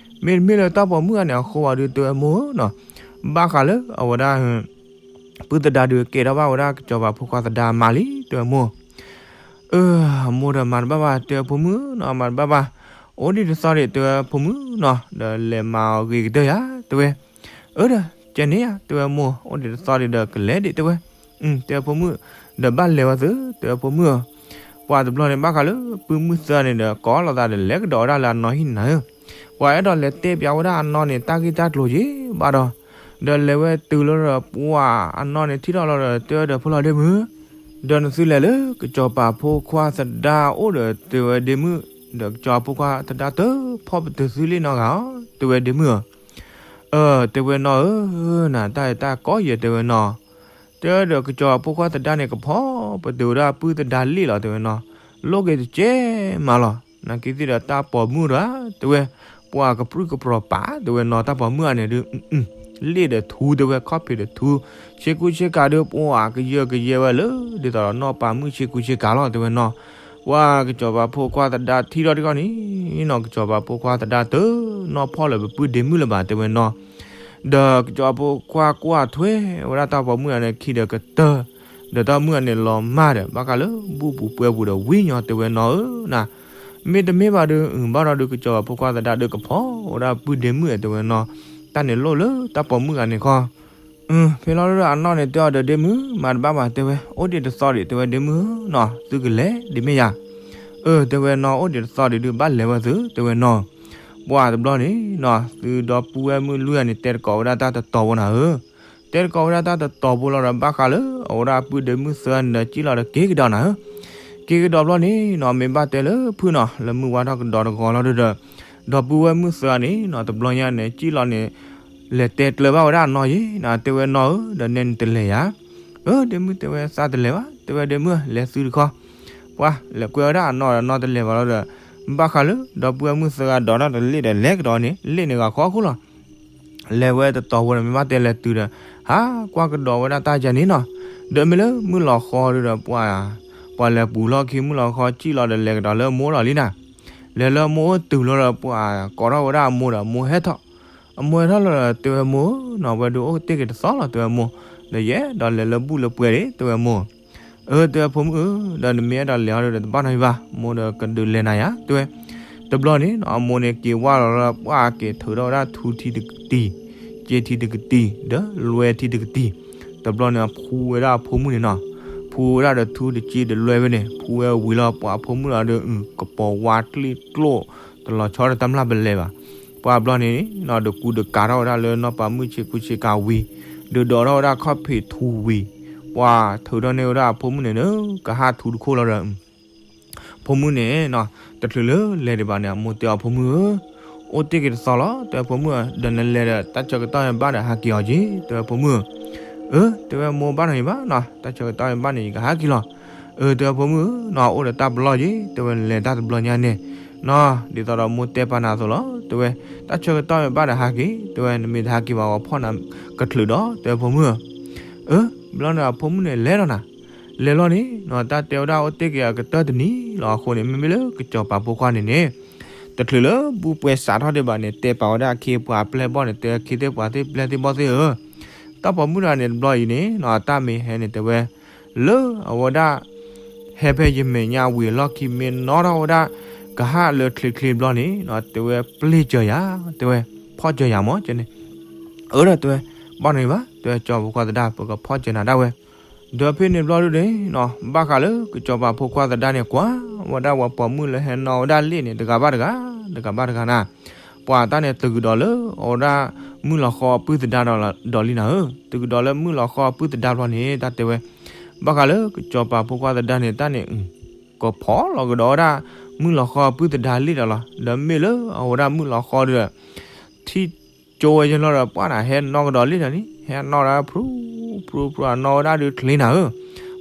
မ့တမ့ၢ်လၢတၢ်ပိာ်မုၣ်တဂၤန့ၣ်အဃိဘၣ်ဒီး တဲဝဲမိၢ်ဧၢနီၤ, ဘၣ်ဃးလၢအဝဲဒၣ် ပုၢ်သဒါဒုးကဲထီၣ်ဘၣ်ဝဲဒၣ်ကစီၤပၤဖိခွါသဒါမါလံ တဲဝဲမိၢ်. အၢ အမိၢ်ဒီးမၤတဘၣ်ဘၣ် တဲဝဲဖိမုၣ်နီၤ, မၤတဘၣ်ဘၣ်, အိၣ်ဒံးတသီဒံး တဲဝဲဖိမုၣ်နီၤ, ဒီးလဲၤမၤအီၤဂ့ၤကတၢၢ်ယၤ တဲဝဲ. အၢဒီး ကဲန့ၣ်ယၤ တဲဝဲမိၢ်, အိၣ်ဒံးတသီဒံးဒီးကလဲၤဒံး တဲဝဲ. တဲဝဲဖိမုၣ်, ဒီးဘၣ်လဲၤဝဲသု တဲဝဲဖိမုၣ်ဧၢ. ပှၤတဘျီန့ၣ် ဘၣ်ဃးလၢပုၢ်မုၣ်သၢဂၤန့ၣ်ဒီး ကိးလိာ်သးဒီးလဲၤကဒီးဝဲဒၣ်လၢအနီၢ်ဟံၣ်နၤဧၢ. ပှၤအဲၣ်ဒိးလဲၤတဲပၠးဝဲဒၣ်အနီၢ်န့ၣ် တၢ်ဂ့ၢ်တၢ်ကျိၤက့ၤဘၣ်ဒီး, ဒီးလဲၤဝဲတုၤလီၤဒီး ပှၤအနီၢ်န့ၣ်ထံၣ်ထီၣ်လီၤဒီး တဲဝဲဒီးဖိလီၤဒ့မုၣ်, ဒီးနသုလဲၤလၢကစီၤပၤဖိခွါသဒါအိၣ်ဒီး တဲဝဲဒ့မုၣ်, ဒီးကစီၤပၤဖိခွါသဒါတဖီၣ်ပတုာ်သုလ့ၣ်နီတဂၤဧါ တဲဝဲဒ့မုၣ်ဧၢ. အၢ တဲဝဲနီၢ်ဧၢ, နတၢ်အဲၣ်တၢ်ကိးယဲၢ် တဲဝဲနီၢ်. တဲဝဲဒီးကစီၤပၤဖိခွါသဒါန့ၣ် ကဖီပတုာ်ဝဲဒၣ်ပုၢ်သဒါလ့ၣ်လီၤ တဲဝဲနီၢ်, လိၣ်က့ၤတကဲမးလီၤ. နာ်က့ၤသ့ၣ်ဒီးတၢ်ပိာ်မုၣ်တဂၤ တဲဝဲ, ပှၤကပြုၢ်ကပြီၤပာ် တဲဝဲနီၢ်, တၢ်ပိာ်မုၣ်တဂၤန့ၣ်ဒုး လ့ၣ်ဒီးထူ တဲဝဲ, ခီၣ်ဖံးဒီးထူ, ဆ့ကူဆ့ကၤဒုး ပှၤကယၢကယဲဝဲလၢ ဒ်သိးဒီးနီၢ်ပၤမုၣ်ဆ့ကူဆ့ကၤလီၤ တဲဝဲနီၢ်. ပှၤကစီၤပၤဖိခွါသဒါထံၣ်ထီၣ်တခီန့ၣ်နီၢ်, ကစီၤပၤဖိခွါသဒါတနီၢ်ဖီၣ်လၢပပုၢ်ဒ့မုၣ်လၢၤဘၣ် တဲဝဲနီၢ်. ဒီးကစီၤပၤဖိခွါကွၢ်ထွဲဝဲဒၣ်တၢ်ပိာ်မုၣ်တဂၤန့ၣ် ခံဒီးကတၢၢ်, ဒီးတၢ်မုၣ်တဂၤန့ၣ်လီၤမၢ်ဒီး ဘၣ်ဃးလၢဘူၣ်ပူၤပှဲၤပူၤဒီးဝံညီ တဲဝဲနီၢ်ဧၢနၤ. မ့တမ့ၢ်ဘၣ်ဒုး ဘၣ်ဒီးဒုးကစီၤပၤဖိခွါသဒါဒုးကဖီဝဲဒၣ်ပုၢ်ဒ့မုၣ် တဲဝဲနီၢ်, တၢ်န့ၣ်လိၣ်လၢတၢ်ပိာ်မုၣ်တဂၤန့ၣ်ခီ ဖဲလီၤဒုးအနီၢ်န့ၣ်တဲအီၤဒီး ဒ့မုၣ် မၤတဘၣ်ဘၣ် တဲဝဲ, အိၣ်ဒံးတသီဒံး တဲဝဲဒ့မုၣ်ဧၢနီၢ်, သုကလဲၤဒံးမ့ၢ်ယၤ. အၢ တဲဝဲနီၢ်, အိၣ်ဒံးတသီဒံးဒုး ဘၣ်လဲၤဝဲသု တဲဝဲနီၢ်. ပှၤတဘျီန့ၣ်နီၢ် သုဒီပုၢ်ဝဲၢ်မုၣ်လွံၢ်ဂၤန့ၣ် တဲတကိးဝဲဒၣ်တၢ်တတီၤဖိနၤဧၢ. တဲတကိးဝဲဒၣ်တၢ်တတီၤဖိလီၤဒီး ဘၣ်ဃးလၢအဝဲဒၣ်အပုၢ်ဒ့မုၣ်သၢဂၤန့ၣ်ဒီး စံၣ်လီၤဒီးက့ၤကဒီးနၤဧၢ. က့ၤကဒီးဘျီန့ၣ်နီၢ် မ့ၢ်ဘၣ်တဲလၢဖုၣ်နီၢ် လၢမုၢ်ဝါထီၣ်ကဒီးတဂီၤလီၤဒုးဒီး ဒီပုၢ်ဝဲၢ်မုၣ်သၢဂၤန့ၣ်နီၢ် တဘျီညါန့ၣ် စံၣ်လီၤန့ၣ် လဲၤတဲကျၢၤဘၣ်ဝဲဒၣ်အနီၢ်ယံၤနၤ, တဲဝဲနီၢ်ဧၢ ဒီးနဲန့ၣ်တလဲၤယၤ. အၢ ဒ့မုၣ် တဲဝဲသးတလဲၤဘၣ် တဲဝဲဒ့မုၣ် လဲၤသုတခီ. ပှၤလဲၤကွဲဝဲဒၣ်အနီၢ်ဒီး နီၢ်တလဲၤဘၣ်လီၤဒီး ဘၣ်ဃးလၢဒီပုၢ်ဝဲၢ်မုၣ်သၢဂၤဒိးထီၣ်တလ့ၣ်ဒီးလဲၤကဒီးန့ၣ် လ့ၣ်န့ၣ်ဂၤခီခိၣ်လီၤ. လဲၤဝဲတတီၤဖိဒီး မ့ၢ်ဘၣ်တဲလဲၤတုၤဒီး ဟးကွၢ်ကဒီးဝဲဒၣ်တၢ်ယါန့ၣ်နီၢ်, ဒီးမ့ၢ်လၢမုၢ်လီၤဃီဒုးဒီး ပှၤ ပှၤလဲၤပူၤလီၢ်ခံမုၢ်လီၤဃီ စံၣ်လီၤဒီးလဲၤကဒီးလၢအမိၢ်လီၤလံနၤ. လဲၤလၢအမိၢ်အိၣ်တုၤလီၤဒီး ပှၤကိးထီၣ်ဝဲဒၣ်အမိၢ်ဒီး အမိၢ်ဟဲထီၣ်, အမိၢ်ဟဲထီၣ်လီၤဒီး တဲဝဲမိၢ်ဧၢနီၢ် ဝဲဒုးအိၣ်တ့ၢ်က့ၤတသီလီၤ တဲဝဲမိၢ်, ဒီးယအဲၣ်ဒိးလဲၤလၢဘူၣ်လၢပှဲၤဒံး တဲဝဲမိၢ်. အၢ တဲဝဲဖိမုၣ်ဧၢ, ဒီးနမ့ၢ်အဲၣ်ဒိးလဲၤအီၤဒီး တဘၣ်နီတမံၤဘၣ်, မိၢ်ဒီးကဒုးလဲၤနၤယၤ တဲဝဲ. တဘျီန့ၣ်နီၢ် အမိၢ်န့ၣ်က့ၤဝါလီၤလၢ ပှၤက့ၤထုးထီၣ်ဝဲဒၣ်ထူထံတကတံၢ်, စ့ထံတကတံၢ် ဒီးလွဲထံတကတံၢ်. တဘျီန့ၣ် ဖှူဝဲဒၣ်အဖိမုၣ်န့ၣ်နီၢ်, ဖှူဝဲဒၣ်ဒီးထူတစ့ဒီးလွဲဝဲန့ၣ် ဖှူဝဲဝံၤလီၤ ပှၤအဖိမုၣ်လီၤဒီး အုၣ် ကပီၤဝါကျ့ကျိၣ် တလီၤဆီဒီးတၢ်မျၢ်ပလဲၤဘၣ်. ပှၤဘျီန့ၣ်နီၢ် ဒကူဒကၤထီၣ်ဝဲဒၣ်လၢနီၢ်ပၤမုၣ်ဆ့ကူဆ့ကၤဝံၤ, ဒုးဒိးထီၣ်ဝဲဒၣ်ခီၣ်ဖံးထူဝံၤ, ပှၤထုးထီၣ်န့ၢ်ဝဲဒၣ်အဖိမုၣ်န့ၣ် ကဟၣ်ထူတခိၣ်လီၤဒီး ဖိမုၣ်န့ၣ်နီၢ် တချုးလၢလဲၤဒံးဘၣ်န့ၣ် အမိၢ်တဲအီၤဖိမုၣ်ဧၢ, အိၣ်တ့ၢ်က့ၤတသီလီၤ တဲဝဲဖိမုၣ်ဧၢ, ဒီးနလဲၤဒီးတၢ်ဆၢကတီၢ်မ့ၢ်ဘၣ်ဒီးဟးက့ၤအီၤက့ၤ တဲဝဲဖိမုၣ်ဧၢ. အၢ တဲဝဲမိၢ်ဘၣ်နီတမံၤဘၣ်နီၢ်, တၢ်ဆၢကတီၢ်မ့ၢ်ဘၣ်န့ၣ် ယကဟးက့ၤလီၤ. အၢ တဲဝဲဖိမုၣ်ဧၢနီၢ်, အိၣ်ဒီးတၢ်ပလီၢ်က့ၤ တဲဝဲ နလဲၤတၢ်တဘျီညါန့ၣ်နီၢ်, ဒ်သိးဒီးမိၢ်တဲပာ်နၤအသိးလီၤ တဲဝဲ, တၢ်ဆၢကတီၢ်မ့ၢ်ဘၣ်ဒီးဟးက့ၤ တဲဝဲ, နမ့ၢ်တဟးက့ၤဘၣ် ပှၤဖီၣ်နၤကချုးဒီး တဲဝဲဖိမုၣ်ဧၢ. အၢ ဘျီန့ၣ်အဖိမုၣ်န့ၣ်လဲၤလီၤနၤ, လဲၤလီၤန့ၣ်နီၢ် တၢ်တဲဝဲဒၣ်အိၣ်တ့ၢ်က့ၤအကတၢၢ်တနံၤလီၤအဃိန့ၣ် မ့မ့ၢ်လၢကစီၤပၤဖိခွါန့ၣ်န့ၣ် တချုးလၢဘူၣ်ပှဲၤစးထီၣ်ဒံးဘၣ်န့ၣ် တဲပာ်ဝဲဒၣ်အခ့အပှၤအပျဲၢ်အဘီၣ်န့ၣ် တဲအခ့သ့ၣ်ပှၤသ့ၣ်ပျဲၢ်သ့ၣ်ဘီၣ်သ့ၣ်ဧၢ, တၢ်ပိာ်မုၣ်တဂၤန့ၣ်တဘျီအံၤန့ၣ်နီၢ် အတၢ်မ့ၢ်ဟဲန့ၣ်တဲဝဲ လၢအဝဲဒၣ် ဟဲဖဲယမဲာ်ညါဝံၤအလီၢ်ခံမ့ၢ်နီၣ်ထီၣ်ဝဲဒၣ် ကဟၣ်လၢချ့ချ့ဘျီန့ၣ်နီၢ် တဲဝဲပျ့ၢ်စၢၤယၤ တဲဝဲ ဖီၣ်စၢၤယၤမၢ်န့ၣ်. အၢ ဒီးတဲဝဲ ဘၣ်နီတမံၤဘၣ် တဲဝဲ ကစီၤပၤဖိခွါသဒါ ပကဖီၣ်စၢၤနၤဒၣ်ဝဲ. ဒီးဖဲန့ၣ်ဘျီဒုန့ၣ်နီၢ် ဘၣ်ဃးလၢကစီၤပၤဖိခွါသဒါန့ၣ် ကွၢ်ဝဲဒၣ်ပှၤပိာ်မုၣ်လၢဟဲနီၣ်ဝဲဒၣ်လ့ၣ်န့ၣ် တဂၤဘၣ်တဂၤ တဂၤဘၣ်တဂၤနၤ, ပှၤတၢ်န့ၣ်သုးကဒီးလၢအဝဲဒၣ်မုၢ်လီၤဃီအပုၢ်သဒါဒီးလံနၤဧၢ, သုးကဒီးလၢမုၢ်လီၤဃီအပုၢ်သဒါဘျီန့ၣ် တၢ်တဲဝဲ ဘၣ်ဃးလၢကစီၤပၤဖိခွါသဒါန့ၣ် တၢ်န့ၣ် ကဖီၣ်လီၤကဒီးဝဲဒၣ် မုၢ်လီၤဃီအပုၢ်သဒါလ့ၣ်ဒီးလီၤ. ဒီးမ့ၢ်လၢအဝဲဒၣ်မုၢ်လီၤဃီဒီး ထံၣ်ကၠိဝဲယလီၤဒီး ပှၤနၤဟဲနီၣ်ကဒီးလ့ၣ်ဒီးန့ၣ် ဟဲနီၣ်ဒၣ်ဖျူဖျူဖျူ အနီၣ်ဝဲဒၣ်ဒုချ့နၤဧၢ,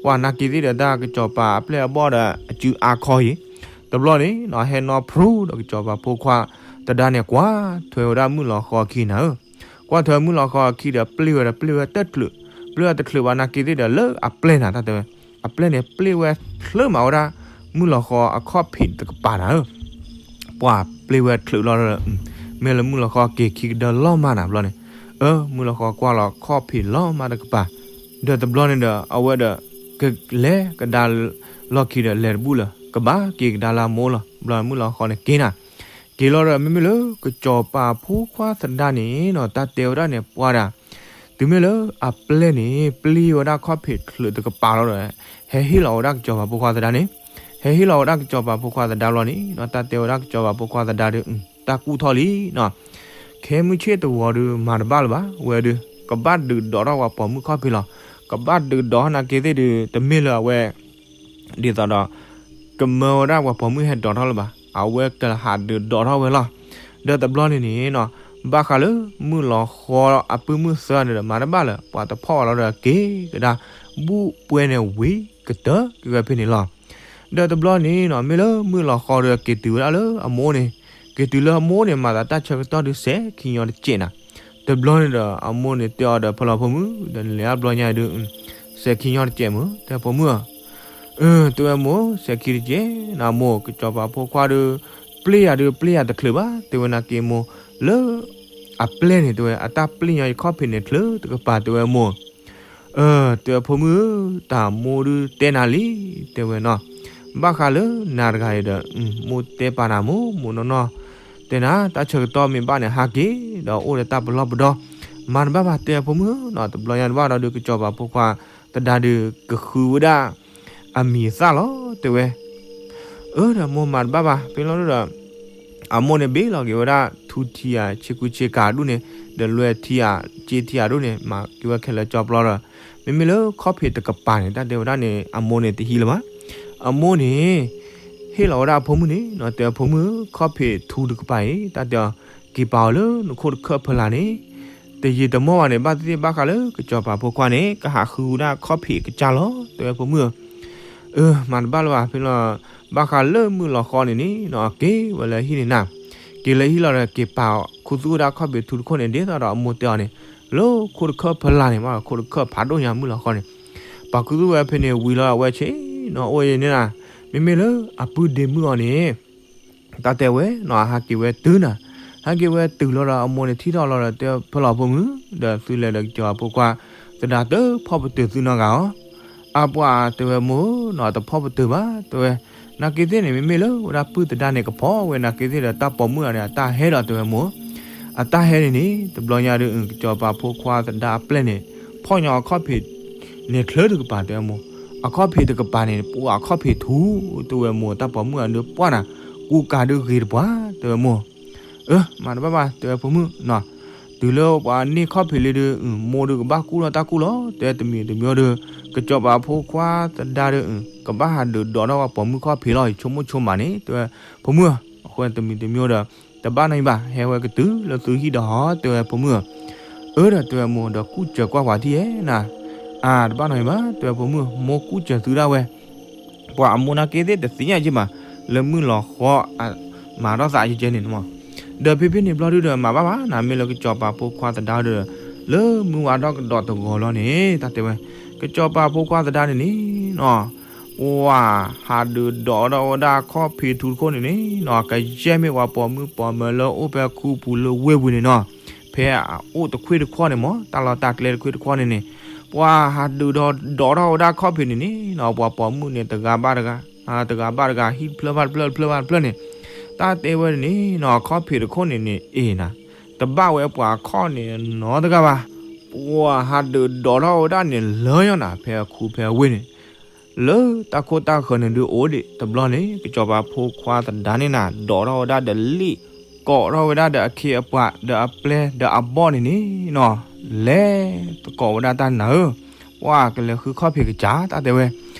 ပှၤနာ်က့ၤသ့ၣ်ဒီးတၢ်ကစီၤပၤအပျဲၢ်အဘီၣ်ဒီးအစုအါခီအံၤ, တ တဘျီန့ၣ်နီၤ ဟဲနီၣ်ဖျိဒီးကစီၤပၤဖိခွါသဒါန့ၣ် ကွၢ်ထွဲဝဲဒၣ်မုၣ်လီၤဃီအခံနၤဧၢ. ကွၢ်ထွဲမုၣ်လီၤဃီအခံဒီး ပျ့ၢ်ဝဲဒီးပျ့ၢ်ဝဲတချုး, ပျ့ၢ်ဝဲတချုးဘၣ်နာ်က့သ့ၣ်ဒီး လၢအပျဲၢ်နၤ တၢ်တဲဝဲ, အပျဲၢ်န့ၣ် ပျ့ၢ်ဝဲချုးမးဝဲဒၣ် မုၣ်လီၤဃီအခီၣ်ဖံးတကပၤနၤဧၢ. ပှၤပျ့ၢ်ဝဲချုးလီၤဒီး မ့ၢ်လၢမုၣ်လီၤဃီက့ၤခံကဒၢလီၤမးနၤ ဘျီန့ၣ်, အၢ မုၣ်လီၤဃီကွၢ်လီၤခီၣ်ဖံးလီၤမးတကပၤ, ဒီးတဘျီန့ၣ်ဒီး အဝဲဒီး ကလဲၤကဒါလီၢ်ခံဒီး လဲၤတဘူၣ်လၢၤ ကဘၣ်က့ၤကဒါလၢအမိၢ်လီၤ. ဘျီမုၣ်လီၤဃီန့ၣ်က့ၤနၤ, က့ၤလီၤဒီး မ့မ့ၢ်လၢကစီၤပၤဖိခွါသဒါန့ၣ်နီၤ တၢ်တဲဝဲဒၣ်န့ၣ် ပှၤဒၣ် တုၤမ့ၢ်လၢအပျဲၢ်န့ၣ် ပျ့ၢ်ဝဲဒၣ်ခီၣ်ဖံးချုးတကပၤလီၤဒီး ဟဲဟ့ၣ်လီၤဝဲဒၣ်ကစီၤပၤဖိခွါသဒါန့ၣ်, ဟဲဟ့ၣ်လီၤဝဲဒၣ်ကစီၤပၤဖိခွါသဒါဘျီန့ၣ်နီၤ တၢ်တဲဝဲဒၣ်ကစီၤပၤဖိခွါသဒါဒီး တၢ်ကူၣ်ထီၣ်လံနီၤ, ခဲမုၢ်ဆ့ၣ်တဝီၤဒီး မၤတဘၣ်လၢၤဘၣ်, ဝဲဒီး ကဘၣ်ဒုးဒိးထီၣ်ပှၤပိာ်မုၣ်ခီၣ်ဖံးလီၤ. ကဘၣ်ဒုးဒိးထီၣ်နာ်က့သ့ၣ်ဒီး တမ့ၢ်လၢအဝဲ ဒ်သိးဒီး ကမၢဝဲဒၣ်ပှၤပိာ်မုၣ်ဟဲဒိးထီၣ်လၢၤဘၣ်, အဝဲကဟးဒုးဒိးထီၣ်ဝဲလီၤ. ဒီးတဘျီန့ၣ်န့ၣ်နီၤ ဘၣ်ဃးလၢမုၣ်လီၤဃီအပုၢ်မုၣ်သၢန့ၣ်ဒီး မၤတဘၣ်လၢၤ ပှၤတဖီၣ်အီၤလီၤဒီးက့ၤကဒါ ဘူၣ်ပှဲၤန့ၣ်ဝံၤကတၢၢ်က့ၤဝဲဖဲန့ၣ်လီၤ. ဒီးတဘျီန့ၣ်နီၤ မ့ၢ်လၢမုၣ်လီၤဃီဒီးက့ၤတုၤဝဲဒၣ်လၢအမိၢ်န့ၣ်, က့ၤတုၤလၢအမိၢ်န့ၣ် မၤသးတၢ်ဆၢကတီၢ်ဒုးစဲးခံညီတစဲးနၤ. တဘျီန့ၣ်ဒီး အမိၢ်န့ၣ်တဲအီၤဒီး ဖဲလီၤဖိမုၣ် ဒီးနလဲၤအါဘျီညါဒုး စဲးခံညီတစဲးမုၢ် တဲဖိမုၣ်ဧၢ, အၢ တဲဝဲမိၢ် စဲးခံတစဲးနီၤ မိၢ် ကစီၤပၤဖိခွါဒီး ပျ့ၢ်ယၤဒုးပျ့ၢ်ယၤတချုးဘၣ် တဲဝဲနာ်က့မိၢ်, လၢ အပျဲၢ်န့ၣ် တဲဝဲ အတၢ်ပျ့ၢ်ညီယခီၣ်ဖံးန့ၣ်ချုးတကပၤ တဲဝဲမိၢ် အၢ တဲဝဲဖိမုၣ်ဧၢ, တၢ်မိၢ်ဒုးတဲနၤလံ တဲဝဲနီၤ, ဘၣ်ဃးလၢနၤတဂၤအံၤဒီး မိၢ်တဲပာ်နၤမိၢ် မိၢ်နီၢ်နီၢ် တဲနၤ တၢ်ဆၢကတီၢ်မ့ၢ်ဘၣ်န့ၣ် ဟးက့ၤဒီးအိၣ်ဒီးတၢ်ပလီၢ်ပဒီ မၤတဘၣ်ဘၣ် တဲဖိမုၣ်နီၤ, တဘျီညါတဘၣ်ဒီးဒုး ကစီၤပၤဖိခွါသဒါဒုးကဃုဝဲဒၣ် အမံၤအသၣ်လီၤ တဲဝဲ အၢ ဒီးမိၢ်မၤတဘၣ်ဘၣ် ဖဲလီၤဒီး အမိၢ်န့ၣ်ဘ့ၣ်လီၤက့ၤဝဲဒၣ် ထူထံဧါ ဆ့ကူဆ့ကၤဒူၣ်န့ၣ် ဒီးလွဲထံဧါ က့ထံဧါဒူၣ်န့ၣ် မၤက့ၤဝဲခဲလၢာ်ကၠီပျီဒီး မ့မ့ၢ်လၢခီၣ်ဖံးတကပၤန့ၣ် တၢ်တဲဝဲဒၣ်န့ၣ် အမိၢ်န့ၣ်တဟံးလၢၤဘၣ်. အမိၢ်န့ၣ် ဟ့ၣ်လီၤဝဲဒၣ်အဖိမုၣ်န့ၣ်နီၤ တဲအဖိမုၣ် ခီၣ်ဖံးထူတကပၤအံၤ တၢ်တဲအီၤ က့ၤပာ်အီၤလၢနခိၣ်တခၢၣ်ဖီလာ်န့ၣ် တယံာ်တမီၢ်ဘၣ်န့ၣ် ဘၣ်သ့ၣ်သ့ၣ်ဘၣ်ဃးလၢကစီၤပၤဖိခွါန့ၣ် ကဟးဃုဝဲဒၣ်ခီၣ်ဖံးအကစၢ်လီၤ တဲဝဲဖိမုၣ်ဧၢ အၢ မၤတဘၣ်လၢၤဘၣ် ဖဲလီၤ ဘၣ်ဃးလၢမုၣ်လီၤဃီန့ၣ်န့ၣ်နီၤ က့ၤဝဲလၢဟံၣ်န့ၣ်နၤ က့ၤလၢဟံၣ်လီၤဒီး က့ၤပာ်ခူသူၣ်ဝဲဒၣ်ခီၣ်ဖံးထူတခိၣ်န့ၣ် ဒ်သိးဒီးအမိၢ်တဲအီၤန့ၣ် လၢခိၣ်တခၢၣ်ဖီလာ်န့ၣ် မ့ၢ်ခိၣ်တခၢၣ်ဖးဒိၣ်ညါမုၣ်လီၤဃီန့ၣ် ပာ်ခူသူၣ်ဝဲဖဲန့ၣ်ဝံၤလီၤ အဝဲဆ့ၣ်နီၤ အိၣ်အံၤန့ၣ်နၤ မ့မ့ၢ်လၢအပုၢ်ဒ့မုၣ်အီၤန့ၣ် တၢ်တဲဝဲနီၤ ဟးက့ၤဝဲတုၤနၤ ဟဲက့ၤဝဲတုၤလီၤဒီးအမိၢ်န့ၣ်ထံၣ်ထီၣ်လီၤဒီး တဲဖဲလီၤဖိမုၣ် ဒီးသုလဲၤဒီးကစီၤပၤဖိခွါသဒါတဖီၣ်ပတုာ်သုနီတဂၤဧါ အပှၤတဲဝဲမိၢ်နီၤ တဖီၣ်ပတုာ်ဘၣ် တဲဝဲ နာ်က့သ့ၣ်န့ၣ် မ့မ့ၢ်လၢဝဲဒၣ်ပုၢ်သဒါန့ၣ် ကဖီၣ်ဝဲနာ်က့သ့ၣ်ဒီး တၢ်ပိာ်မုၣ်အီၤန့ၣ် အတၢ်ဟဲဒီးတဲဝဲမိၢ် အတၢ်ဟဲန့ၣ်န့ၣ် တဘျီညါဒီး ကစီၤပၤဖိခွါသဒါအပျဲၢ်န့ၣ် ဖီၣ်ညီအခီၣ်ဖံးန့ၣ်ချၢတကပၤ တဲဝဲမိၢ် အခီၣ်ဖံးတကပၤန့ၣ် ပှၤအခီၣ်ဖံးထူ တဲဝဲမိၢ် တၢ်ပိာ်မုၣ်အီၤဒုးပှၢ်နၤ ကူကၤဒုးဂ့ၤတပှၢ် တဲဝဲမိၢ် အၢ မၤတဘၣ်ဘၣ် တဲဝဲဖိမုၣ် တုၤလၢပှၤန့ၢ်ခီၣ်ဖံးလံဒီး မိၢ်ဒုးကဘၣ်ကူၣ်ထီၣ်တၢ်ကူၣ်လီၤ တဲတမံၤတမံၤဒီး ကစီၤပၤဖိခွါသဒါဒီး ကဘၣ်ဟးဒုးဒိးထီၣ်ပှၤပိာ်မုၣ်ခီၣ်ဖံးလီၤ ယဆိကမိၣ်ဆိကမးန့ၣ် တဲဝဲ ဖိမုၣ် အဃိတမံၤတမံၤဒီး တဘၣ်နီတမံၤဘၣ် ဟဲဝဲကတုၤလၢသုဟံၣ်ဒီးဟီ တဲဝဲဖိမုၣ် အၢ ဒီးတဲဝဲမိၢ်ဒီးကူၣ်စၢၤကွၢ်ပှၤထံၣ်ဧဲနၤ အၢ တဘၣ်နီတမံၤဘၣ် တဲဝဲဖိမုၣ် မိၢ်ကူၣ်စၢၤသုဒၣ်ဝဲ ပှၤအမိၢ်နာ်က့သ့ၣ်တသ့ၣ်ညါက့ဘၣ် လၢမုၣ်လီၤဃီအမၤထီၣ်သးကဲကဲန့ၣ်မး ဒီးဖဲဖဲန့ၣ်ဘျီဒုဒီးမၤဘၣ်ဘၣ်နၤ မ့ၢ်လၢကစီၤပၤဖိခွါသဒါဒီး လၢမုၢ်ဝါဒီကဒီးတဂီၤလီၤန့ၣ် တၢ်တဲဝဲ ကစီၤပၤဖိခွါသဒါန့ၣ်န့ၣ်နီၤ ပှၤဟးဒုးဒိးထီၣ်ဝဲဒၣ်ခီၣ်ဖံးထူတခိၣ်န့ၣ်န့ၣ်နီၤ ကယဲၢ်မ့ၢ်ပှၤပိာ်မုၣ်ပိာ်မၢၤလၢအိၣ်ဖဲခူပူၤလၢဝ့ၢ်ပူၤန့ၣ်နီၤ ဖဲအအိၣ်တခွ့ၣ်တခီၣ်န့ၣ်မး တၢ်လီၢ်တၢ်ကျဲတခွ့ၣ်တခီၣ်န့ၣ်န့ၣ် ပှၤဟးဒုးဒီးဒိးထီၣ်ဝဲဒၣ်ခီၣ်ဖံးန့ၣ်န့ၣ်နီၤ ပှၤပိာ်မုၣ်န့ၣ် တဂၤဘၣ်တဂၤ တဂၤဘၣ်တဂၤ ဟံၣ်တဖျၢၣ်ဘၣ်တဖျၢၣ် တဖျၢၣ်ဘၣ်တဖျၢၣ်န့ၣ် တၢ်တဲဝဲန့ၣ်နီၤ ခီၣ်ဖံးတခိၣ်န့ၣ်န့ၣ် အ့ၣ်နၤ တဘၣ်ဝဲပှၤအခီၣ်န့ၣ်နီတဂၤဘၣ် ပှၤဟးဒုးဒိးထီၣ်ဝဲဒၣ်န့ၣ်လၢညါနၤ ဖဲအခူဖဲအဝ့ၢ်န့ၣ် လၢတၢ်ခိၣ်တၢ်ဃၢၤန့ၣ်ဒုးအိၣ်ဒံး တဘျီန့ၣ် ကစီၤပၤဖိခွါသဒါန့ၣ်နၤ ဒိးထီၣ်ဝဲဒၣ်ဒီးလံၣ် ကိးထီၣ်ဝဲဒၣ်ဒီးအခ့အပှၤ ဒီးအပျဲၢ်ဒီးအဘီၣ်န့ၣ်န့ၣ်နီၤ လဲၤသကိးဝဲဒၣ်တၢ်နၤဧၢ ပှၤကလဲၤဃုခီၣ်ဖံးကစၢ် တၢ်တဲဝဲ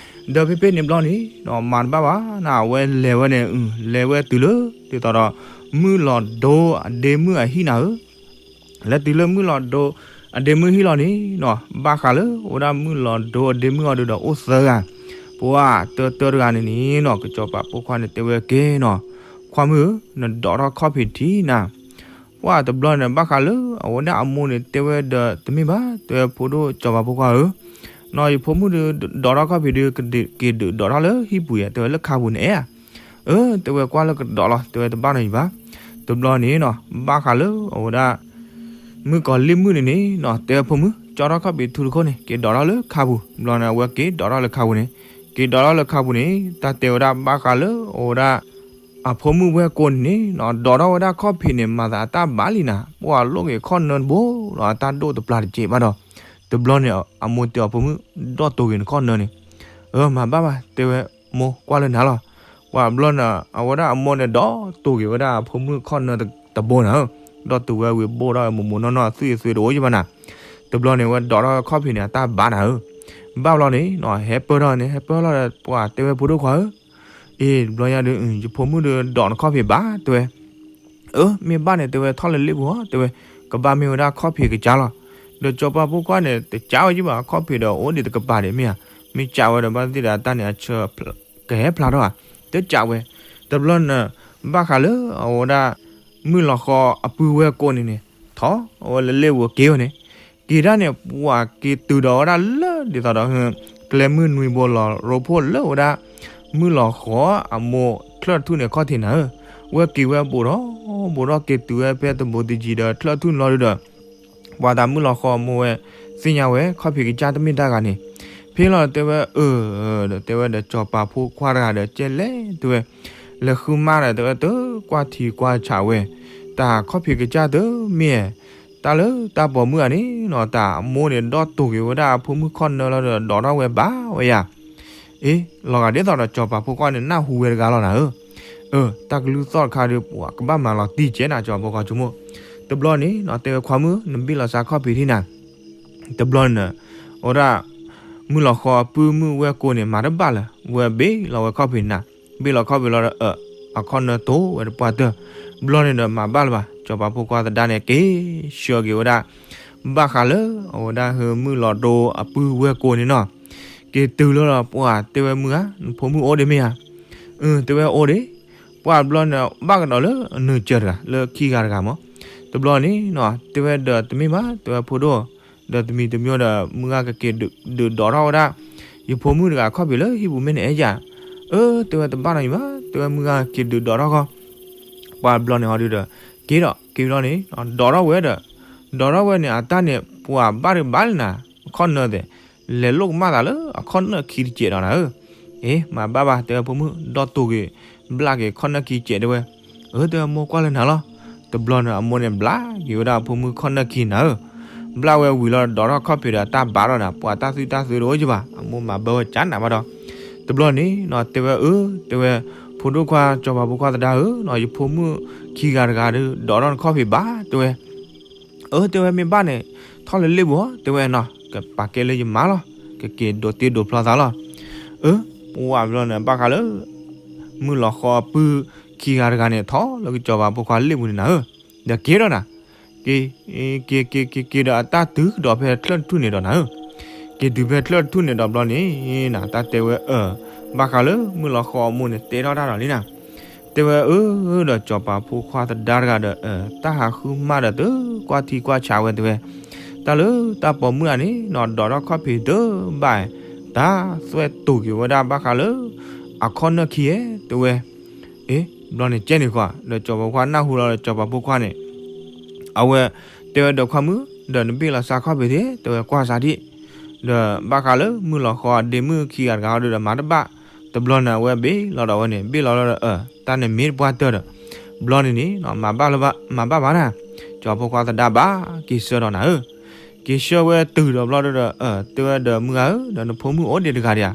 ဒီးဖဲဖဲန့ၣ်ဘျီန့ၣ်နီၤ မၤတဘၣ်ဘၣ်နၤ အဝဲလဲၤဝဲန့ၣ် လဲၤဝဲတုၤလၢ ဒ်သိးဒီး မုၣ်လီၤဒိအဒ့မုၣ်အဟံၣ်နၤဧၢ လဲၤတုၤလၢမုၣ်လီၤဒိအဒ့မုၣ်ဟံၣ်လီၤန့ၣ်နီၤ ဘၣ်ဃးလၢ အိၣ်ဝဲဒၣ်မုၣ်လီၤဒိအဒ့မုၣ်အီၤဒုးဒီးအိၣ်သၢဂၤ, ပှၤတၢတၢတဂၤန့ၣ်န့ၣ်နီၤ ကစီၤပၤဖိခွါန့ၣ်တဲဝဲက့ၤနီၤ, ခွါမုၣ်ဧၢ, နဒိးထီၣ်ခီၣ်ဖံးထံနၤ. ပှၤတဘျီန့ၣ် ဘၣ်ဃးလၢအဝဲဒၣ်အမိၢ်န့ၣ်တဲဝဲဒီးတမ့ၢ်ဘၣ်, တဲဝဲဖိဒိၣ်ကစီၤပၤဖိခွါဧၢ, နီၤ ယဖိမုၣ်ဒုးဒိးထီၣ်ခီၣ်ဖံးဒုး ကဒုးဒိးထီၣ်လၢဟံၣ်ပူၤယဲ တဲဝဲလၢခါပူၤန့ၣ်ဧါ. အၢ တဲဝဲကွၢ်လၢကဒိးလီၤ တဲဝဲတဘၣ်နီတမံၤဘၣ်. တဘျီန့ၣ်နီၤ ဘၣ်ဃးလၢအဝဲဒၣ် မုၣ်ကီၤလံၢ်မုၣ်န့ၣ်န့ၣ်နီၤ တဲဝဲဖိမုၣ် ကၠီထီၣ်ခီၣ်ဖံးထူတခိၣ်န့ၣ် က့ၤဒိးထီၣ်လၢခါပူၤ. ဘျီန့ၣ်အဝဲက့ၤဒိးထီၣ်လၢခါပူၤန့ၣ် က့ၤဒိးထီၣ်လၢခါပူၤန့ၣ် တၢ်တဲဝဲဒၣ်ဘၣ်ဃးလၢအဝဲဒၣ် အဖိမုၣ်ဝဲၢ်ကိန့ၣ်န့ၣ်နီၤ ဒိးထီၣ်ဝဲဒၣ်ခီၣ်ဖံးန့ၣ် မၤသးအတၢ်ဘၣ်လံနၤ, ပှၤလိၣ်က့ၤခီၣ်နၢတဘိဒီး အတၢ်ဒိၣ်တပျၢ်တစဲးဘၣ်ဒီး တဘျီန့ၣ် အမိၢ်တဲအီၤဖိမုၣ် ဒီးတိၤက့ၤနခီၣ်နၢန့ၣ်. အၢ မၤဘၣ်ဘၣ် တဲဝဲမိၢ်ကွၢ်လၢနၤလီၤ. ပှၤဘျီန့ၣ် အဝဲဒၣ်အမိၢ်န့ၣ် ဒီးတိၤက့ၤဝဲဒၣ်အဖိမုၣ်ခီၣ်နၢတဘိနၤဧၢ, ဒီးတိၤဝဲဝံၤဘိၣ်ထီၣ်ဝဲမိၢ်မိၢ်နီၢ်နီၢ် အသွံၣ်အသွဲတအိၣ်ယဘၣ်နၤ. တဘျီန့ၣ် ဝဲဒိးထီၣ်ခီၣ်ဖံးန့ၣ် အတၢ်ဘၣ်နၤဧၢ. ဘၣ်ဘျီန့ၣ်နီၤ ဟဲပၢၢ်ထီၣ်န့ၣ် ဟဲပၢၢ်ထီၣ်လီၤဒီး ပှၤတဲဝဲဖိဒိၣ်ခွါဧၢ, အ့ တဘျီညါဒုး ယဖိမုၣ်ဒုးဒိးနခီၣ်ဖံးဘၣ် တဲဝဲ. အၢ မ့ၢ်ဘၣ်န့ၣ် တဲဝဲထီၣ်လၢလ့ပူၤဧါ တဲဝဲ, ကဘၣ်မ့ၢ်ဝဲဒၣ်ခီၣ်ဖံးကစၢ်လီၤ. ဒီးစီၤပၤဖိခွါန့ၣ် တကးဝဲယဘၣ် ခီၣ်ဖံးဒီးအိၣ်ဒံးတကပၤဒံးမ့ၢ်ဧါ, မ့ၢ်ကးဝဲဒီး ဘၣ်သ့ၣ်ဒီးတၢ်န့ၣ်အဆၢ ကဟဲဖျါထီၣ်ဧါ, တကးဝဲ. တဘျီန့ၣ် ဘၣ်ဃးလၢအဝဲဒၣ် မုၣ်လီၤဃီအပုၢ်ဝဲၢ်ကိန့ၣ်န့ၣ် ထီၣ်ဝဲလၢလ့ပူၤက့ၤဝဲန့ၣ်, က့ၤဒၣ်န့ၣ် ပှၤက့ၤတုၤဒီးဝဲဒၣ်လၢဒ်သိးဒီး ကျဲမုၢ်နွံဘိလီၤရိဖှိၣ်လၢဝဲဒၣ် မုၣ်လီၤဃီအမိၢ်ချၢၣ်ထူၣ်န့ၣ်ခီၣ်ထံးနၤဧၢ, ဝဲက့ၤဝဲဘူးထီၣ်ဘူးထီၣ် က့ၤတုၤဝဲဖဲတဘူးတယံၤဒီးချၢၣ်ထူၣ်န့ၣ်လီၤဒုးဒီး ပှၤသးမုၣ်လီၤဃီအမိၢ်ဝဲ သ့ၣ်ညါဝဲ ခီၣ်ဖံးကစၢ်တမ့ၢ်တၢ်ဂၤန့ၣ်, ဖဲလီၤတဲဝဲအၢ ဒီးတဲဝဲဒီးစီၤပၤဖိခွါတဂၤဒီး ကဲလဲၣ်တဲဝဲ, လဲၤဃုမါဒီးတဲဝဲ တကွၢ်ထံကွၢ်ဆးဝဲ, တၢ်ခီၣ်ဖံးကစၢ်တမ့ၢ် တၢ်လၢတၢ်ပိာ်မုၣ်ဧါန့ၣ်နီၤ, တၢ်အမိၢ်န့ၣ် ဒီးတိၤက့ၤဝဲဒၣ်အဖိမုၣ်ခီၣ်နၢလီၤဒီး ဒိးထီၣ်ဝဲဘၣ်ဝဲယၤ အ့ လီၤဂာ်ဒ်သိးဒီးစီၤပၤဖိခွါန့ၣ် နၢ်ဟူဝဲတဂၤလီၤနၤဧၢ, အၢ တၢ်ကလုၢ်သီၣ်တခါဒီး ပှၤကဘၣ်မၤလီၤတံၢ်ကဲနၤ စီၤပၤဖိခွါဆိကမိၣ်, တဘျီန့ၣ်နီၤ တဲဝဲခွါမုၣ် နဘ့ၣ်လီၤစးခီၣ်ဖံးထံနၤ တဘျီန့ၣ် အဝဲဒၣ် မုၣ်လီၤဃီအပုၢ်မုၣ်ဝဲၢ်ကိန့ၣ် မၤတဘၣ်လၢၤ ဝဲဘ့ၣ်လီၤဝဲခီၣ်ဖံးနၤ, ဘ့ၣ်လီၤခီၣ်ဖံးလီၤဒီး အ အခီၣ်နၢတိၤဝဲတပှၢ်တၢၢ်, ဘျီန့ၣ်ဒီးမၤဘၣ်လၢၤဘၣ် စီၤပၤဖိခွါသဒါန့ၣ် က့ၤဆှၢက့ၤဝဲဒၣ် ဘၣ်ဃးလၢ အဝဲဒၣ်ဟၢမုၣ်လီၤဒိအပုၢ်ဝဲၢ်ကိန့ၣ်နီၤ, က့ၤတုၤလီၤဒီးပှၤတဲဝဲမုၢ်ဧါ နဖိမုၣ်အိၣ်ဒံးမ့ၢ်ဧါ, အၢ တဲဝဲအိၣ်ဒံး, ပှၤဘျီန့ၣ် ဘၣ်ကဒီးလၢအနုာ်စၢၤတဂၤ လၢခံဂၤတဂၤမး, တဘျီန့ၣ်နီၤ တဲဝဲဒီးတမ့ၢ်ဘၣ် တဲဝဲဖိဒိၣ်, ဒီးတမံၤတမံၤဒီး မုၢ်ဂၤကက့ၤဒုးဒိးထီၣ်ဝဲဒၣ် ယဖိမုၣ်တဂၤခီၣ်ဖံးလၢဟံၣ်ပူၤမ့ၢ်န့ၣ်အဲၣ်ယၤ, အၢ တဲဝဲတဘၣ်နီတမံၤဘၣ် တဲဝဲမုၢ်ဂၤက့ၤဒုးဒိးထီၣ်ခီ ပှၤဘျီန့ၣ်ဟီဒုဒီး က့ၤဒီးက့ၤဘျီန့ၣ် ဒိးထီၣ်ဝဲဒီး ဒိးထီၣ်ဝဲန့ၣ် အတၢ်န့ၣ် ပှၤဘၣ်ဒုးဘၣ်လၢနၤ အခီၣ်နၢသ့ၣ် လဲၤလိၣ်ကမၣ်သးလၢအခီၣ်နၢခံတစဲးဒီးနၤဧၢ, အ့ မၤဘၣ်ဘၣ် တဲဝဲဖိမုၣ် ဒီးတိၤက့ၤ ဘျၣ်က့ၤခီၣ်နၢခံစဲးတဲဝဲ, အၢ တဲဝဲမိၢ်ကွၢ်လၢနၤလီၤ, တဘျီန့ၣ် အမိၢ်န့ၣ်ဘျၣ်က့ၤဝဲဒၣ်အဖိမုၣ်ခီၣ်နၢခံနၤဧၢ, ဘျၣ်ဝဲဝံၤလီၤဒိးထီၣ်ခီၣ်ဖံးဒီးတၢ်ဘၣ်ဒီးနၤ ပှၤတၢ်သွံၣ်တၢ်သွဲတအိၣ်ယဘၣ် အမိၢ်မၤဘၢဝဲကနးဘၣ်ဒီး တဘျီန့ၣ်နီၤ တဲဝဲအၢ တဲဝဲ ဖိဒိၣ်ခွါစီၤပၤဖိခွါသဒါဧၢနီၤ ယဖိမုၣ်ခံဂၤတဂၤဒီး ဒိးထီၣ်နခီၣ်ဖံးဘၣ် တဲဝဲ, အၢ တဲဝဲမ့ၢ်ဘၣ်န့ၣ် ထီၣ်လၢလ့ပူၤ တဲဝဲနီၤ ကပာ်ကဲလၢယမါလီၤ ကက့ၤဒိးတ့ဒိးဖျီသးလီၤ, အၢ ပှၤဘျီန့ၣ် ဘၣ်ဃးလၢ မုၢ်လီၤဃီအပုၢ်ခံဂၤတဂၤန့ၣ် ထီၣ်လၢကစီၤပၤဖိခွါလ့ပူၤန့ၣ်နၤဧၢ, ဒီးက့ၤဒီးနၤ က့ၤ က့ၤ က့ၤ က့ၤ က့ၤဒီး အတၢ်တုၤကဒီးဖဲချၢၣ်ထူၣ်န့ၣ်ဒီးနၤဧၢ, က့ၤတုၤဖဲချၢၣ်ထူၣ်န့ၣ်ဒီးဘျီန့ၣ် နတၢ်တဲဝဲအၢ ဘၣ်ဃးလၢမုၢ်လီၤဃီအမိၢ်န့ၣ် တဲထီၣ်တၢ်ဒီးလံနၤ, တဲဝဲအၢ ဒီးစီၤပၤဖိခွါသဒါတဂၤဒီး တၢ်ဟးဃုမၢ်ဒီးတကွၢ်ထံကွၢ်ဆးဝဲတဲဝဲ, တၢ်လၢတၢ်ပိာ်မုၣ်ဧါန့ၣ်နီၤ ဒိးထီၣ်ခီၣ်ဖံးတဘၣ်, တၢ်သွဲတိၤက့ၤဝဲဒၣ်ဘၣ်ဃးလၢ အခီၣ်နၢခံဧါ တဲဝဲ, အ့ ဘျီန့ၣ်ကဲန့ၣ်ကွၢ် ဒီးစီၤပၤဖိခွါနၢ်ဟူလီၤဒီးစီၤပၤဖိခွါန့ၣ် အဝဲ တဲဝဲဒီးခွါမုၣ် ဒီးနဘ့ၣ်လီၤစးခီၣ်ဖံးသ့ တဲဝဲကွၢ်စးဒံး, ဒီးဘၣ်ဃးလၢမုၢ်လီၤဃီအဒ့မုၣ်ခံဂၤတဂၤဟီဒုဒီးမၤတဘၣ်, တဘျီန့ၣ် အဝဲဘ့ၣ်လီၤဒီးဝဲန့ၣ် ဘ့ၣ်လီၤလီၤဒီးအၢ တၢ်န့ၣ်မ့ၢ်တပှၢ်တၢၢ်ဒီး, ဘျီန့ၣ်န့ၣ် မၤဘၣ်လၢၤဘၣ် မၤဘၣ်ဘၣ်နၤ, စီၤပၤဖိခွါသဒါဘၣ်က့ၤဆှၢဒီးနၤဧၢ က့ၤဆှၢဝဲတုၤဒီးဘျီဒီး အၢ တဲဝဲဒီးမုၢ်ဂၤဧၢ ဒီးနဖိမုၣ်အိၣ်ဒံးတဂၤဒံးဧါ,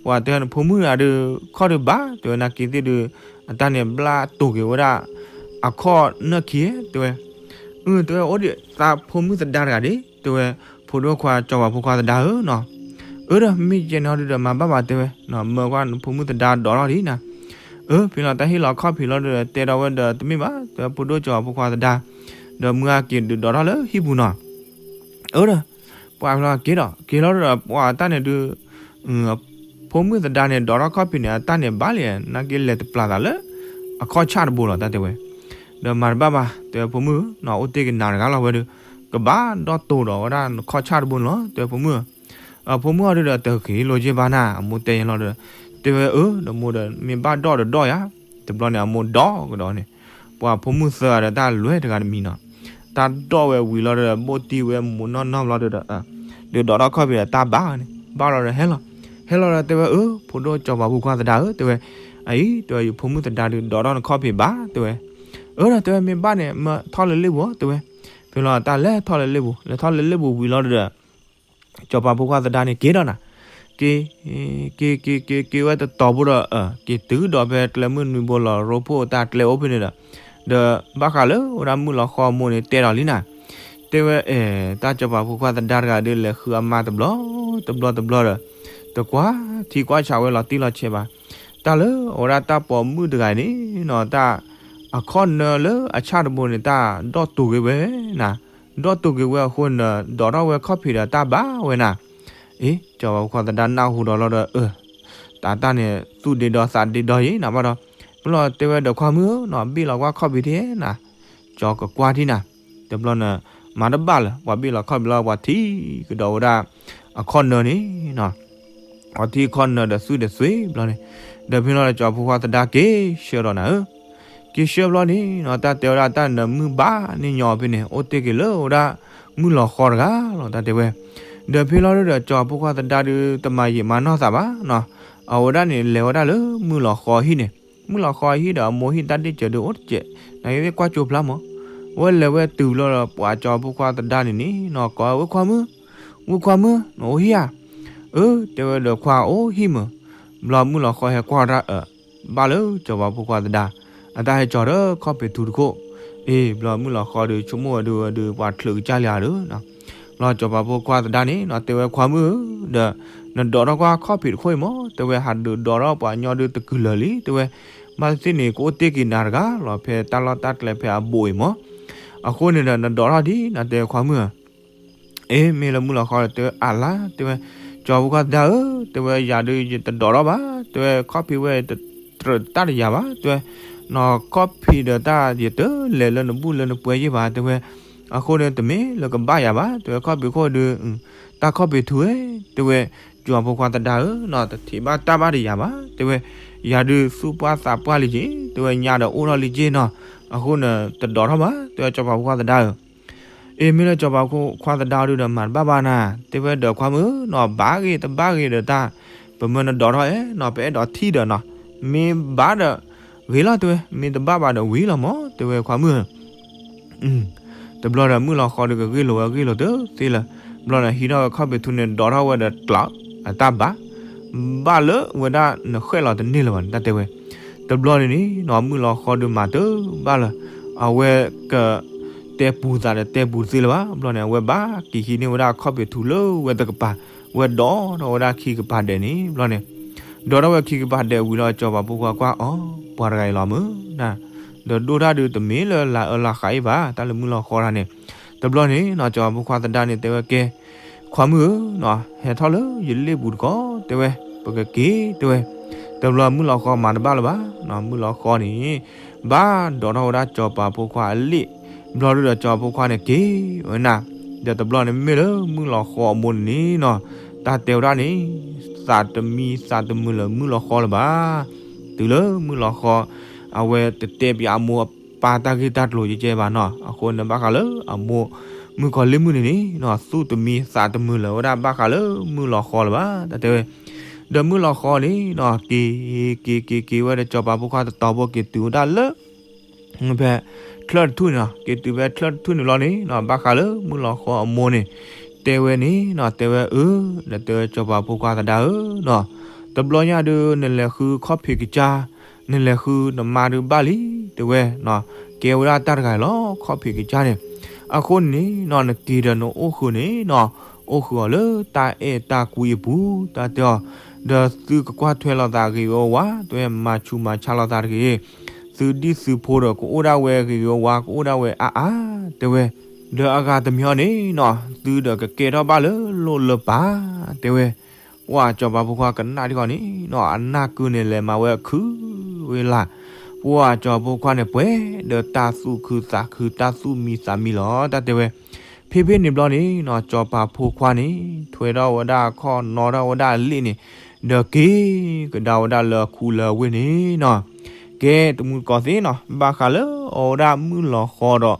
ပှၤတဲနဖိမုၣ်တဂၤဒီး ခီၣ်ဒုးဘၣ် တဲဝဲနာ်က့ၤသ့ၣ်ဒုး အတၢ်န့ၣ်ဘျၣ်တိၤက့ၤဝဲဒၣ် အခီၣ်နၢခံ တဲဝဲ, အၢ တဲဝဲအိၣ်ဒံးသးဖိမုၣ်သဒါတဂၤဒံး တဲဝဲ, ဖိဒိၣ်ခွါစီၤပၤဖိခွါသဒါဧၢနီၤ, အၢ ဒီးမ့ၢ်ကဲန့ၣ်ဟီဒုဒီးမၤဘၣ်ဘၣ်တဲဝဲ, မၢကွၢ်နဖိမုၣ်သဒါဒိးထီၣ်ဒံးနၤ, အၢ ဖဲလီၤတၢ်ဟ့ၣ်လီၤခီၣ်ဖံးလီၤဒီး တဲဒီးဝဲဒီးတမ့ၢ်ဘၣ် တဲဝဲဖိဒိၣ်စီၤပၤဖိခွါသဒါ, ဒီးမုၢ်ဂၤက့ၤဒုးဒိးထီၣ်လၢဟံၣ်ပူၤနီၤ အၢ ဒီး ပှၤဖဲလီၤက့ၤဒီး က့ၤလီၤဒီး ပှၤတၢ်န့ၣ်ဒုး အ ဖိမုၣ်သဒါန့ၣ် ဒိးထီၣ်ခီၣ်ဖံးန့ၣ် အတၢ်န့ၣ်ဘၣ်လံ, နာ်က့လဲၤတပျၢ်သးလၢ အခီၣ်ဆၣ်တဘိလီၤ တၢ်တဲဝဲ. ဒီးမၤတဘၣ်ဘၣ် တဲဝဲ ဖိမုၣ်ဧၢ, အိၣ်တ့ၢ်က့ၤနၤတဂၤလီၤဝဲဒီး ကဘၣ်ဒီၣ်တိၤဒီးဝဲဒၣ်နခီၣ်ဆၣ်တဘိန့ၣ်လီၤ တဲဝဲ ဖိမုၣ်ဧၢ. အဖိမုၣ်အီၤဒုဒီး တဂ့ၤလိာ်က့ဘၣ်နၤ, အမိၢ်တဲယဲလီၤဒီး တဲဝဲအၢ ဒီးမိၢ်ဒီး မ့ၢ်ဘၣ်ဒီၣ်ဒီးဒီၣ်ယၤ. တဘျီန့ၣ် အမိၢ်ဒီးကဒီးန့ၣ် ပှၤဖိမုၣ်သၢဂၤဒီး တၢ်လဲၤတဂၤတမံၤနီၤ, တၢ်ဒီၣ်ဝဲဝံၤလီၤဒီး ဘိၣ်တံၢ်ဝဲမိၢ်နီၢ်နီၢ်ဘျီဒီး ဒုးဒိးထီၣ်ခီၣ်ဖံးဒီးတၢ်ဘၣ်န့ၣ် ဘၣ်လီၤဒီးဟဲလီၤ. ဟဲလီၤဒီးတဲဝဲအၢ ဖိဒိၣ်စီၤပၤဖိခွါသဒါဧၢ တဲဝဲ, အအံၤ တဲဝဲ ယဖိမုၣ်သဒါဒုးဒိးထီၣ်နခီၣ်ဖံးဘၣ် တဲဝဲ. အၢ ဒီးတဲဝဲ မ့ၢ်ဘၣ်န့ၣ် မၢထီၣ်လၢလ့ၣ်ပူၤ တဲဝဲ. ဖဲလီၤတၢ်လဲၤထီၣ်လၢလ့ၣ်ပူၤ လဲၤထီၣ်လၢလ့ၣ်ပူၤဝံၤလီၤဒီး စီၤပၤဖိခွါသဒါန့ၣ် က့ၤဒီးနၤ, က့ၤ က့ၤ က့ၤ က့ၤဝဲတတီၤဖိဒီး က့ၤတုၤဒီးဖဲကျဲမုၢ်နွံဘိလီၤ ရိဖှိၣ်အတၢ်ကျဲ အိၣ်ဖဲန့ၣ်ဒီး ဒီးဘၣ်ဃးလၢဝဲဒၣ်မုၣ်လီၤဃီအမိၢ်န့ၣ် တဲဒီးလံနၤ, တဲဝဲအဲ တၢ်စီၤပၤဖိခွါသဒါတဂၤဒီး လဲၤဃုအမါတဘျီတဘျီတဘျီဒီး တကွၢ်ထံကွၢ်ဆးဝဲလီၤတံၢ်လီၤဆဲးဘၣ်. တၢ်လၢအဝဲဒၣ်တၢ်ပိာ်မုၣ်တဂၤန့ၣ်နီၤ တၢ် အခီၣ်နၢလၢအဆၣ်တဘိန့ၣ် တၢ်ဒီၣ်တိၤက့ၤဝဲနၤ, ဒီၣ်တိၤက့ၤဝဲအဃိန့ၣ် ဒိးထီၣ်ဝဲခီၣ်ဖံးဒီးတၢ်ဘၣ်ဝဲနၤ. အ့ စီၤပၤဖိခွါသဒါနၢ်ဟူဒီးလီၤဒီး အၢ တၢ်တၢ်န့ၣ် သူၣ်ဒ့ဒီးသးဒ့ဒီးယံၤနၤဘၣ်ဒီး ပလီၢ်တဲဝဲဒီးခွါမုၣ်ဧၢနီၤ ဘ့ၣ်လီၤကွၢ်ခီၣ်ဖံးထံနၤ, ကၠီကကွၢ်ထံနၤ. တဘျီန့ၣ် မၤတဘၣ်လၢၤ ပှၤဘ့ၣ်လီၤခီၣ်ဖံးလီၤ ပှၤထံၣ်ကဒီးဝဲဒၣ် အခီၣ်နၢန့ၣ်နီၤ ပှၤထံၣ်ခီၣ်နၢဒီးသွံၣ်ဒီးသွံၣ်ဘျီန့ၣ်, ဒီးဖဲလီၤဒီးစီၤဖိခွါသဒါက့ၤဆှၢဒီးနၤဧၢ, က့ၤဆှၢဘျီန့ၣ်နီၤ တၢ်တဲဝဲဒၣ်တၢ်နၢမုၢ်ဘၣ်န့ၣ်ညီဖဲန့ၣ် အိၣ်တ့ၢ်က့ၤလၢဝဲဒၣ် မုၣ်လီၤဃီတဂၤလီၤ တၢ်တဲဝဲ. ဒီးဖဲလီၤဒီးစီၤဖိခွါသဒါဒုးတမၤယံာ်မၤနီၢ်သးဘၣ်နီၤ, အဝဲဒၣ်န့ၣ် လဲၤဝဲဒၣ်လၢမုၣ်လီၤဃီအဟံၣ်န့ၣ်, မုၣ်လီၤဃီအဟံၣ်ဒီးအမိၢ်ဟံၣ်တၢ်ဒ့ၣ်စၢၤဒုးအိၣ်တစဲး, နကွၢ်ကၠိဖျါမး, ဝဲလဲၤဝဲတုၤလီၤဒီးပှၤစီၤဖိခွါသဒါန့ၣ်န့ၣ်နီၤ ကိးဝဲခွါမုၣ်, ဝဲခွါမုၣ် နအိၣ်ဟံၣ်ဧါ, အၢ တဲဝဲဒီးခွါအိၣ်ဟံၣ်မး, ဘျီမုၣ်လီၤဃီဟဲကွၢ်တၢ်အၢ ဘၣ်လၢစီၤပၤဖိခွါသဒါ, အတၢ်ဟဲကၠီၤဒီးခီၣ်ဖံးထူတခိၣ်, အ့ ဘျီမုၣ်လီၤဃီဒီးဆိကမိၣ်ဝဲဒုးဝဲဒုးပှၤချုးကစၢ်လံဧါဒီး ဘျီစီၤပၤဖိခွါသဒါန့ၣ်နီၤ တဲဝဲခွါမုၣ်ဧၢ, ဒီး နဒိးထီၣ်ကွၢ်ခီၣ်ဖံးတခိၣ်အံၤမး, တဲဝဲဟးဒုးဒိးထီၣ်ပှၤညီဒုးတကုာ်လၢာ်လံ တဲဝဲ, ဘၣ်သ့ၣ်သ့ၣ်န့ၣ် ကအိၣ်တ့ၢ်က့ၤနၤတဂၤလီၤ ဖဲတၢ်လီၢ်တၢ်ကျဲဖဲအဘိအံၤမး, အဃိန့ၣ်ဒီး နဒိးထီၣ်ဒံးနၤ တဲခွါမုၣ်ဧၢ အ့ မ့ၢ်လၢမုၣ်လီၤဃီဒီးတဲဝဲအလါ တဲဝဲ, စီၤဖိခွါသဒါဧၢ, တဲဝဲ ယၤဒုးယတဒိးထီၣ်ဘၣ် တဲဝဲ, ခီၣ်ဖံးဝဲတကြၢးတၢ်တယၤဘၣ် တဲဝဲ, နီၤ ခီၣ်ဖံးဒီးတၢ်ယတလဲၤလၢနဘူၣ်လၢနပှဲၤယ့ၢ်ဘၣ် တဲဝဲ, အဃိန့ၣ်တမ့ၢ်လၢကဘၣ်ယၤဘၣ် တဲဝဲ ခီၣ်ဖံးခိၣ်ဒုး တၢ်ခီၣ်ဖံးထူဝဲ တဲဝဲ, စီၤဖိခွါသဒါဧၢနီၤ တထံၣ်ဘၣ်တၢ်ဘၣ်တယၤဘၣ် တဲဝဲ, ယၤဒုးသူၣ်ပှၢ်သးပှၢ်လံက့ၤ တဲဝဲ ညါဒီးအိၣ်ထီၣ်လံက့ၤနီၤ, အဃိန့ၣ် တဒိးထီၣ်ဘၣ် တဲဝဲ စီၤပၤဖိခွါသဒါဧၢ အ့ မ့ၢ်လၢစီၤပၤဖိခွါသဒါဒုးဒီးမၤတဘၣ်ဘၣ်နၤ, တဲဝဲဒီးခွါမုၣ်နီၤ ဘၣ်ဂ့ၤတဘၣ်ဂ့ၤဒီးတၢ်, ပမၢနဒိးထီၣ်အဲၣ်နီၤ ပအဲၣ်ဒိးထံၣ်ဒီးနီၤ, မ့ၢ်ဘၣ်ဒီး ဂ့ၤလီၤ တဲဝဲ, မ့ၢ်တဘၣ်ဘၣ်ဒီးဝံၤလီၤမး တဲဝဲခွါမုၣ် တဘျီဒီးမုၣ်လီၤဃီဒီးကဂ့ၢ်လိာ်ဝဲဂ့ၢ်လိာ်တသ့လၢၤ, တဘျီန့ၣ်ဟံးထီၣ်ဝဲခီၣ်ဖံးထူန့ၣ် ဒိးထီၣ်ဝဲဒီးကျး, အတၢ်ဘၣ်, ဘၣ်လၢဝဲဒၣ်နဃဲၣ်လီၤတန့ၢ်လၢၤဘၣ်န့ၣ် တၢ်တဲဝဲ, တဘျီန့ၣ်န့ၣ်နီၤ မုၣ်လီၤဃီဒီးမၤတဘၣ်လၢၤ, အဝဲက တဲပူၤသးဒီးတဲပူၤတသ့လၢၤဘၣ်, ဘျီန့ၣ် အဝဲဘၣ်က့ၤဟံးန့ၢ်ဝဲဒၣ်ခီၣ်ဖံးထူလၢဝဲတကပၤ, ဝဲဒိးထီၣ်ဝဲဒၣ်ခံကပၤဒဲးန့ၣ် ဘျီန့ၣ် ဒိးထီၣ်ဝဲခံကပၤဒဲးဝံၤလီၤ စီၤပၤဖိခွါကွၢ်အီၤ ပှၤတဂၤအံၤလီၤမုၢ်နၤ, ဒီးဒိၣ်တၢ်ဒုးတမ့ၢ်လၢလၤအၢလၤဃးအံၤဘၣ် တၢ်လၢမုၣ်လီၤဃီတၢ်န့ၣ်, တဘျီန့ၣ်နီၤ စီၤပၤဖိခွါသဒါန့ၣ် တဲဝဲကဲ, ခွါမုၣ်ဧၢနီၤ ဟဲထီၣ်လၢယလ့ၣ်ပူၤတကီၢ် တဲဝဲ, ပကက့ၤ တဲဝဲ, တဘျီမုၣ်လီၤဃီမၤတဘၣ်လၢၤဘၣ်နီၤ, မုၣ်လီၤဃီန့ၣ် ဘၣ်ဒိးထီၣ်ဝဲဒၣ်စီၤပၤဖိခွါအလ့ၣ်, ဘျီဒုဒီးစီၤပၤဖိခွါန့ၣ်က့ၤဝဲနၤ, ဒီးတဘျီန့ၣ်မ့ၢ်လၢမုၣ်လီၤဃီအမိၢ်န့ၣ်နီၤ, တၢ်တဲဝဲဒၣ်န့ၣ် သးတမံသးတမုာ်လၢမုၣ်လီၤဃီလၢၤဘၣ်, တုၤလၢမုၣ်လီၤဃီ အဝဲတတဲပၠးအမိၢ်အပၢ်တၢ်ဂ့ၢ်တၢ်ကျိၤကဲကဲဘၣ်နီၤ, အဃိန့ၣ်ဘၣ်ဃးလၢအမိၢ် မုၣ်ကီၤလံၢ်မုၣ်န့ၣ်န့ၣ်နီၤ သူၣ်တမံသးတမုာ်လၢၤဝဲဒၣ်ဘၣ်ဃးလၢမုၣ်လီၤဃီလၢၤဘၣ် တၢ်တဲဝဲ, ဒီးမုၣ်လီၤဃီန့ၣ်နီၤ က့ၤ က့ၤ က့ၤ က့ၤဝဲဒီးစီၤပၤဖိခွါတတီၤဖိက့ၤတုၤဝဲဒၣ်လၢ ဖဲချၢၣ်တထူၣ်န့ၣ်နီၤ, က့ၤတုၤဖဲချၢၣ်တထူၣ်န့ၣ်လီၤန့ၣ်နီၤ, ဘၣ်ဃးလၢမုၣ်လီၤဃီအမိၢ်န့ၣ် တဲဝဲန့ၣ်နီၤ, တဲဝဲအၢ, ဒီးတဲဝဲစီၤပၤဖိခွါသဒါဧၢနီၤ, တဘျီညါဒုး နလဲၤဃုခီၣ်ဖံးကစၢ်, နလဲၤဃုနမါဒုးဘၣ်လံ, တဲဝဲ, ကဲဝဲဒၣ်တၢ်တဂၤလီၤ ခီၣ်ဖံးကစၢ်န့ၣ်, အဃိန့ၣ်နီၤ နက့ၤဒီးနအိၣ်ဃုာ်န့ၣ်နီၤ, အိၣ်ဃုာ်အီၤလၢတၢ်အဲၣ်တၢ်ကွံအပူၤ, တၢ်တဲအီၤ, ဒီးသုကကွၢ်ထွဲလိာ်သးဂ့ၤဂ့ၤဝါဝါ, တဲဝဲမၤဆူးမၤဆါလိာ်သးတဂ့ၤ သုဒံၣ်သုဖိဒီးကအိၣ်ဒၣ်ဝဲဂ့ၤဂ့ၤဝါဝါ ကအိၣ်ဒၣ်ဝဲအါအါ, တဲဝဲ, ဒီးအဂၤတမံၤအံၤန့ၣ်နီၤ သုဒီးကကဲထီၣ်ဘၣ်လၢလိၣ်လၢပၢ်, တဲဝဲ, ပှၢ်စီၤပၤဖိခွါကနၣ်ထံကီၢ်န့ၣ်နီၤ အနၢ်ကုန့ၣ်လဲၤမၤဝဲအခုဝဲလၢ်, ပှၢ်စီၤဖိခွါန့ၣ်ပှဲၤဒီးတၢ်သူၣ်ခုသးခုတၢ်သူၣ်မံသးမံလီၤ တၢ်တဲဝဲ, ဖဲဖဲန့ၣ်ဘျီန့ၣ်နီၤ စီၤပၤဖိခွါန့ၣ် ထွဲထီၣ်ဝဲဒၣ်အခီၣ်နီထီၣ်ဝဲဒၣ်အလ့ၣ်န့ၣ်, ဒီးက့ၤကဒါဝဲဒၣ်လၢအခူလၢအဝ့ၢ်န့ၣ်နီၤ, ကဲတမူတကိးသ့ၣ်နီၤ ဘၣ်ဃးလၢအဝဲဒၣ်မုၢ်လီၤဃီဒီး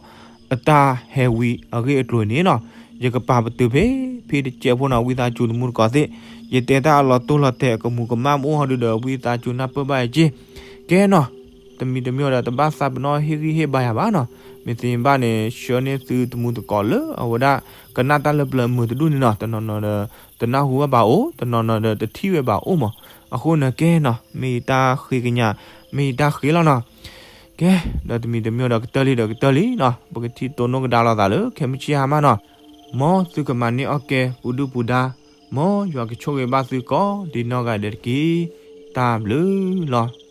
အတၢ်ဟဲဝံအဂ့ၢ်အကျိၤန့ၣ်နီၤ, ယကပာ်ပတုာ်ဖဲ ဖဲတကဲးဖိနီၤ ဝံသးစူၤတမူတကိးသ့ၣ်, ယတဲတၢ်အလီၤတိၢ်လီၤတဲာ်အကမူးကမၣ်မ့ၢ်အိၣ်ဟီဒုဒီး ဝံသးစူၤနၢ်ပၢၢ်ဘၣ်ယက့ၢ်, ကဲနီၤ, တမံၤတမံၤဒီးတဘၣ်သးပ့ၤနီၣ်ဟ့ၣ်ဂံၢ်ဟ့ၣ်ဘါယၤဘၣ်နီၤ, မ့ၢ်သ့ဘၣ်န့ၣ် ဆှၢန့ၢ်သုတမူတကိးလၢအဝဲဒၣ် ကနၣ်တၢ်လၢပျၢၤမုာ်တဒူၣ်န့ၣ်နီၤ, တနီၤနီၤဒီး တနၢ်ဟူဘၣ်ဘၣ်အိၣ်, တနီၤနီၤဒီးတထံၣ်ဝဲဘၣ်အိၣ်မး, အဃိန့ၣ်ကဲနီၤ မ့ၢ်ယတၢ်ဃ့ကညး, မ့ၢ်ယတၢ်ဃ့လီၤနီၤ, ကဲ, ဒီးတမံၤတမံၤဒီးကတၢၢ်လံဒီးကတၢၢ်လံနီၤ, ပကထံၣ်တိၢ်နီၣ်ကဒါလိာ်သးလၢခဲမုၢ်ဆ့ၣ်ဟါမးနီၤ, မ်သုကမၤန့ၢ်အီၣ်ကဲပူၤဒုၣ်ပူၤဒါ, မ်ယွၤကဆိၣ်ဂ့ၤဘၣ်သုကိးဒံနီၢ်ဂၤဒဲးတက့ၢ်, တၢ်ဘျုးလီၤ.